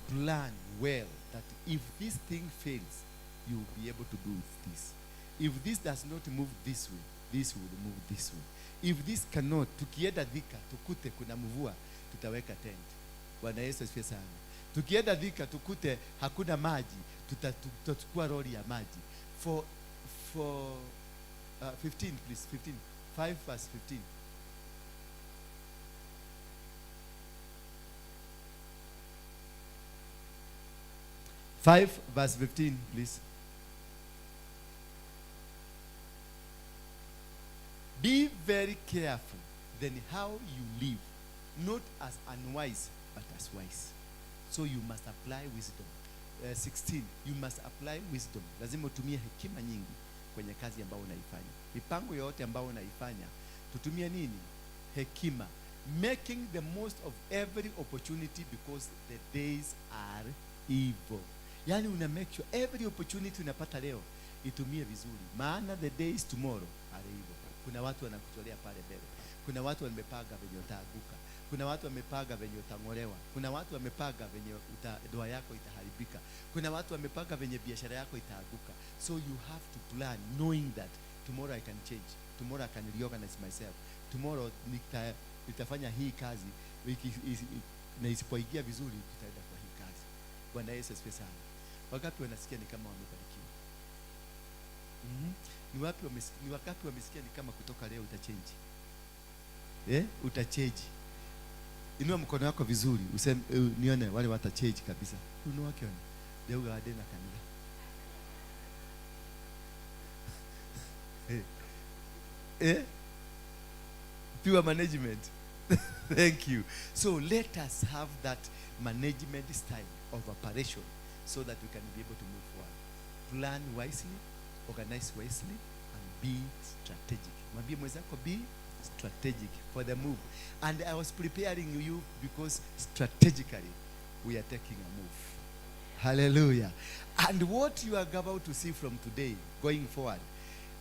plan well that if this thing fails, you will be able to do this. If this does not move this way, this will move this way. If this cannot, tukienda Thika tukute kuna mvua, tutaweka tent. Bwana Yesu asifiwe sana. Tukienda Thika tukute hakuna maji, tutachukua lori ya maji. For 15 please, 15. 5 verse 15. 5 verse 15, please. Be very careful then how you live, not as unwise, but as wise. So you must apply wisdom. 16, you must apply wisdom. Lazima utumie hekima nyingi kwenye kazi ambayo unaifanya. Mipango yote ambayo unaifanya, tutumie nini? Hekima. Making the most of every opportunity because the days are evil. Yani una make sure every opportunity unapata leo itumie vizuri, maana the days tomorrow are evil. Kuna watu wanakucholea pale mbele, kuna watu wamepanga venye utaanguka, kuna watu wamepanga venye utang'olewa, kuna watu wamepanga venye ndoa yako itaharibika, kuna watu wamepanga venye biashara yako itaanguka. So you have to plan knowing that tomorrow I can change, tomorrow I can reorganize myself, tomorrow nitafanya hii kazi wiki, na isipoingia vizuri tutaenda kwa hii kazi. Bwana Yesu asifiwe sana. Wangapi wanasikia ni kama wamebarikiwa? Ni wapi wamesikia, ni wangapi wamesikia ni kama kutoka leo utachange? Utachange. Inua mkono wako vizuri, useme nione wale watachange kabisa. Uno wake ona. Ndeuga ade na kanitha. Pure management. Thank you. So let us have that management style of operation so that we can be able to move forward. Plan wisely, organize wisely, and be strategic. Mwambie mwenzako, be strategic for the move. And I was preparing you because strategically we are taking a move. Hallelujah. And what you are about to see from today going forward,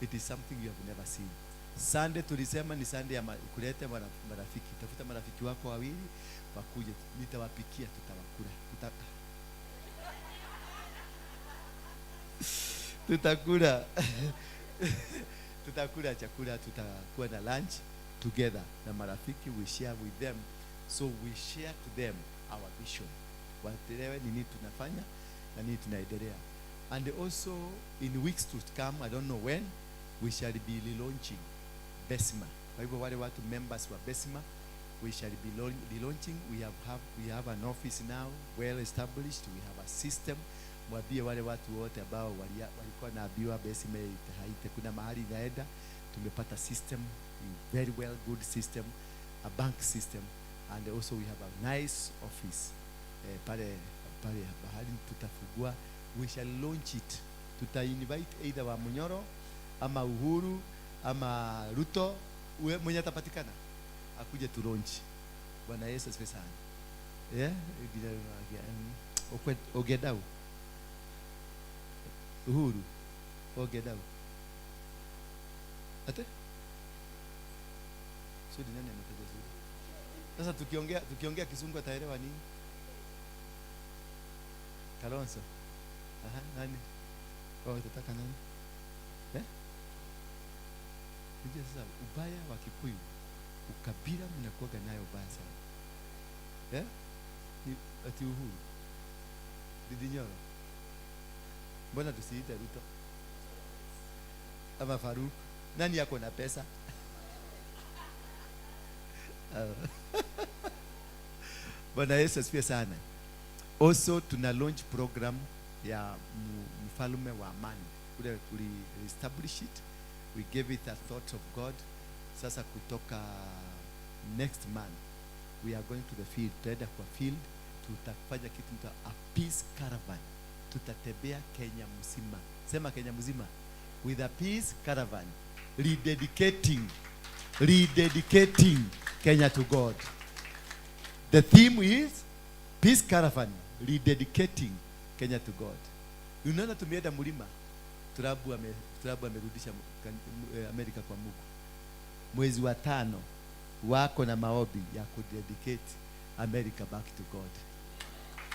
it is something you have never seen. Sunday tulisema ni Sunday ya kuleta marafiki. Tafuta marafiki wako wawili wakuje, nitawapikia, tutawakula. Tutakula. Tutakula chakula, tutakuwa na lunch together na marafiki, we share with them. So we share to them our vision. Waelewe ni nini tunafanya na nini tunaendelea. And also in weeks to come, I don't know when, we shall be relaunching Besima. Kwa hivyo wale watu members wa Besima, we shall be relaunching. We have an office now, well established. We have a system. Mwambie wale watu wote ambao walikuwa naambiwa Besima haite, kuna mahali inaenda. Tumepata system, very well good system, a bank system, and also we have a nice office. Pale pale bahari tutafungua, we shall launch it. Tuta invite either wa Munyoro ama Uhuru ama Ruto, mwenye atapatikana akuje tu launch. Bwana Yesu asifiwe sana. Yeah, Ogedau. Uhuru Ogedau. Ate? Sudi, nani ametaja Sudi? Sasa tukiongea Kizungu ataelewa nini? Kalonzo. Aha, nani? Oh, utataka nani? Unajua sasa ubaya wa Kikuyu, ukabila mnakuwaga nayo ubaya sana. Ni ati Uhuru. Ndindi Nyoro. Mbona tusiite Ruto? Ama Faruk? Nani yako na pesa? Bwana Yesu asifiwe sana. Also tuna launch program ya mfalme wa amani. Ule tuli establish it. We gave it a thought of God. Sasa kutoka next month we are going to the field. Tutaenda kwa field, tutafanya kitu inaitwa a peace caravan. Tutatembea Kenya mzima. Sema Kenya mzima. With a peace caravan, rededicating Kenya to God. The theme is peace caravan, rededicating Kenya to God. Unaona tumeenda mlima, Trump amerudisha Amerika kwa Mungu. Mwezi wa 5 wako na maombi ya kudedicate America back to God.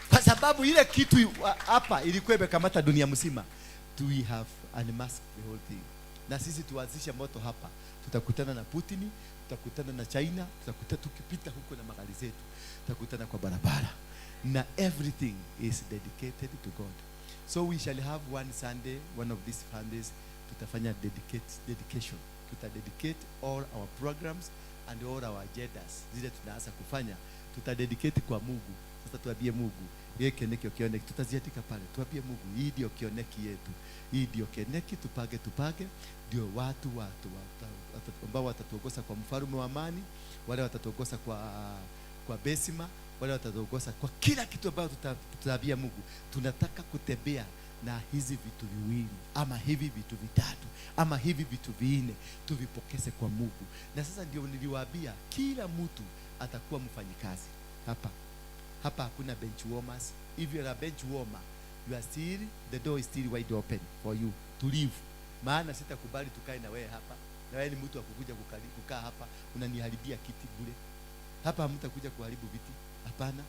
Kwa sababu ile kitu hapa ilikuwa imekamata dunia mzima. We have unmasked the whole thing. Na sisi tuanzishe moto hapa. Tutakutana na Putin, tutakutana na China, tutakutana tukipita huko na magari zetu. Tutakutana kwa barabara. Na everything is dedicated to God. So we shall have one Sunday, one of these Sundays, tutafanya dedication. Tutadedicate all our programs and all our agendas. Zile tunaanza kufanya, tutadedicate kwa Mungu. Sasa tuambie Mungu, gĩkĩ nĩkĩo kĩoneki, tutaziandika pale, tuambie Mungu, hii ndio kioneki yetu, hii ndio kioneki, tupange, tupange, ndio watu, watu, watu, ambao watatuongoza kwa mfalme wa amani, wale watatuongoza kwa Besima, wale watatuongoza kwa kila kitu ambayo tutaambia Mungu. Tunataka kutembea na hizi vitu viwili ama hivi vitu vitatu ama hivi vitu vinne, tuvipokeze kwa Mungu. Na sasa ndio niliwaambia kila mtu atakuwa mfanyikazi hapa. Hapa hakuna bench warmers. If you are a bench warmer, the door is still wide open for you to leave. Maana sitakubali tukae na wewe hapa. Na wewe ni mtu wa kukuja kukaa hapa, unaniharibia kiti bure. Hapa hamtakuja kuharibu viti. Hapana.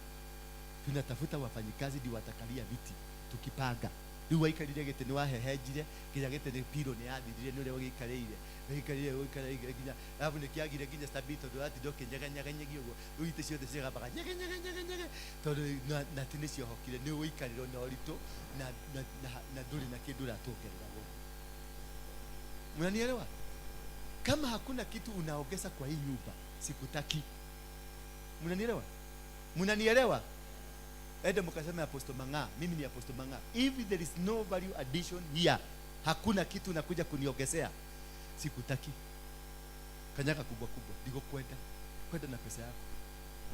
Tunatafuta wafanyikazi ndio watakalia viti tukipanga. Rĩu waikarire gĩtĩ nĩ wahehenjire, nginya gĩtĩ nĩ piro nĩ yathirire nĩ ũrĩa ũgĩikarĩire. Ũgĩikarĩire, ũgĩikarĩire nginya, arabu nĩ kĩagire nginya stability tondũ watinda ũkĩnyegenyegenyegia ũguo. Rĩu itĩ ciothe cigambaga nyege, nyege, nyege, nyege. Tondũ nati nĩ ciohokire, nĩ ũgũikarĩrwo na ũritũ, na ndũrĩ na kĩndũ ũratuongerera gũkũ. Mnanielewa? Kama hakuna kitu unaongeza kwa hii nyumba, sikutaki. Mnanielewa? Mnanielewa? Ende mkaseme Apostle Mang'a, mimi ni Apostle Mang'a. If there is no value addition here, hakuna kitu unakuja kuniongezea, sikutaki. Kanyaga kubwa kubwa, ndiko kwenda. Kwenda na pesa yako.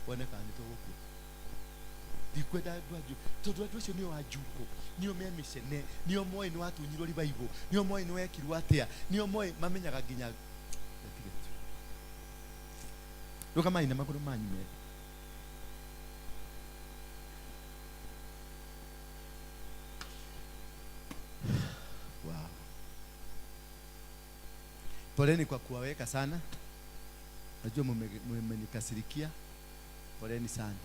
Wone kana nitũgũkua. Ndikwenda andũ anjũ, tondũ andũ acio nĩo anjukũ, nĩo me mĩcene, nĩo moĩ nĩ watunyirwo revival, nĩo moĩ nĩ wekirwo atĩa, nĩo moĩ mamenyaga nginya. Rũgamai na magũrũ manyu merĩ. Wow. Poleni kwa kuwaweka sana. Najua mmenikasirikia. Poleni sana.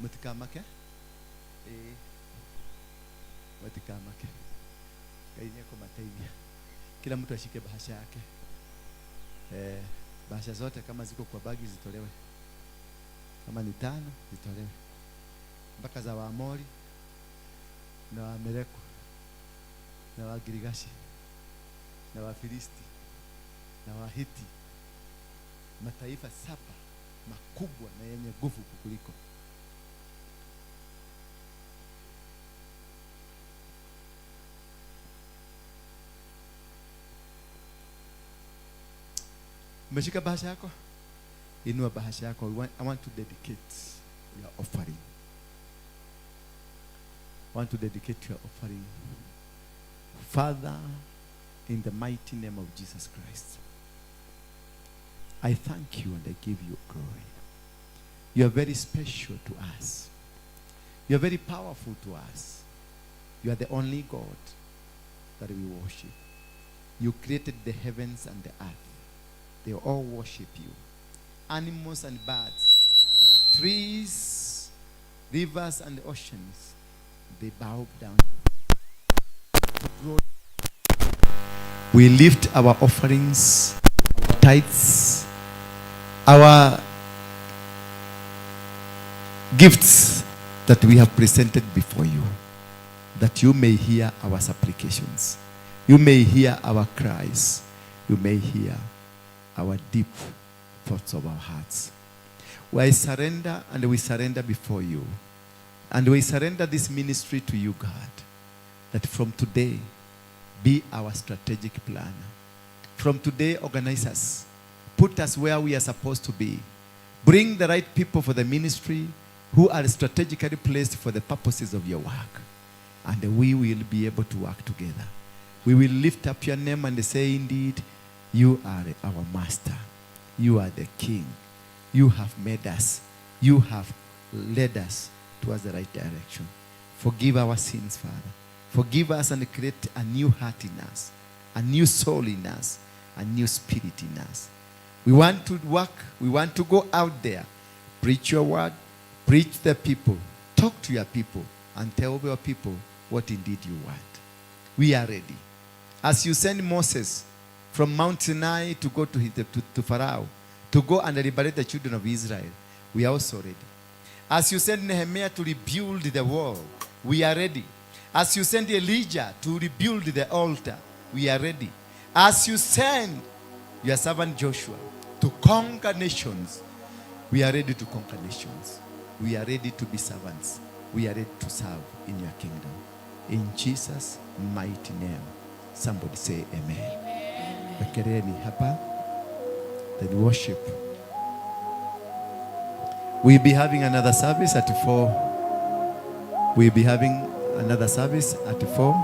Mtikamake. Mtikamake. Ngai nĩekũmateithia. Kila mtu ashike bahasha yake. Bahasha zote kama ziko kwa bagi zitolewe. Kama ni 5 zitolewe. Mpaka za Waamori na Waamaleki na Wagirigashi na Wafilisti na Wahiti, mataifa 7 makubwa na yenye nguvu kukuliko. Umeshika bahasha yako? Inua bahasha yako. I want to dedicate your offering. I want to dedicate your offering. Father, in the mighty name of Jesus Christ, I thank you and I give you glory. You are very special to us. You are very powerful to us. You are the only God that we worship. You created the heavens and the earth. They all worship you. Animals and birds, trees, rivers and oceans, they bow down. We lift our offerings, our tithes, our gifts that we have presented before you, that you may hear our supplications, you may hear our cries, you may hear our deep thoughts of our hearts. I surrender and we surrender before you. And we surrender this ministry to you, God, that from today, be our strategic planner. From today, organize us. Put us where we are supposed to be. Bring the right people for the ministry who are strategically placed for the purposes of your work. And we will be able to work together. We will lift up your name and say, indeed, you are our master. You are the king. You have made us. You have led us towards the right direction. Forgive our sins, Father. Forgive us and create a new heart in us, a new soul in us, a new spirit in us. We want to work. We want to go out there, preach your word, preach the people, talk to your people, and tell your people what indeed you want. We are ready. As you send Moses from Mount Sinai to go to Pharaoh, to go and liberate the children of Israel, we are also ready. As you send Nehemiah to rebuild the wall, we are ready. As you send Elijah to rebuild the altar, we are ready. As you send your servant Joshua to conquer nations, we are ready to conquer nations. We are ready to be servants. We are ready to serve in your kingdom. In Jesus' mighty name. Somebody say amen. Wekeleni hapa. Then worship. We'll be having another service at 4. We'll be having another service at 4.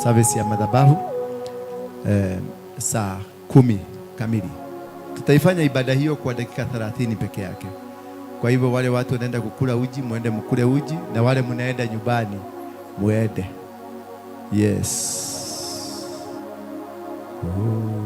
Service ya madhabahu, saa 10 kamili. Tutaifanya ibada hiyo kwa dakika 30 peke yake. Kwa hivyo wale watu wanaenda kukula uji, muende mkule uji, na wale mnaenda nyumbani, muende. Yes. Oh.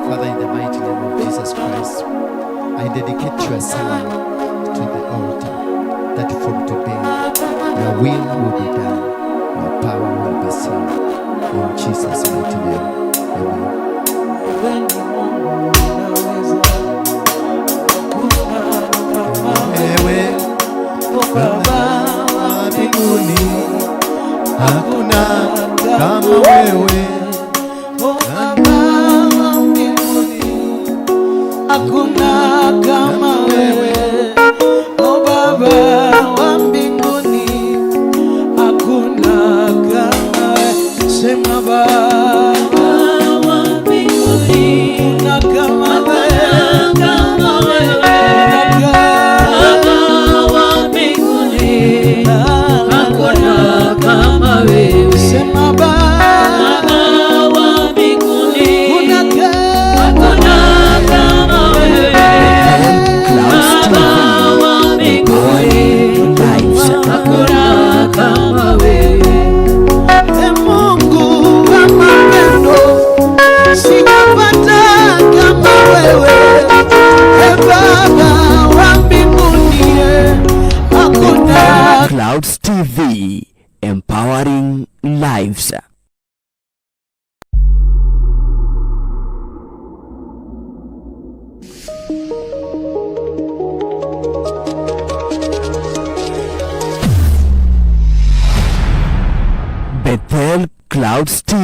Father, in the mighty name of Jesus Christ, I dedicate your son to the altar, that from today your will be done, your power will be seen. In Jesus' mighty name, amen. Wewe Baba wa mbinguni, hakuna kama wewe. Hakuna kama wewe, O Baba wa mbinguni, hakuna kama wewe. Sema Baba wa mbinguni, hakuna kama wewe, Baba wa mbinguni, hakuna kama wewe. Sema Baba wa mbinguni, hakuna kama wewe. Baba wa mbinguni, hakuna kama wewe. E Mungu wa mapendo, sijapata kama wewe. E Baba wa mbinguni, hakuna. Clouds TV, empowering lives. Bethel Clouds TV.